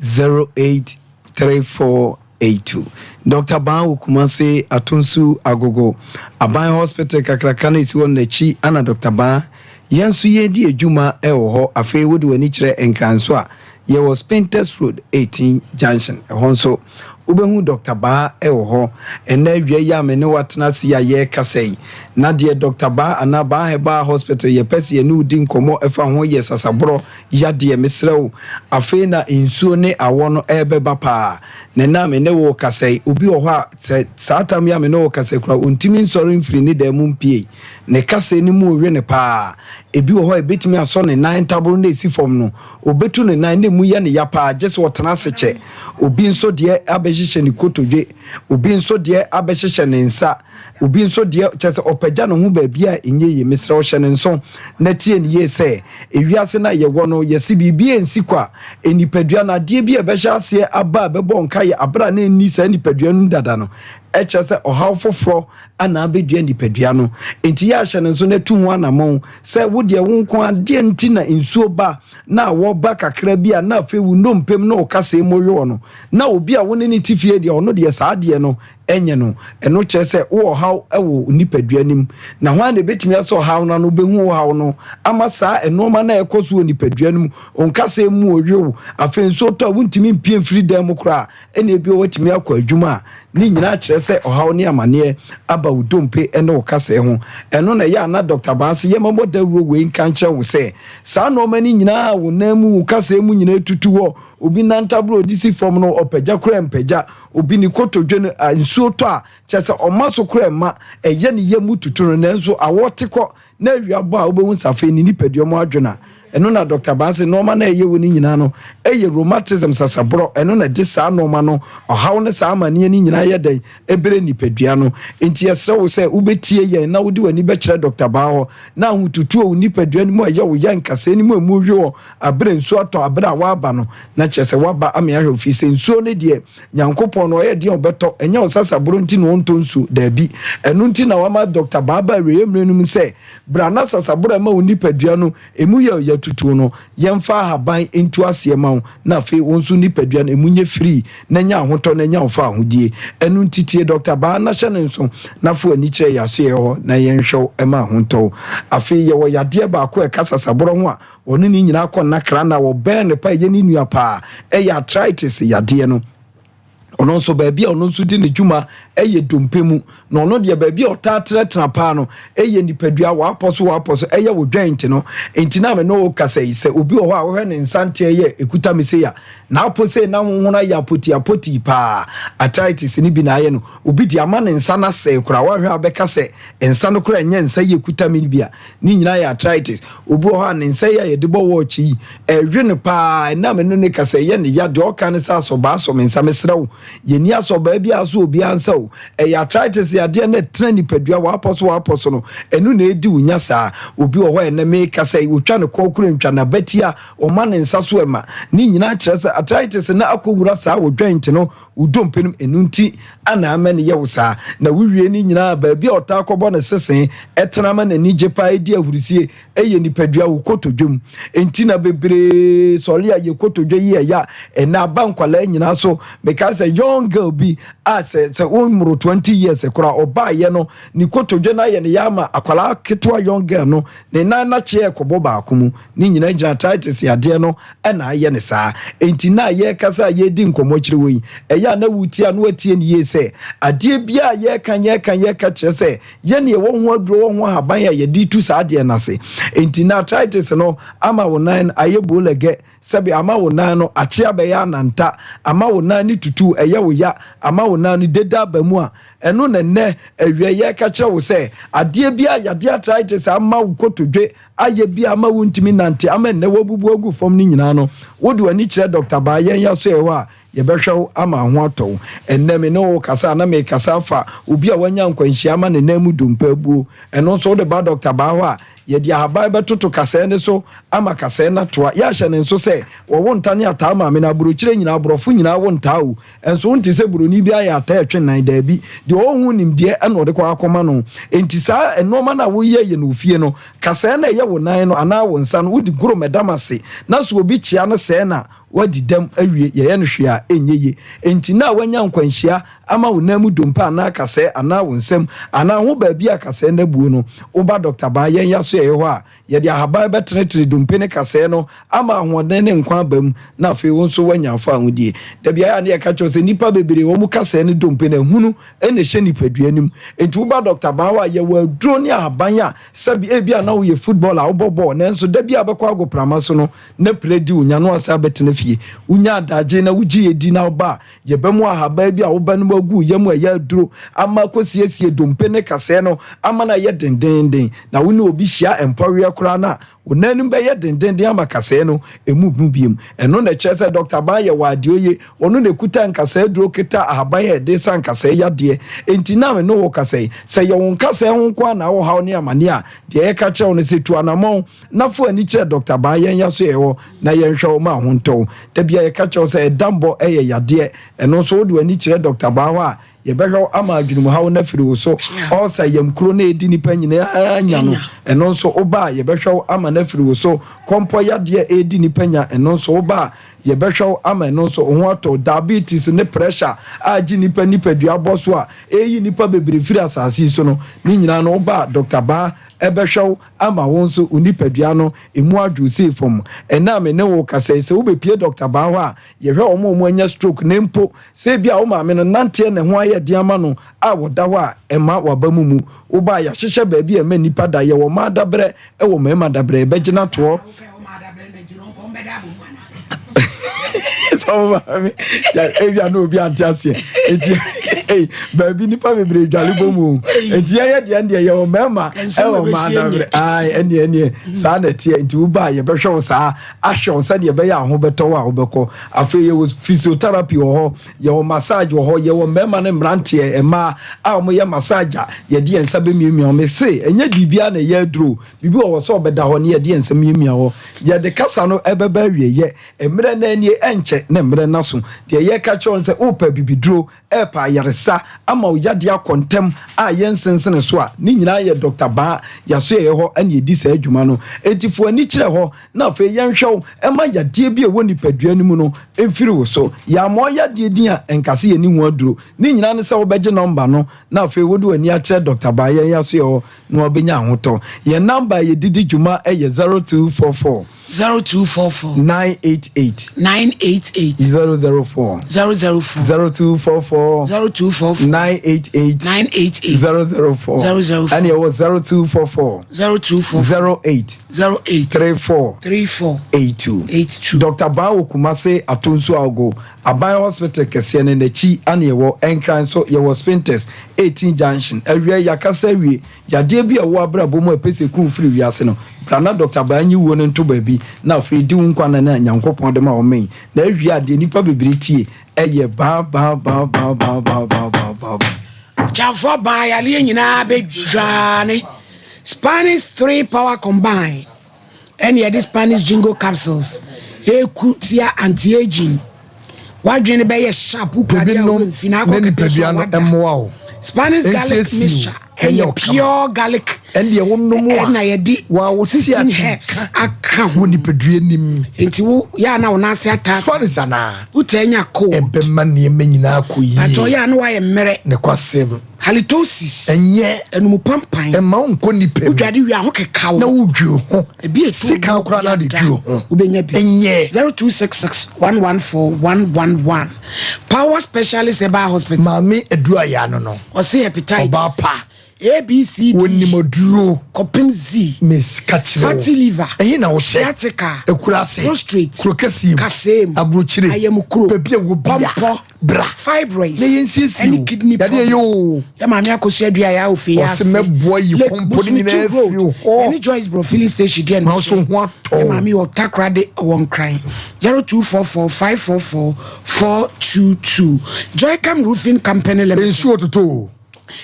08 34. 82. Dɔkta Baa wɔ Kumase Atonsu Agogo Aban Hospital kakraka no a ɛsi hɔ no n'akyi ana Dɔkta Baa. Yɛn nso yɛredi adwuma wɔ hɔ. Afei wode w'ani kyerɛ Nkran nso a, yɛwɔ Spintex Road 18 Junction. Ɛhɔ nso wobɛhu Dɔkta Baa wɔ hɔ. Ɛnnɛ awia yi a me ne wo atena ase yi a yɛrekasa yi, na deɛ Dɔkta Baa anaa Baa Herbal Hospital yɛpɛ sɛ yɛne wo di nkɔmmɔ ɛfa ho yɛ sasaborɔ yadeɛ. Mesrɛ wo, afei na nsuo ne awɔ no ɛrebɛba paa. Na ɛnnɛ a me ne wo rekasa yi, obi wɔ hɔ a sɛ saa tam yi a me ne wo rekasa yi koraa, ɔntumi nsɔre mfiri ne dan mu mpue. Ne kasa no mu rewe no paa. Ebi wɔ hɔ a, ebetumi asɔ ne nan ntaboro no a esi fam no. Obetu ne nan na emu yɛ no ya paa, gye sɛ ɔtena ase kyɛ. Obi nso deɛ abɛhyehyɛ ne kotodwe. Obi nso deɛ abɛhyehyɛ ne nsa. Obi nso deɛ, kyerɛ sɛ ɔpagya ne ho baabi a ɛnyɛ yie. Mesrɛ wo, hyɛ no nso na tie no yie sɛ, ewiase no a yɛwɔ no, yɛse biribi ansi kwa. Nipadua no, adeɛ bi a ɛbɛhyɛ aseɛ aba a ɛbɛbɔ nkaeɛ berɛ a na ɛnni saa nipadua no mu dada no, ɛkyerɛ sɛ ɔhaw foforɔ na abɛdua nipadua no. Enti yɛ ahyɛ no nso na tu ho anammɔn sɛ wo deɛ wo nko ara deɛ nti na nsuo ba na awɔ ba kakra bi a na afei wo nnompe mu ne wo kasɛɛ mu yoɔ no na obi a wo ne no te fie deɛ ɔno deɛ saa adeɛ no nyɛ no. Ɛno kyerɛ sɛ wowɔ ɔhaw wɔ wo nipadua no mu. Na hwan na ɛbɛtumi asɔ ɔhaw no ano? Wobɛhu wo haw no ama saa nnoɔma no a ɛkɔ so wɔ nipadua no mu, wo nkasɛɛ mu ɔyow, afei nsuo tɔ a wontumi mpue mfiri dan mu koraa. Ɛnna ebia woatumi akɔ adwuma a ne nyinaa kyerɛ sɛ ɔhaw ne amanneɛ aba wo dompe ne wo kasɛɛ ho. Ɛno na ɛyɛ a na Dɔkta Baa se yɛmmɛbɔ dawuro wei nka nkyerɛ wo sɛ saa nnoɔma no nyinaa a wo nan mu, wo kasɛɛ mu nyinaa tutu hɔ, obi nantabere a ɔde si fam no ɔpagya koraa mpagya, obi ne kotodwe no a nsuo tɔ a kyerɛ sɛ ɔma so koraa mma ɛyɛ ne yam mu tutu no nanso awɔ te kɔ na awia bɔ a wobɛhu sɛ afei ne nipadua mu adwene a ɛno na Dɔkta Baa se nnoɔma no a ɛyɛ wo no nyinaa no ɛyɛ rheumatism sasaborɔ ɛno na ɛde saa nnoɔma no ɔhaw ne saa amaneɛ no nyinaa yɛ dɛn ɛbrɛ nipadua no. Enti yɛsrɛ wo sɛ wobɛtie yɛn na wode w'ani bɛkyerɛ Dɔkta Baa hɔ na ahotutuo wo nipadua no mu a ɛyɛ wo ya nkasɛɛ no mu a ɛmu hwe wɔ aberɛ nsuo atɔ aberɛ a woaba no na kyerɛ sɛ woaba ame ahwɛ wo firi sɛ nsuo no deɛ Nyankopɔn no ɔyɛ deɛ ɔbɛtɔ, ɛnyɛ wo sasaborɔ nti na ɔntɔ nsuo, daabi. Ɛno nti na wama Dɔkta Baa ba awieɛ mmerɛ no mu sɛ, bra na sasaborɔ a ɛma wo nipadua no ɛmu yɛ ɔya tutuo no, yɛmfa ahaban ntu aseɛ ma wo, na afei wo nso nipadua no ɛmu nyɛ firii, na nya ahotɔ na nya wo fawohodie. Ɛno nti tie Dɔkta Baa na hyɛ no nso, na fa w'ani kyerɛ yɛn asoɛeɛ hɔ na yɛnhwɛ wo ma ho ntɔ wo. Afei yɛwɔ yadeɛ baako a ɛka sasaborɔ ho a Ɔne ne nyinaa kɔ nnakra na wɔbɛn no pa ɛyɛ ne nua paa ɛyɛ arthritis yadeɛ no. Ɔno nso baabi a ɔno nso di ne dwuma ɛyɛ dompe mu na ɔno deɛ baabi a ɔtaa tenatena paa no ɛyɛ nipadua w'apɔ so w'apɔ so ɛyɛ wo joint no. Nti na me ne wo kasa yi sɛ obi wɔ hɔ a wohwɛ ne nsa nteɛ yɛ ɛkuta me sei a n'apɔ sei na honhono ayɛ apoti apoti paa arthritis no bi na ayɛ no. Obi deɛ ama ne nsa no asɛe koraa woahwɛ a wobɛka sɛ nsa no koraa ɛnyɛ nsa yi ɛkuta me no bi a Ne nyinaa yɛ arthritis. Obi wɔ hɔ a ne nsa yi a yɛde bɔ watch yi, ɛwe no paa. Ɛnnɛ a me ne no kasa yi, ɛyɛ no ya. Deɛ ɔka ne sɛ asɔbaa asɔ me nsa. Mesrɛ wo, yɛnni asɔbaa biara so obiara nsa o. Ɛyɛ arthritis yɛ adeɛ na ɛtena nipadua, w'apɔ so w'apɔ so no, ɛno na ɛdi wo nya saa. Obi wɔ hɔ a ɛnnɛ mekasa yi, ɔtwa ne kɔn koro ntwa, n'abatia, ɔma ne nsa so ɛma. Ne nyinaa kyerɛ sɛ arthritis no akɔwura saa wo joint no wo dompe no mu, ɛno nti na ama no yɛ wo saa. Na wowie ne nyinaa, baabi a ɔtaa kɔbɔ ne sese, ɛtena ma n'ani gye paa, di ahurisie, ɛyɛ nipadua, wo kotodwe mu. Enti na bebree sɔre a yɛ kotodwe yi ɛya, ɛnɛ aba nkwadaa nyinaa so. Mekae sɛ young girl bi a sɛ sɛ ɔmmoro 20 years koraa, ɔbaeɛ no, ne kotodwe no ayɛ ne ya ama akwadaa ketewa young girl no, ne nan n'akyeɛ rekɔbɔ baako mu. Ne nyinaa gyina arthritis yadeɛ no na ayɛ no saa. Enti na yɛrekasa a yɛredi nkɔmmɔ kyerɛ wo yi, ɛyɛ a na wotie a na woatie no yie sɛ adeɛ biara a yɛreka yɛreka yɛreka kyerɛ sɛ yɛne yɛwɔ ho aduro wɔ ho ahaban a yɛde tu saa adeɛ no ase. Enti na arthritis no ama wo nan no ayɛ bolɛgɛ, sɛbe ama wo nan no akye abɛyɛ ananta, ama wo nan no tutu ɛyɛ wo ya, ama wo nan no deda aba mu a, ɛno na nnɛ awia yɛreka kyerɛ wo sɛ adeɛ biara yadeɛ arthritis ama wo kotodwe ayɛ bi ama wontumi nnante ama nnɛ woabubu agu fam no nyinaa no, wode w'ani kyerɛ Dɔkta Baa yɛn asoɛe hɔ a, yɛbɛhwɛ wo ama ho atɔ wo. Ɛnnɛ me ne wo rekasa a, na merekasa afa obi a wanya nkwanhyia ama ne nan mu dompe abuo. Ɛno nso wode ba Dɔkta Baa hɔ a, yɛde ahaban bɛtoto kasɛɛ no so ama kasɛɛ no atoa. Yɛahyɛ no nso sɛ wɔwo nta ne ataa maame no, aburokyire nyinaa, aborɔfo nyinaa wo ntaa o. Nso wonte sɛ buroni bi ayɛ ataa ɛtwe nan, daabi, deɛ ɔwɔ ho nimdeɛ na ɔde kɔ akɔma no. Enti saa nnoɔma no a woyɛ yɛ no wɔ fie no, ka sɛɛ na ɛyɛ wo nan no anaa wo nsa no, wode goro mɛda m'ase, na sɛ obi kyea no sɛɛ na. Woadi dɛm awie, yɛyɛ no hwee a ɛnyɛ yie. Enti nna a woanya nkwanhyia ama wo nan mu dompe anaa kasɛɛ anaa wo nsam anaa ho baabi a kasɛɛ no abuo no, woba Dɔkta Baa yɛn yasoɛeɛ hɔ a, yɛde ahaban bɛtenetene dompe ne kasɛɛ no ama ahoɔden ne nkwa aba mu na afei wo nso woanya afahodie. Da biara a na yɛka kyerɛ wo sɛ nnipa bebree wɔn kasɛɛ ne dompe no ahunu na ɛhyɛ nipadua no mu. Enti woba Dɔkta Baa hɔ a, yɛwɔ aduro ne ahaban a sɛbe ebia na woyɛ football a wobɔ bɔɔl nanso da bi a wobɛkɔ agoprama so no na pira di wo nya na wasan abɛtena fie. Wonya adagye na wogye yɛ di na woba a, yɛbɛmu ahaban bi a wobɛnom agu wo yam a ɛyɛ aduro ama akɔsiesie dompe ne kasɛɛ no ama no ayɛ dendeenden. Na wo ne obi hyia mpɔweɛ koraa no a, wo nan anim bɛyɛ dendeenden ama kasɛɛ no emu mu biom. Ɛno na ɛkyerɛ sɛ Dɔkta Ban yɛ wɔ adeɛ oye. Ɔno na ɛkuta nkasɛɛ aduro kita ahaban a ɛde sa nkasɛɛ yadeɛ. Enti na me ne wo kasa yi, sɛ ɛyɛ wo nkasɛɛ ho nko ara na wɔ haw ne amaneɛ a, deɛ yɛka kyerɛ wo ne sɛ tu anamɔn na fa w'ani kyerɛ Dɔkta Baa yɛn ya so yɛ hɔ na yɛnhwɛ wo ma ho ntɔ wo. Da biara yɛka kyerɛ wo sɛ ɛdambɔ yɛ yadeɛ. Ɛno nso wode w'ani kyerɛ Dɔkta Baa hɔ a, yɛbɛhwɛ wo ama adwenemuhaw no afiri wo so. Ɔlsa, yamkuro no a ɛdi nnipa nyinaa nya no, ɛno nso woba a yɛbɛhwɛ wo ama no afiri wo so. Kɔmpɔ yadeɛ a ɛredi nnipa nya, ɛno nso woba a yɛbɛhwɛ wo ama ɛno nso wo ho atɔ wo. Diabetes ne pressure a agye nnipa nipadua abɔ so a ɛreyi nnipa bebree firi asase yi so no, ne nyinaa no woba a Dɔkta Baa bɛhwɛ wo ama wo nso wo nipadua no emu adwo sei fam. Ɛnnɛ a me ne wo rekasa yi, sɛ wobɛpue dɔkta baa hɔ a, yɛhwɛ wɔn a wɔanya stroke na mpo sɛ ebia wo maame no nanteɛ ne ho ayɛ den ama no a wɔda hɔ a, ɛmma w'aba mu mmu. Woba a, yɛahyehyɛ baabi a ɛma nnipa da. Yɛwɔ mmaa dabrɛ wɔ mmarima dabrɛ. Yɛbɛgye no atoɔ. Sɔfo maame ebia na obi ante aseɛ eti ei baabi nipa bebree dwale bɔ mu eti yɛyɛ deɛ deɛ yɛwɔ mmarima ɛwɔ mmaa dabrɛ ayi ɛneɛ ɛneɛ saa na ɛteɛ nti wo ba yɛbɛhwɛ wo saa ahwɛ wo sɛdeɛ ɛbɛyɛ aho bɛtɔ wo a wobɛkɔ afei yɛwɔ physiotherapy wɔ hɔ yɛwɔ massage wɔ hɔ yɛwɔ mmarima ne mmeranteɛ mmaa a wɔyɛ massage a yɛde yɛn nsa bɛmiamia wɔn se ɛnyɛ biribiara na ɛyɛ aduro Biribi wɔ hɔ sɛ ɔbɛda hɔ ne yɛde yɛn nsam miamia hɔ. Yɛde kasa no ɛbɛba awieɛ. Mmerɛ no anie, ɛnkyɛ na mmerɛ no aso. Deɛ yɛreka kyerɛ wo ne sɛ, worepɛ abibiduro, ɛrepɛ ayaresa ama wo yadeɛ akɔ ntɛm a yɛnsensene so a, ne nyinaa yɛ Dɔkta Baa Yasoɛeɛ hɔ na yɛdi saa adwuma no. Enti fa w'ani kyerɛ hɔ na afei yɛnhwɛ wo mma yadeɛ bi a ɛwɔ nipadua no mu no mfiri wo so. Yɛammɔ wo yadeɛ din a, ɛnka sɛ yɛnni ho aduro. Ne nyinaa ne sɛ wobɛgye nɔmba no na afei wode w'ani akyerɛ Dɔkta Baa yɛn Yasoɛeɛ hɔ na wabɛnya ahotɔ. Yɛn namba a yɛde di dwuma yɛ 0244. 0244. 988. 988. 004. 004. 0244. 0244. 988. 988. 004. 004. Ɛne ɛwɔ 0244. 0244. 08. 08. 34. 34. 82. 82. Dr. Baa wɔ Kumase Atonsu Algo Aban Hospital kɛseɛ no n'akyi ane ɛwɔ Nkran nso yɛwɔ Spintex 18 Junction. Awia yi yɛakasa awie. Yadeɛ bi a ɛwɔ w'abrabɔ mu a ɛpɛ sɛ ɛku wo firi wiase no, bra na Dɔkta Baa nyi wuo no nto baabi na afei di wo nkwa nna no a Nyankopɔn de ma wo mmɛn. Na awia a deɛ nnipa bebree tie ɛyɛ baa baa baa baa baa baa baa baa baa baa. Kyanfoɔ baa yareɛ nyinaa bɛdwane. Spanish 3 power combine. Ɛna yɛde Spanish jingo capsules ɛku tia anti-aging. W'adwene bɛyɛ sharp wokura Obi deɛ a nom womfi na na akɔ kɛtɛ so nipadua a no wada. mmoa wo. Spanish garlic Nsiesie wo, mixture ɛnyɛ ɛyɛ wo kama. pure garlic Ɛndeɛ wonom a, ɛna yɛde waa wo se 16 atenka herbs aka ho. wɔ nipadua nim. Nti wo yɛ a na wo nan ase ataa. Spanish anaa? Wotaa nya cold. Ɛbɛma nneɛma nyinaa akɔ yie. Patɔ yɛ a na woayɛ mmerɛ. Nokwasɛm. Halitosis. Ɛnyɛ. Anumu pampan. Ɛmma wo nkɔ nnipa mu. Wodware wie a ho keka wo. Na wodwi wo ho. Ebi etu Sika koraa na de dwi wo ho. Wobɛnya bi. Ɛnyɛ. 0266 114 111 Power Specialist Herbal Hospital. Maame Aduaya no no. Ɔse hepatitis. Ɔbaa pa. A B C D. Wɔnim aduro. Kɔpem Z. Miss ka kyerɛ wo. Fatty liver. Ɛhe na wohyɛ? Sciatica. Akuraase. Prostrate. Kuro kɛseɛ mu. Kasɛɛ mu. Aburokyire. Ayamukuro. Baabi a wɔ bia. Kɔmpɔ. Bra. Fibroids. Na yɛnsiesie Ɛne o. kidney Yadeɛ problem. yɛ o. Yɛ maame akosua dua yɛ awo fie yɛ Ɔse ase. mɛboa yi Lake kɔmpɔ no Busumiti nyinaa Road. afiri hɔ. Ɛne Joyce Bro filling station deɛ no Na wo so hyɛ. ho atɔ Yɛ wo. maame wɔ Takoradi wɔ Nkran. 0244 544 422. Joycam Roofing Company Limited. Nsuo totɔ o.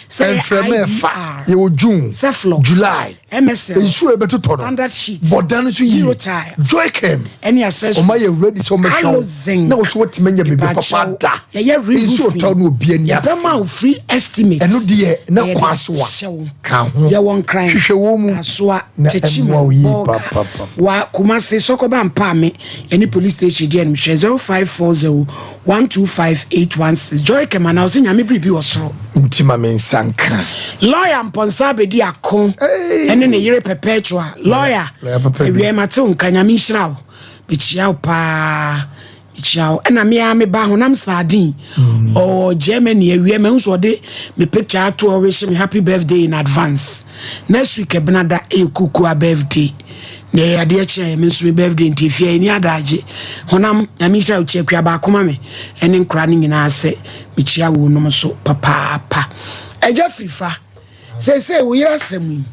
Sɛ yɛ Mframa ɛfa. IBR. Yɛwɔ June. Sɛ Flock. July. MSL, Nsuo a ɛbɛtotɔ no, Standard Sheet, bɔ dan no so yie. Euro Tiles, Joycam, ɛne accessories. Wɔn ayɛ ready sɛ wɔbɛhwɛ wo Aloe Zinc, na wo nso woatumi anya baabi papa Mepakyɛw, ada. yɛyɛ Nsuo re-roofing. tɔ no obi ani ase. Yɛbɛma wo free estimate. Ɛno deɛ na Na yɛde kwan so a, ahyɛ wo. ka ho. Yɛwɔ Nkran, Hwehwɛ wɔn mu Kasoa, na Techiman, ɛmmoa wo yie Bolga, papapapa. wa Kumasi, Sɔkɔba Mpaame, yɛne police station di anim. Hwɛ 0540 125 816. Joycam anaa ɔse Nyame biribi wɔ soro. Nti ma me nsa nka. Lawyer Mpɔnsa abɛdi ako ɛne ne yere Perpetua. Lawyer, awia mate wo nka, Nyame nhyira wo. Mekyia wo paa. Mekyia wo. Ɛna me ara me ba honam sardine. Mm. Ɔwɔ Germany awia mahu sɛ ɔde me picture ato hɔ wish me happy birthday in advance. Next week ɛbenada ɛyɛ kukua birthday. Na ɛyɛ adeɛ kye a ɛyɛ me nso me birthday nti efie ani adagye. Honam, Nyame nhyira wo kyia kua baako ma me ɛne nkora no nyinaa sɛ mekyia wo nom so papaapa. Agya Firifa, seesei wo yere asɛm yi,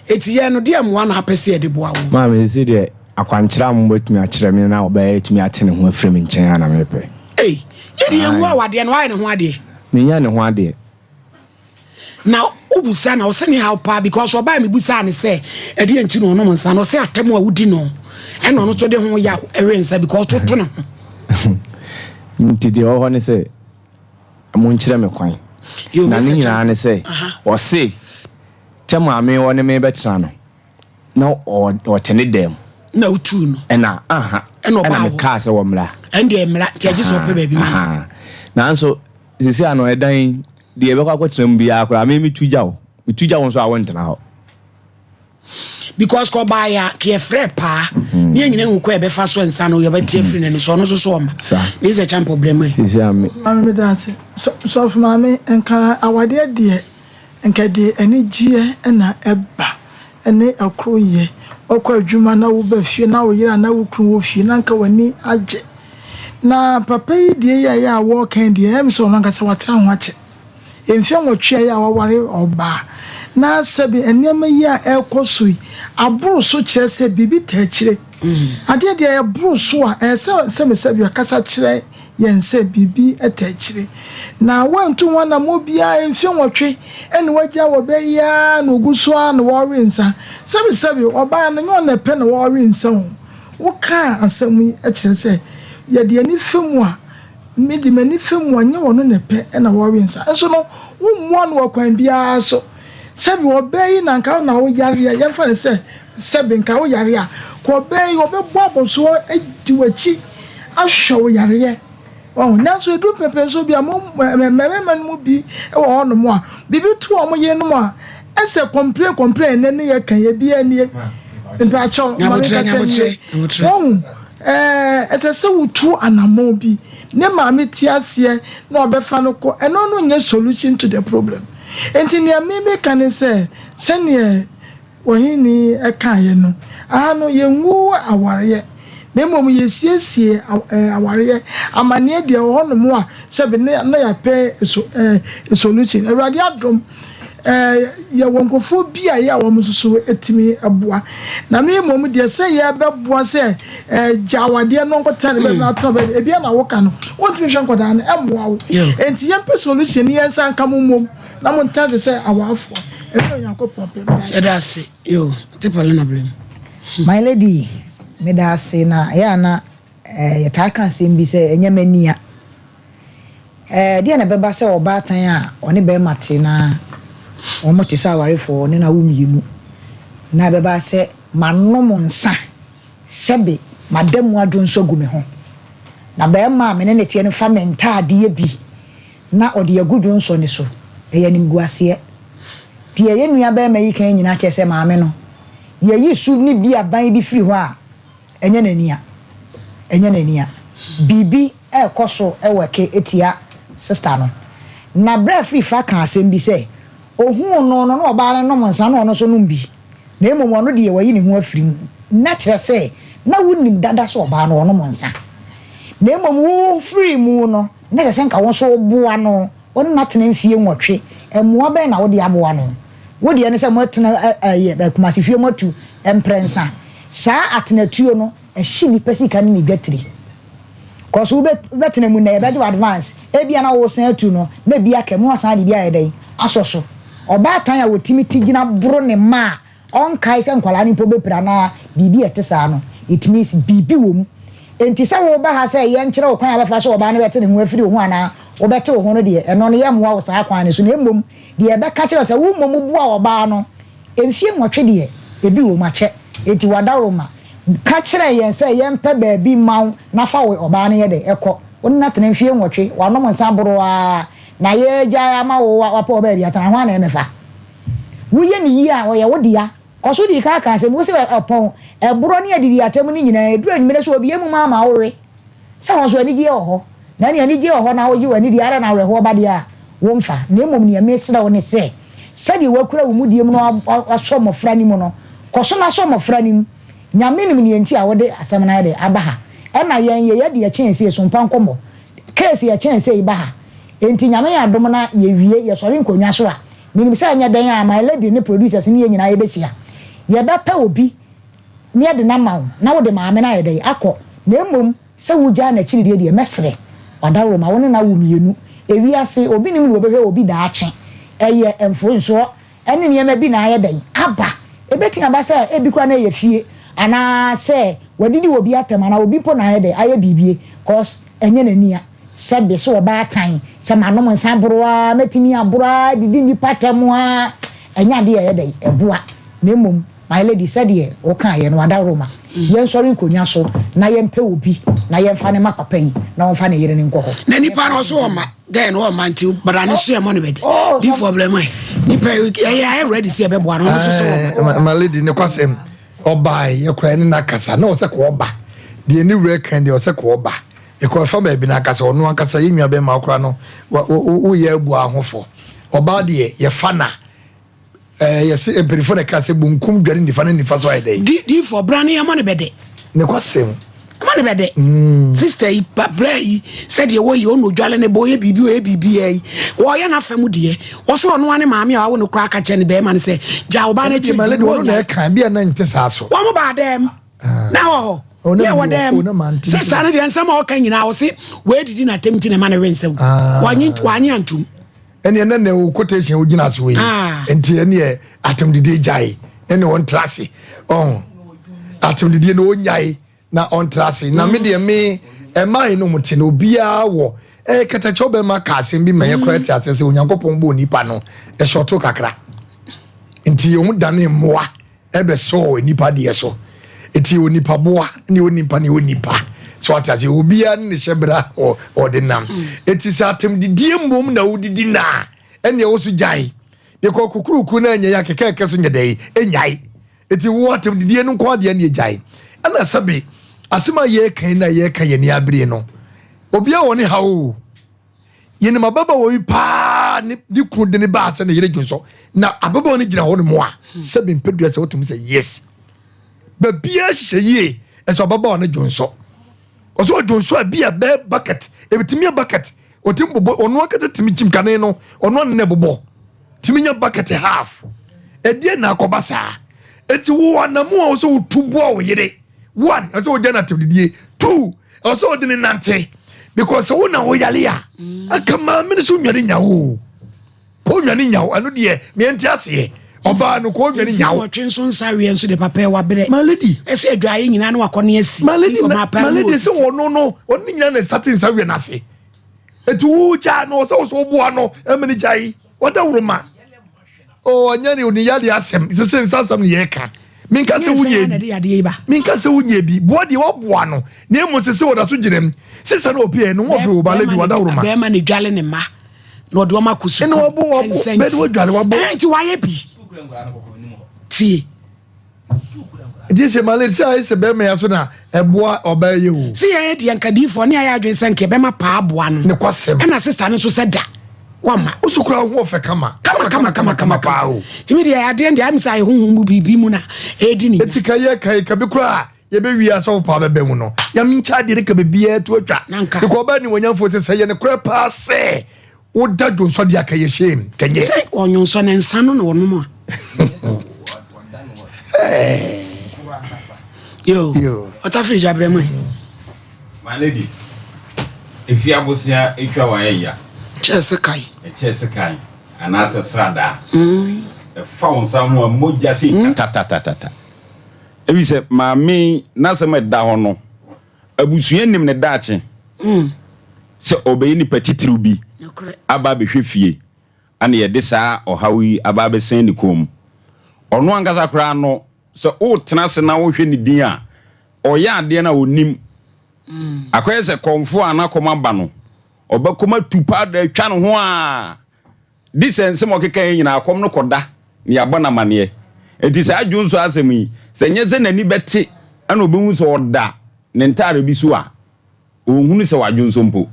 eti yɛn no deɛ mmoa na apɛ sɛ yɛde boa wo? Maame, seesei deɛ akwankyerɛ a mobɛtumi akyerɛ me na ɔbɛyɛ atumi ate ne ho afiri me nkyɛn a na mepɛ. Ei, yɛde yɛn wu awadeɛ no, wayɛ ne ho adeɛ? Menya ne ho adeɛ. Na wobusa na ɔse ne haw paa because ɔbaa mebusaa ne sɛ ɛdeɛ nti na ɔnom nsa na ɔse atɛm a wodi no ɛna ɔno nso de ho yaw ɛwe nsa because toto ne ho. Nti deɛ ɔwɔ hɔ ne sɛ monkyerɛ me kwan. Na ne nyinaa ne sɛ ɔse tɛm a me ɔne me bɛtena no na ɔte ne dan mu. Na wotuu no. Ɛna aha ɛna ɛna mekaa sɛ wɔmmra. Ɛndeɛ mmra nti agye sɛ ɔpɛ baabi ma no. Nanso Seesei ano, ɛdan yi, deɛ yɛbɛkɔ akɔtena mu biara koraa, me metu gya wo. Metu gya wo nso a, wontena hɔ. Because kɔ ɔbaa yɛ a, ka yɛfrɛ paa. Mhm. Ne yɛn nyinaa hu kɔ yɛbɛfa so nsa no, yɛbɛte afiri n'ani so, ɔno nso so ɔma. Saa. Ne sɛ kyampa brɛ mu ɛ. Seesei a me. Maame meda ase. Sɔfo maame, nka awadeɛ deɛ, nka ɛde anigyeɛ na ɛba ne ɛkoroyɛ. Wakɔ adwuma na woba fie na wo yere anaa wo kunu wɔ fie na nka w'ani agye. Na papa yi deɛ yi a ɛyɛ a wɔreka yi deɛ, ɛyɛ me sɛ ɔno ankasa watra ho akyɛ. Mfeɛ nwɔtwe a ɛyɛ a waware ɔbaa, na sɛbe nneɛma yi a ɛrekɔ so yi aboro so kyerɛ sɛ biribi taa akyire. Adeɛ deɛ ɛboro so a, ɛyɛ sɛ sɛbesɛbe ɔkasa kyerɛ yɛn sɛ biribi taa akyire. Na wantu ho anammɔn biara, mfeɛ nwɔtwe na wagya wɔ bɛ yi ara na ɔgu so ara na wɔrewe nsa. Sɛbesɛbe ɔbaa no, nyɛ ɔno na ɛpɛ na wɔrewe nsa o. Wokaa asɛm yi kyerɛ sɛ yɛde ani fa mu a, mede m'ani fa mu a, nyɛ ɔno na ɛpɛ na wɔwe nsa. Nso no, wommoa no wɔ kwan biara so. Sɛbe ɔbaa yi na anka na woyare a, yɛmfa no sɛ sɛbe nka woyare a, ka ɔbaa yi ɔbɛbɔ abɔsoɔ adi w'akyi ahwɛ wo yareɛ. Wahu? Nanso ɛduru mpɛnpɛnsoɔ bi a, mo mmarima no mu bi wɔ hɔnom a, biribi to wɔn yerenom a, ɛsɛ complain complain ɛnɛ ne yɛka yɛ biara nie. Mpakyɛw, ma me kasa nie. Wahu? Ɛɛ, ɛsɛ sɛ wotu anammɔn bi. Ne maame te aseɛ na ɔbɛfa no kɔ. Ɛno no nyɛ solution to the problem. Enti nea me meka ne sɛ, sɛdeɛ Ɔhene kaeɛ no, Aha no, yɛngu awareɛ, na mmom yɛsiesie awareɛ. Amaneɛ deɛ ɛwɔ hɔnom a, sɛbe na na yɛapɛ so ɛɛ solution. Awurade adom, ɛɛ yɛwɔ nkurɔfoɔ bi a ɛyɛ a wɔn nso so tumi boa. Na me mmom deɛ sɛ yɛbɛboa sɛ ɛɛ gya awadeɛ no nkɔtena ne baabi na atena baabi, ebia na woka no, wontumi nhwɛ nkwadaa no, ɛmmoa wo. Enti yɛmpɛ solution na yɛnsa nka mo mmom. Na mo ntena ase sɛ awafoɔ. Ɛno na Onyankopɔn pɛ. Meda ase. Yɛda ase yoo te Paulina blem. My lady, meda ase na ɛyɛ a na yɛtaa ka asɛm bi sɛ ɛnyɛ m'ania. Ɛdeɛn na ɛbɛba sɛ ɔbaatan a ɔne barima te na wɔte sɛ awarefoɔ ɔne no awo mmienu na ɛbɛba sɛ manom nsa sɛbe mada mu adwo nso agu me ho na barima a me ne no teɛ no fa me ntaadeɛ bi na ɔde agu dwonsɔ no so. Ɛyɛ animguaseɛ. Deɛ yɛn nua barima yi ka yi nyinaa kyerɛ sɛ maame no, yɛyi su ne bi aban bi firi hɔ a, ɛnyɛ n'ani a. Ɛnyɛ n'ani a. Biribi rekɔ so wɔ ɛke tia sista no. Na berɛ a Firifa kaa asɛm bi sɛ, ɔhuu no no na ɔbaa no nom nsa na ɔno nso nom bi, na mmom ɔno deɛ wayi ne ho afiri mu. Na kyerɛ sɛ, na wonim dada sɛ ɔbaa no ɔnom nsa. Na mmom wo firii mu no, na ɛsɛ sɛ nka wo nso woboa no, wo ne no atena mfie nwɔtwe. Mmoa bɛn na wode aboa no? Wo deɛ ne sɛ moatena ɛɛ Kumasi fie moatu mprɛnsa. Saa atenatuo no, ɛhye nnipa sika ne ne dwatiri. Kɔso wobɛ wobɛtena mu nnɛ, yɛbɛgye wo advance. Ebia na woresan atu no, na ebi aka mu, na wasan de bi ayɛ dɛn? Asɔ so. Ɔbaatan a ɔtumi te gyina boro ne mma a. ɔnkae sɛ nkwadaa no mpo bɛpira anaa biribi a ɛte saa no, it means biribi wɔ mu. Enti sɛ woreba ha sɛ yɛnkyerɛ wo kwan a wobɛfa so ɔbaa no bɛte ne ho afiri wo ho anaa wobɛte wo ho no deɛ, ɛno no yɛmmoa wo saa kwan no so na mmom deɛ yɛbɛka kyerɛ wo sɛ wo mmom boa ɔbaa no mfie nwɔtwe deɛ, ebi wɔ mu akyɛ. Enti w'adaworoma, ka kyerɛ yɛn sɛ yɛmpɛ baabi mma wo na fa wo ɔbaa no yɛ dɛ, kɔ. Wo ne no atena mfie nwɔtwe, wanom nsa boro ara, na yɛagyae ama wo wapɛ wo baabi atena, hwan na ɛmmɛfa? Woyɛ no yie a, ɔyɛ wo dea. Kɔ so di kan ka asɛm yi, wose ɔpɔn, ɛborɔ ne adidiatam no nyinaa, ɛduru anwummerɛ so ɔbue mu ma ama wowe. Sɛ hɔ nso anigyeɛ wɔ hɔ, na ɛnneɛ anigyeɛ wɔ hɔ na wogye w'ani deɛ, adɛn na awerɛhoɔ ba deɛ a, womfa? Na mmom deɛ mesrɛ wo ne sɛ, sɛdeɛ woakura wo mudie mu na woasɔ mmɔfra no mu no, kɔ so na sɔ mmɔfra no mu. Nyame nim deɛ nti a wode asɛm no ayɛ dɛn aba ha. Ɛna yɛn, yɛyɛ deɛ ɛkyɛn sei, so mpa nkɔmmɔ. Case a ɛkyɛn sei ba ha. Enti Nyame yɛ adom na yɛwie, yɛsɔre nkonnwa so a, menim sɛ ɛnyɛ dɛn a, my lady ne producers ne yɛn nyinaa yɛbɛhyia. Yɛbɛpɛ obi na yɛde no ama wo na wode maame no ayɛ dɛn akɔ. Na mmom sɛ wogyaa no akyiri deɛ deɛ, mɛsrɛ w'adaworoma, wo ne no awo mmienu. Ewiase, obi nim nea ɔbɛhwɛ obi daakye. Ɛyɛ mfomsoɔ ne nneɛma bi na ayɛ dɛn aba. Ɛbɛtumi aba sɛ ebi koraa na ɛyɛ fie anaa sɛ wadidi wɔ obi atɛm anaa obi mpo na ayɛ dɛn ayɛ biribi cos ɛnyɛ n'ani a sɛbe sɛ ɔbaatan sɛ manom nsa aboro ara mɛtumi aboro ara adidi nnipa atɛm ara ɛnyɛ adeɛ a ɛyɛ dɛn ɛboa na mmom my lady sɛdeɛ wokaeɛ no adaworoma yɛnsɔre nkonnwa so na yɛmpɛ obi na yɛmfa no ma papa yi na ɔmfa ne yere no nkɔ hɔ. Na nipa no ɔso ɔma gɛɛ no ɔma nti bra no so ɛmɔ no bɛdɛ di fɔ blɛ mu ɛ nipa ɛyɛ ayɛ ready sɛ ɛbɛboa no ɔno so sɛ ɔma. Ma lady ne kwasɛm ɔbae yɛ kora ne nakasa na ɔsɛ kɔ ɔba deɛ ne wura kan deɛ ɔsɛ kɔ ɔba ɛkɔ ɛfa baabi na ankasa ɔno ankasa yɛ nua bɛma ɔkora no woyɛ abu ahofo ɔbaa deɛ yɛfa na Ɛɛ yɛse mpanyinfoɔ na ɛka sɛ bonkum dwane nifa na nifa so ayɛ dɛn. Di diifɔ bra ne yɛmɔ ne bɛdɛ. Ne kwa sɛm. Ɛmɔ ne bɛdɛ. Mm. Sister yi ba bra yi sɛdeɛ wɔyɛ ɔno odwale ne bɔ ɔyɛ biribi ɔyɛ biribi yi wɔyɛ n'afa mu deɛ wɔso ɔno ane maame a wawo no koraa ka kyerɛ ne bɛrima no sɛ gya ɔbaa no akyiri di wɔn na ɛka bi a na nte saa so. Wɔn baa dɛm ah. na wɔ hɔ ne ɛwɔ dɛm sister no deɛ nsɛm a ɔka nyinaa ɔse wɔadidi n'atɛm nti na ɛma no we nsɛm ah. wɔanye antum. ɛneɛ na nɛ wo quotation wo gyina so yi ah. nti ɛneɛ atemdidie gyae ɛne ɔntra ase ɔn atemdidie no ɔnyae na ɔntra ase na me deɛ me ɛma yi no mo te no obiara wɔ ɛyɛ kɛtɛkyɛw bɛma ka asɛm bi ma yɛ koraa te ase sɛ Onyankopɔn bɔ onipa no ɛhyɛ kakra nti wɔn dane mmoa ɛbɛsɔɔ nnipa deɛ so. Eti onipa boa ne onipa ne onipa. So ate ase obiara ne ne hyɛ bra ɔde nam. Eti sɛ atɛmdidie mmom na wodidi na ɛne ɛwɔ so gyae. Because kukurukuru na ɛnyɛ ya kɛkɛɛkɛ so nyɛ dɛ enyae. Eti wo atɛmdidie no nko adeɛ ne egyae. Ɛna sɛbe asɛm a yɛreka yi na yɛreka yɛn ani abere no obiara wɔ ne haw o. Yɛnim ababaawa bi paa ne ne kunu de ne baa sɛ ne yere dwonsɔ na ababaawa no gyina hɔ nom a sɛ bi mpɛdua sɛ wotumi sɛ yes baabiara hyehyɛ yie ɛsɛ ababaawa no dwonsɔ ɔsɛ ɔdwonsɔ a bi a bɛɛ bucket ebitumi yɛ bucket ɔtumi bobɔ ɔno ankasa tumi kyim kane no ɔno ano na ɛbobɔ tumi nya bucket half ɛdeɛ na akɔba saa eti wo anamu a wɔsɛ wotu boa wo yere one ɛsɛ wogya no atɛmdidie two ɛwɔ sɛ ɔde ne nante because sɛ wo na woyale a mm. anka maame no so nwane nya wo kɔ nwane nya wo ɛno deɛ meɛnte aseɛ ɔbaa no kɔ nwane nya wo ɔtwe nso nsa weɛ nso de papa ɛwa berɛ my lady ɛsɛ adwaeɛ nyinaa no wakɔ ne asi my lady my lady sɛ wɔno no ɔno ne nyinaa na ɛsate nsa weɛ no ase ɛti wo gyaa no ɔsɛ wo sɛ woboa no ɛma ne gyae wɔda woroma Oh, ɔnyɛ ne ne yadeɛ asɛm sɛ sɛ nsa asɛm ne yɛka menka sɛ wonyɛ bi menka sɛ wonyɛ bi boa deɛ waboa no na mmom sɛ sɛ wɔda so gyina mu sisa na ɔpɛ no wɔfe wo ba lady wada woroma bɛrima ne dwale ne mma na ɔde ɔma kɔ sukuu ɛna wabo wabo bɛde wadwale wabo ɛnti wayɛ bi tie nti sɛ ma lady sɛ ayɛ sɛ bɛrima ya so na ɛboa ɔbaa yɛ o. sɛ yɛyɛ deɛ nka diifoɔ ne ayɛ adwene sɛ nka ɛbɛma paa aboa no ne kwasɛm ɛna sista no nso sɛ da wama woso kora ho ɔfɛ kama kama kama kama kama paa o tumi deɛ adeɛ deɛ ayɛ sɛ ayɛ honhom mu biribi mu na ɛredi ne eti ka yɛ ka ka bi koraa yɛbɛwie asɔfo paa bɛbɛ mu no nyame nkyɛ adeɛ ne ka biribiara to atwa because ɔbaa ni wɔnyamfoɔ sɛ sɛ yɛ ne korɛ paa sɛ Woda dwonsɔ deɛ aka yɛ shame kɛnyɛ. Sɛ ɔnwonsɔ ne nsa no na ɔnom a. Yo, ɔtafiri gya brɛ mu. My lady, efi abosea etwa wa ɛya. Kyɛɛ sekan. Ɛkyɛɛ sekan anaasɛ sradaa. Ɛfa wo nsa ho a, mogya sei tatatatata. Efisɛ maame yi n'asɛm a ɛda hɔ no, abusua nim ne daakye sɛ ɔbɛyɛ nipa titiriw bi aba abɛhwɛ fie, ɛna yɛde saa ɔhaw yi aba abɛsɛn ne kɔn mu. Ɔno ankasa koraa no, sɛ wotena ase na wohwɛ ne din a, ɔyɛ adeɛ no a ɔnim. Akɔyɛ sɛ kɔmfoɔ a n'akɔm aba no, ɔbɛkɔm atu powder atwa ne ho a, De sɛ nsɛm a ɔkeka yi nyinaa kɔm no kɔda na yɛabɔ no amaneɛ. Enti saa dwonsɔ asɛm yi, sɛ ɛnyɛ sɛ n'ani bɛte na ɔbɛhu sɛ ɔda ne ntaare bi so a, ɔnhunu sɛ wadwonsɔ mpo.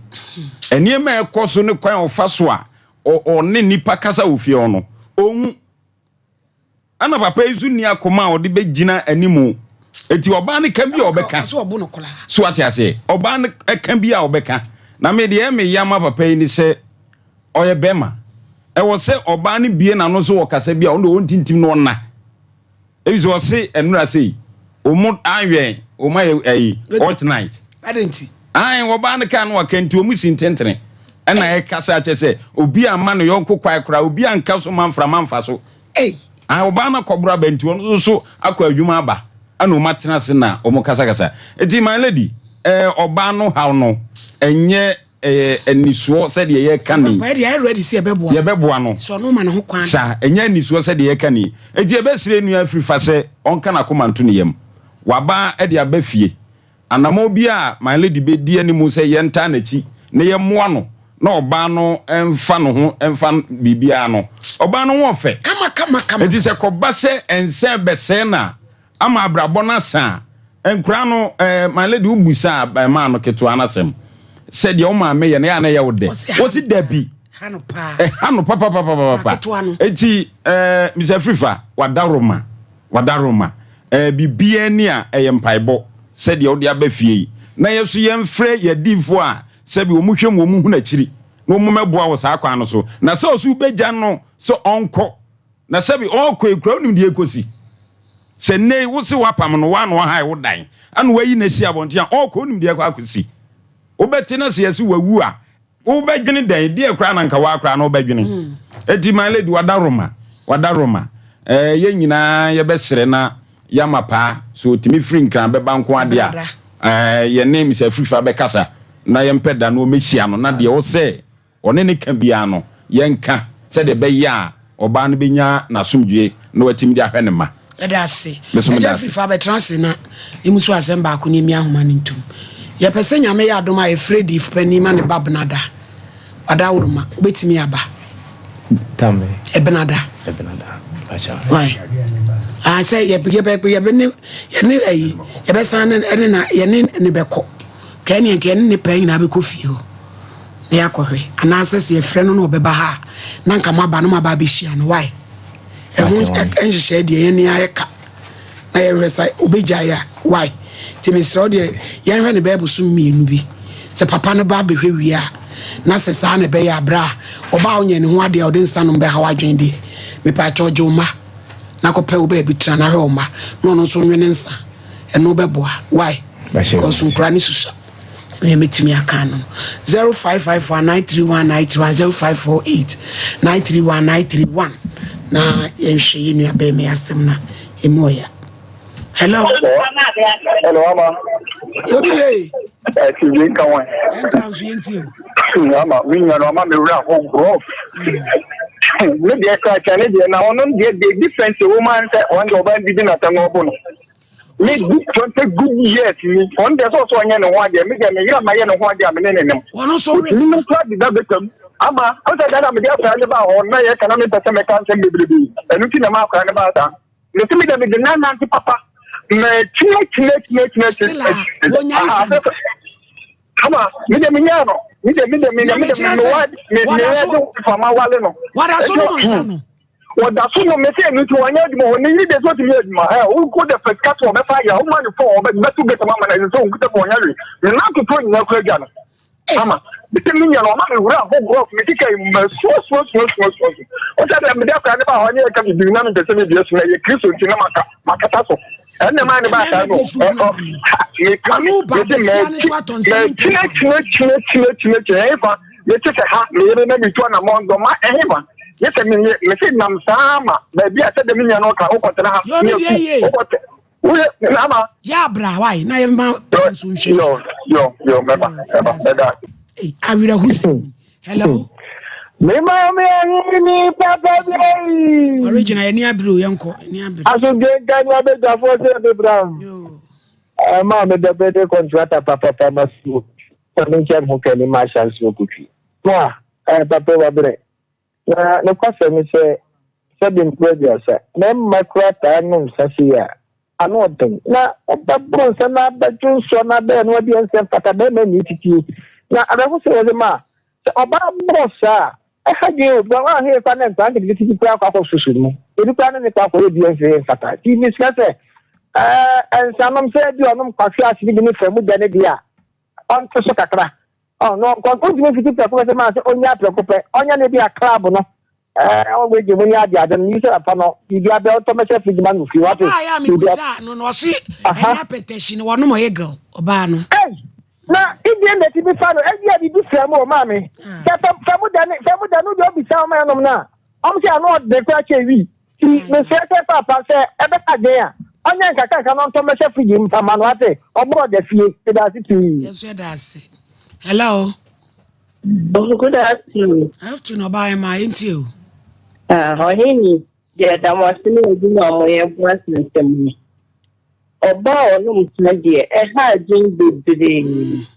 Nneɛma a ɛkɔ so ne kwan a ɔfa so a ɔne nnipa kasa wɔ fie hɔ no, ɔnhu. Ɛna papa yi nso nni akoma a ɔde bɛgyina anim. Eti ɔbaa no ka bi a ɔbɛka. So ate aseɛ? Ɔbaa no ka bi a ɔbɛka. Na me deɛ ɛyɛ me ya ma papa yi ne sɛ ɔyɛ bɛrima. Ɛwɔ sɛ ɔbaa no bue n'ano so wɔ kasa bi a ɔno deɛ ɔntintim na ɔnna. Ebi sɛ ɔse nnora sei, wɔn awɛn, wɔn ayɛ ɛyi, hot night. Adɛn nti? Ae, ɔbaa no kaa no aka nti wɔn si ntentene. Ɛna ɛkasa kyɛ sɛ obi amma ne yɔnko kwae koraa, obi anka so ma mframa mfa so. Ei! Ae, ɔbaa no akɔboro aba nti ɔno nso akɔ adwuma aba ɛna wɔn atena ase na wɔn kasakasa. Nti my lady, ɛɛ ɔbaa no haw no ɛnyɛ ɛɛ anisoɔ sɛdeɛ yɛka ni. Papa deɛ ayɛ ready sɛ yɛbɛboa. Yɛbɛboa no. Sɛ ɔno ma ne ho kwan. Saa, ɛnyɛ anisoɔ sɛdeɛ yɛka ni. Nti yɛbɛsrɛ nua afiri fa sɛ ɔnka n'akoma nto ne yam. Waba de aba fie. Anammɔn biara a my lady bɛdi anim sɛ yɛntaa n'akyi na yɛmmoa no na ɔbaa no mfa ne ho mfa biribiara no, ɔbaa no ho ɔfɛ. Enti sɛ kɔba sɛ nsɛ bɛsɛe no a, ama abrabɔ no asa a, nkoraa no, eh, my lady wobusaa abarimaa no ketewa no asɛm sɛ deɛ wo maame yɛ no ɛyɛ a na ɛyɛ wo dɛ? Ɔse dabi. Ɛha no papapapapapa. Enti eh, Mr. Afrifa, wadaworoma. W'adaworoma, ɛɛ biribiara ni a ɛyɛ mpaebɔ sɛdeɛ wode aba fie yi, na yɛ nso yɛmfrɛ yɛn adiyifoɔ a sɛbi wɔn hwɛ mu wɔn hunu akyiri na wɔn mmɛboa wɔ saa kwan no so, na sɛ ɔso wobɛgya no sɛ ɔnkɔ, na sɛbi ɔrekɔ yi koraa wonim deɛ ɛrekɔsi, sɛ nnɛ yi wose woapam no woa na wahae wo dan ɛna wayi no asi abɔnten a ɔrekɔ wonim deɛ ɛrekɔ akɔsi, wobɛte na sɛ yɛse wawu a Wobɛdwene dɛn? Deɛ koraa na nka waa koraa na wobɛdwene. Eti my lady wadaroma, wadaroma. Ɛɛ yɛn nyinaa yɛbɛsrɛ na yɛama paa sɛ ɔtumi firi Nkran bɛba nko adeɛ a, ɛɛ yɛne Mister Afrifa bɛkasa na yɛmpɛ da na ɔmmɛhyia no na deɛ ɔsɛ ɔne no ka biara no yɛnka sɛdeɛ ɛbɛyɛ a ɔbaa no bɛnya n'asomdwoeɛ na watumi de ahwɛ ne mma. Yɛda ase. Me nso meda Agya ase. Afrifa bɛtena ase na yɛmu so asɛm baako na yɛmia ahoma no ntom. Yɛpɛ sɛ Nyame yɛ adom a yɛfrɛ Diifo panin ma ne ba Benada. Wadaworoma, wobɛtumi aba? Tambe. Ɛbenada. Ɛbenada. Mpakyɛ. Why? Ah, sɛ yɛ yɛbɛ yɛbɛ ne yɛne ayi yɛbɛsan ne ɛne na yɛne ne bɛkɔ. Kɛne nka yɛne ne pɛɛ nyinaa bɛkɔ fie hɔ na yɛakɔhwɛ. Anaasɛ sɛ yɛfrɛ no na ɔbɛba ha a na nka moaba na moaba abɛhyia no. Why? Ɛho nhyehyɛe deɛ yɛn ani ayɛ ka na yɛhwɛ sɛ obɛgyae a why nti mesrɛ wo deɛ yɛnhwɛ ne bɛyɛ bosom mmienu bi sɛ papa no ba bɛhwɛ wie a na sɛ saa na ɛbɛyɛ a berɛ a ɔba a wonyɛ ne ho adeɛ a ɔde nsa nom bɛha w'adwene deɛ mepaakyɛ ɔgye wo mma na kɔpɛ wo baabi tena na hwɛ wo mma na ɔno nso nwene nsa ɛno bɛboa why because nkora ne susua Nea mɛtumi aka no 0554 931 931 0548 931 931 na yɛnhwɛ yɛ nua bɛrima yi asɛm na ɛmu ɔya. Hello. Hello, Ama. Obi de. Ɛti bi nka wɔn. Nka nso yɛn ti o. Ama mi nua no ama mi wura hɔ grof. Ne deɛ kura kyɛn ne deɛ na ɔno deɛ deɛ difference wɔ mu ansɛ wɔn deɛ ɔbɛn didi na tɛn ɔbo no. Me di 20 good years ni. Ɔno deɛ sɛ ɔsɛ ɔnyɛ ne ho adeɛ, me deɛ me yere ma yɛ ne ho adeɛ a me ne ne nam. Ɔno nso we. Otumi nom koraa deda bɛtɛm. Ama, ɔsɛ da na mede akwadaa no baa hɔ na yɛka na mempɛ sɛ mɛka nsɛm bebrebe. Ɛno nti na ɛma akwadaa no baa saa. Mese me deɛ mede no anante papa. Makyini akyini akyini akyini akyini. Still a, wɔnya nsa no. Ama, me deɛ menyaa no. Me deɛ me deɛ me deɛ me deɛ me wa me me yɛ de fama wale no. Wɔda so nom nsa no. Wɔda so nom, mese ɛno nti wɔnyɛ adwuma hɔ, ne yere deɛ sɛ ɔtumi yɛ adwuma, ɛ wokɔ dɛ fɛ sika so ɔbɛfa ayɛ, woma ne fɔn ɔbɛto gate ma ma no, ɛsɛ sɛ ɔnkuta fɔn ɔnyɛ hwee, ne nan toto nyinaa kura gya no, ama mese me nua no ɔma me wura ho grof me sika yi ma suo suo suo suo suo suo, ɔsɛ deɛ mede akora ne ba hɔ ne ɛka biribi na mempɛ sɛ mebie so na ɛyɛ Kristo nti na maka makata so ɛnna maa ne ba saa no ɛ ɔ meka mese mɛkyina kyina kyina kyina kyina kyina ɛhefa mete sɛ ha meyere na metu anamɔ ndɔma ɛhefa. Nye sɛ menye mese nam saa ma baabi a sɛdeɛ me nua no ɔka wokɔtena ha Yo, me deɛ ye. wokɔtɛ woyɛ ama. Yɛ abra wai na yɛ ma nso nhwɛ. Yo yo yo mɛba mɛba mɛda. Awerɛhosɛm. Hello. Me maame ahene papa bi ayi. Original yɛ ni abere o yɛn kɔ ni abere. Asomdwe nka ni abedwafoɔ sɛ ɛbɛ bra. Ɛma me dɛ bɛ de kɔntrata papapa ma suo. Na me nkyɛn ho kani ma ahyɛ nsuo kotwi. Mo a ɛɛ papa wa brɛ. Na nokwasɛm ne sɛ, sɛbe mprɛ aduasa, mmarima koraa taa nom nsa sei a, ano ɔden. Na wobɛboro nsa na abɛdwo nsɔ na abɛyɛ no adeɛ nsɛ mfata barima nni titie. Na awerɛhosɛm wɔ sɛ ma sɛ ɔbaa boro saa a, ɛha dwen o, because woanhwɛ yie koraa na nkwadaa nketenkete bi koraa akɔ akɔsoso mu. Ebi koraa ne ne kɔ akɔyɛ bi ɛnsɛ mfata. Nti mesrɛ sɛ, ɛɛ nsanom sɛ ebi ɔnom kwahwe ase no bi ne fa mu dɛ ne deɛ a, ɔnte so kakra. Oh, no, nka ɔntumi mfiti prɛko pɛ sɛ maa sɛ ɔnya prɛko pɛ. Ɔnya no bi a club no, ɛɛ, ɔwɔ mu ne ade ade no, yi sɛ papa no, biribi abɛ ɔtɔ mɛhyɛ fridge ma no fi wate. Ɔbaa yɛ a mebusa no no ɔse ɛnyɛ apɛtɛhyi no wɔnom ɔyɛ girl ɔbaa no. Ei, na idie na ti bi fa no, ebi a biribi fira mu o maame. Sɛ fam fam da ne fam da no deɛ ɔbisa ɔma ɛnom no a, ɔmo sɛ ano ɔde koraa kyɛ wi. Ti mesrɛ sɛ papa sɛ ɛbɛka dwen a, ɔnyɛ nkakanka na ɔntɔ mmɛhyɛ fridge mu mfa ma no wate, ɔborɔ da fie. Meda ase pii. Yɛn nso yɛda ase. Hello. Oh, good afternoon. Afternoon, ɔbaa ɛma yɛntie o. Ah, ɔhene deɛ ɛda mo ase ne adwuma a moyɛ ho asɛnsɛm yi. Ɔbaa a ɔnom nsa deɛ ɛha adwene bebree.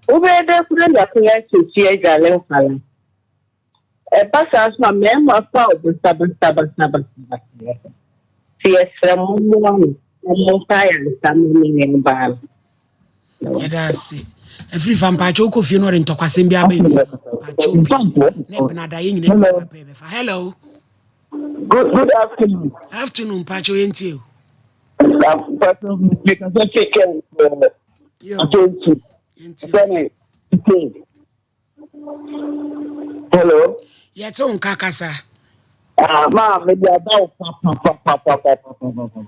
Wobɛyɛ dɛ kora nya kwan akyɛ fie adwale nkwala. Ɛba saa nso a, mmarima fa wo basabasabasabasa. Nti yɛsrɛ mo mmoa no na momfa ayaresa mma me nuabaa no. Yɛda ase. Afiri fa mpaakyɛ wokɔ fie no ɔde ntɔkwasɛm bi aba ebi mpaakyɛ obi ne benada yɛ nyina bi papa bɛfa. Hello. Good good afternoon. Afternoon mpaakyɛ yɛn tie o. Mpaakyɛ mekasa fi kɛn. Yo. Yɛn tie. Hello. Yɛte wo nka kasa. Ah, maa mede aba wo papapapapapapapa.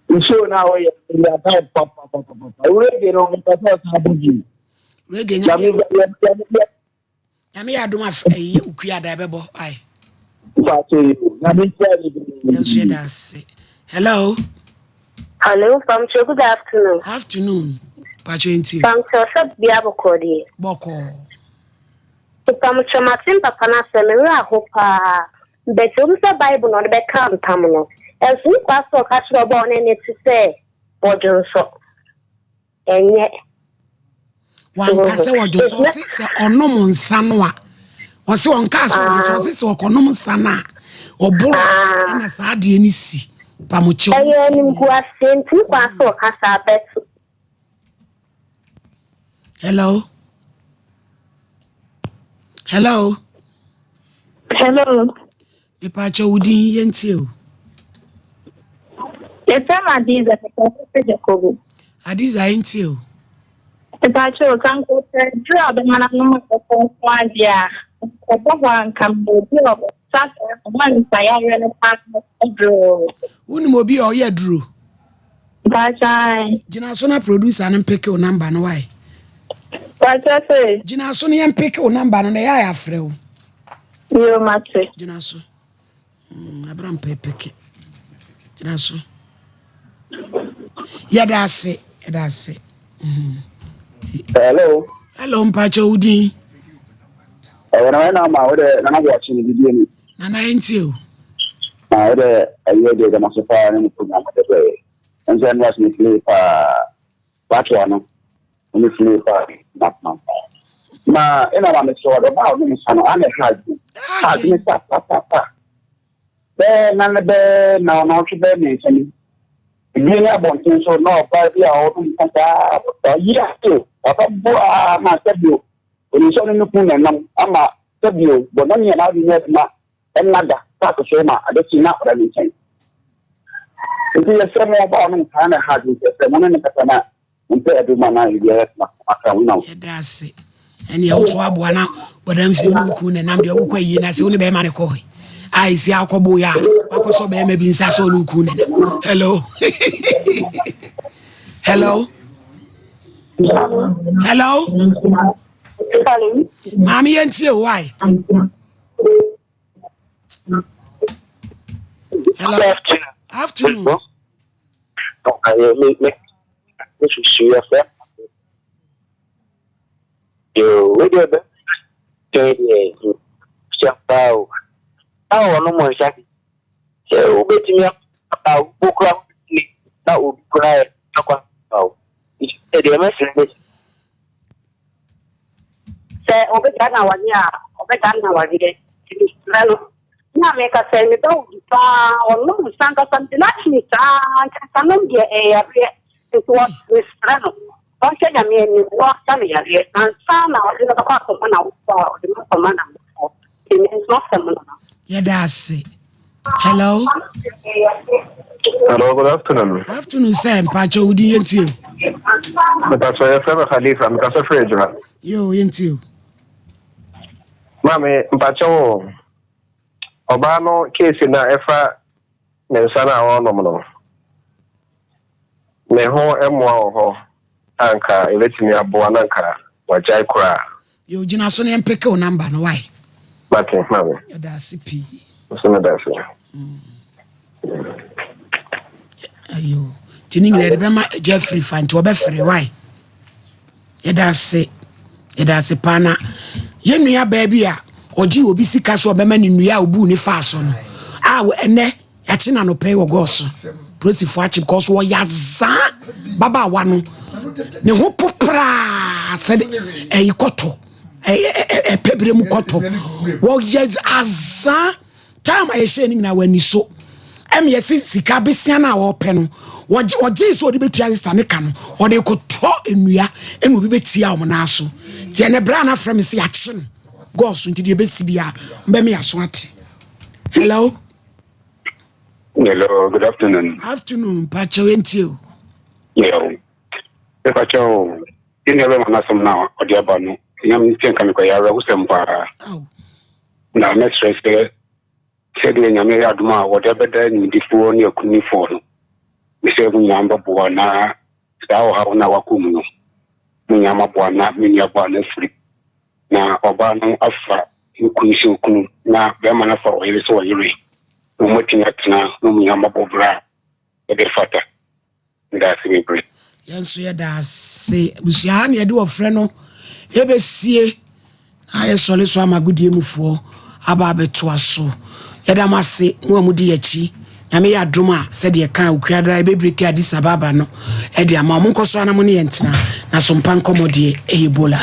Nsuo no a woyɛ mede aba wo papapapapa. Reggae no mepɛ sɛ ɔsan bɔ bio. Reggae nyame nyame yɛ adom af ɛyɛ ukua da ɛbɛbɔ ai. Mpakyɛ yi nyame nhyira ne bi. Yɛn nso yɛda ase. Hello. Hello, Pamcho, good afternoon. Afternoon. Pacho nti. Pamcho, sɛ bia bɔkɔɔ deɛ. Bɔkɔɔ. Pamcho, mate mpapa no asɛm, me werɛ aho paa. But ɛwom sɛ Bible na ɔde bɛka ntam no, ɛnso ne kwa sɛ ɔka kyerɛ ɔba a ɔne ne te sɛ bɔdwonsɔ. Ɛnyɛ. Wanka sɛ wɔdwonsɔ, ɔse sɛ ɔnom nsa no a, ɔse ɔnkaa sɛ ɔdwonsɔ, ɔse sɛ ɔkɔnom nsa no a, ɔboro ɛna saa adeɛ no si. Pamokyɛw. Ɛyɛ animguaseɛ nti ne kwa sɛ ɔka saa but. Hello. Hello. Hello. Mepaakyɛ wo din yɛntie o. Yɛfrɛ me Adiza mepɛ Jacobo. Adiza yɛntie o. Mepaakyɛ o sanko sɛ duru a bɛma no anom akɔkɔ nko adeɛ a ɔbɔ hɔ a nka mewɔ obi a ɔsa saa ɔma nsa yareɛ no paa aduro. Wonim obi a ɔyɛ aduro? Mpaakyɛ. Gyina so na producer no mpeke wo number no wae. Mpaakyɛ se. Gyina so na yɛmpeke wo number no na ɛyɛ a yɛafrɛ wo. Yoo mate. Gyina so. Mm, abra mpɛ peke. Gyina so. Yɛda ase, yɛda ase. Mm. Hello. Hello, mpakyɛ wo din. Ɛwɔ na ɛna ama wo dɛ nana bɔ akyi ne bibie ni. Nana ɛnti o. Na wo dɛ ɛyɛ deɛ dɛm ase paa ne ne program de brɛ yɛ. Nso ɛno ase ne play paa. Batoa no ne play paa na paa. Na ɛna ma mesrɛ ɔdɔ ba a ɔne nsa no ana ɛha adwene. Ha adwene pa pa pa pa. Bɛɛ na ne bɛɛ na ɔna ɔtwe bɛɛ mmiɛnsa ni. Ebi ne abɔnten so na ɔbaa bi a ɔnom nsa saa ɔyi ase o. Ɔbɛbo a ma sɛbio Onim sɛ ɔne ne kunu na ɛnam ama sɛ bio bɔ na nea n'adwene nyɛ adwuma nna da paake so ma ade kye na ɔda ne nkyɛn. Nti yɛsrɛ mo ɔbaa ɔno nkaa na ɛha adwene nti yɛsrɛ mo ne no kasa na mompɛ aduru ma na biribiara atumi aka ho na Yɛda ase. Ɛneɛ wo so aboa na bɔdam sɛ wo ne wo kunu na ɛnam deɛ wokɔ ayie na sɛ wo ne bɛrima ne kɔe a ɛsi akɔbo yɛ a wakɔsɔ bɛrima bi nsa sɛ ɔne wo kunu na ɛnam. Hello. Hello. Hello. Maame yɛntie o why? Hello. Afternoon. Sɛ wobɛtumi aba wo kora na obi kora yɛ akwa deɛ mɛsrɛ ne Sɛ ɔbɛgyaa no awadeɛ a, ɔbɛgyaa no awadeɛ. Nti mesrɛ no. Me a meka sɛ me ba wo bi paa, ɔnom nsa ankasa, mede no akyini saa, nti nsanom deɛ ɛyɛ yareɛ. Nti wɔ, mesrɛ no, ɔnhwɛ Nyame anim na ɔnsa no yareɛ ansa na ɔde no bɛkɔ akɔma n'awofoɔ a, ɔde no akɔma n'awofoɔ. Nti me nso m'asɛm no no. Yɛda ase. Hello. Hello, good afternoon. Afternoon, sir. Mpacho, wo din yɛntie o. Mpacho, yɛfrɛ me Khalifa, mekasa firi adwuma. Yo, yɛntie o. Maame, mpacho o. Ɔbaa no keesi na ɛfa ne nsa no a ɔrenom no. Ne ho mmoa wɔ hɔ a nka ɛbɛtumi aboa na nka wagyae koraa. Yo, gyina so na yɛmpeke wo number no, why? Mate, maame. Yɛda ase pii. Nso meda ase. Ayo. Nti ne nyinaa yɛde bɛma agya afiri fa nti ɔbɛfrɛ why? Yɛda ase. Yɛda ase paa na yɛn nua baa bi a ɔgye obi sika so ɔbɛma ne nnua a obuu ne faa so no a ɛnɛ Yɛakye no anɔpa yi wɔ gɔɔ so. Polisifoɔ akye because wɔyɛ azaa babaawa no. Ne ho popraa sɛ ɛyi kɔtɔ. Ɛpɛbire mu kɔtɔ. Wɔyɛ azaa time a yɛhyɛ no nyinaa w'ani so. Ɛmi yɛsi sika besia no a wɔpɛ no. Wɔgye wɔgye sɛ ɔde bɛtua sista ne ka no. Ɔde kɔtɔ nnua ɛna obi bɛtia wɔn nan so. Nti ɛnɛ bere a n'afrɛ mi sɛ yɛakye no gɔɔ so nti deɛ ɛbɛsi biara mbɛmi aso ate. Hello. Hello, good afternoon. Afternoon, mpakyɛw yɛntie o. Yeah. Mpakyɛw, yɛn nua bɛma n'asɛm na ɔde aba no, nyam nti nka mekɔyɛ awerɛhosɛm paa. Na mɛsrɛ sɛ sɛdeɛ Nyame ayɛ adom a wɔde abɛda nimdifoɔ ne akunnifoɔ no, mesɛ mo nyinaa mbɛboa na saa ɔhaw no a wakɔ mu no, mo nyinaa moaboa na me nua baa no afiri. Na ɔbaa no afa ne kunu sɛ okunu na barima no afa ɔyere sɛ ɔyere na wɔatumi atena na wɔn nyinaa abɔ bra a ɛbɛfata. Meda ase bebree. Yɛn nso yɛda ase. Abusua ha na yɛde ɔfrɛ no ɛbɛsie na yɛsɔre so ama agodie mufoɔ aba abɛtoa so. Yɛda mo ase mo a modi yɛakyi. Nyame yɛ adom a sɛdeɛ ɛka Okuada ɛbɛbreki Addis Ababa no ɛde ama. Monkɔ so ara na mo ne yɛn ntena na so mpa nkɔmmɔ deɛ ɛyɛ bola.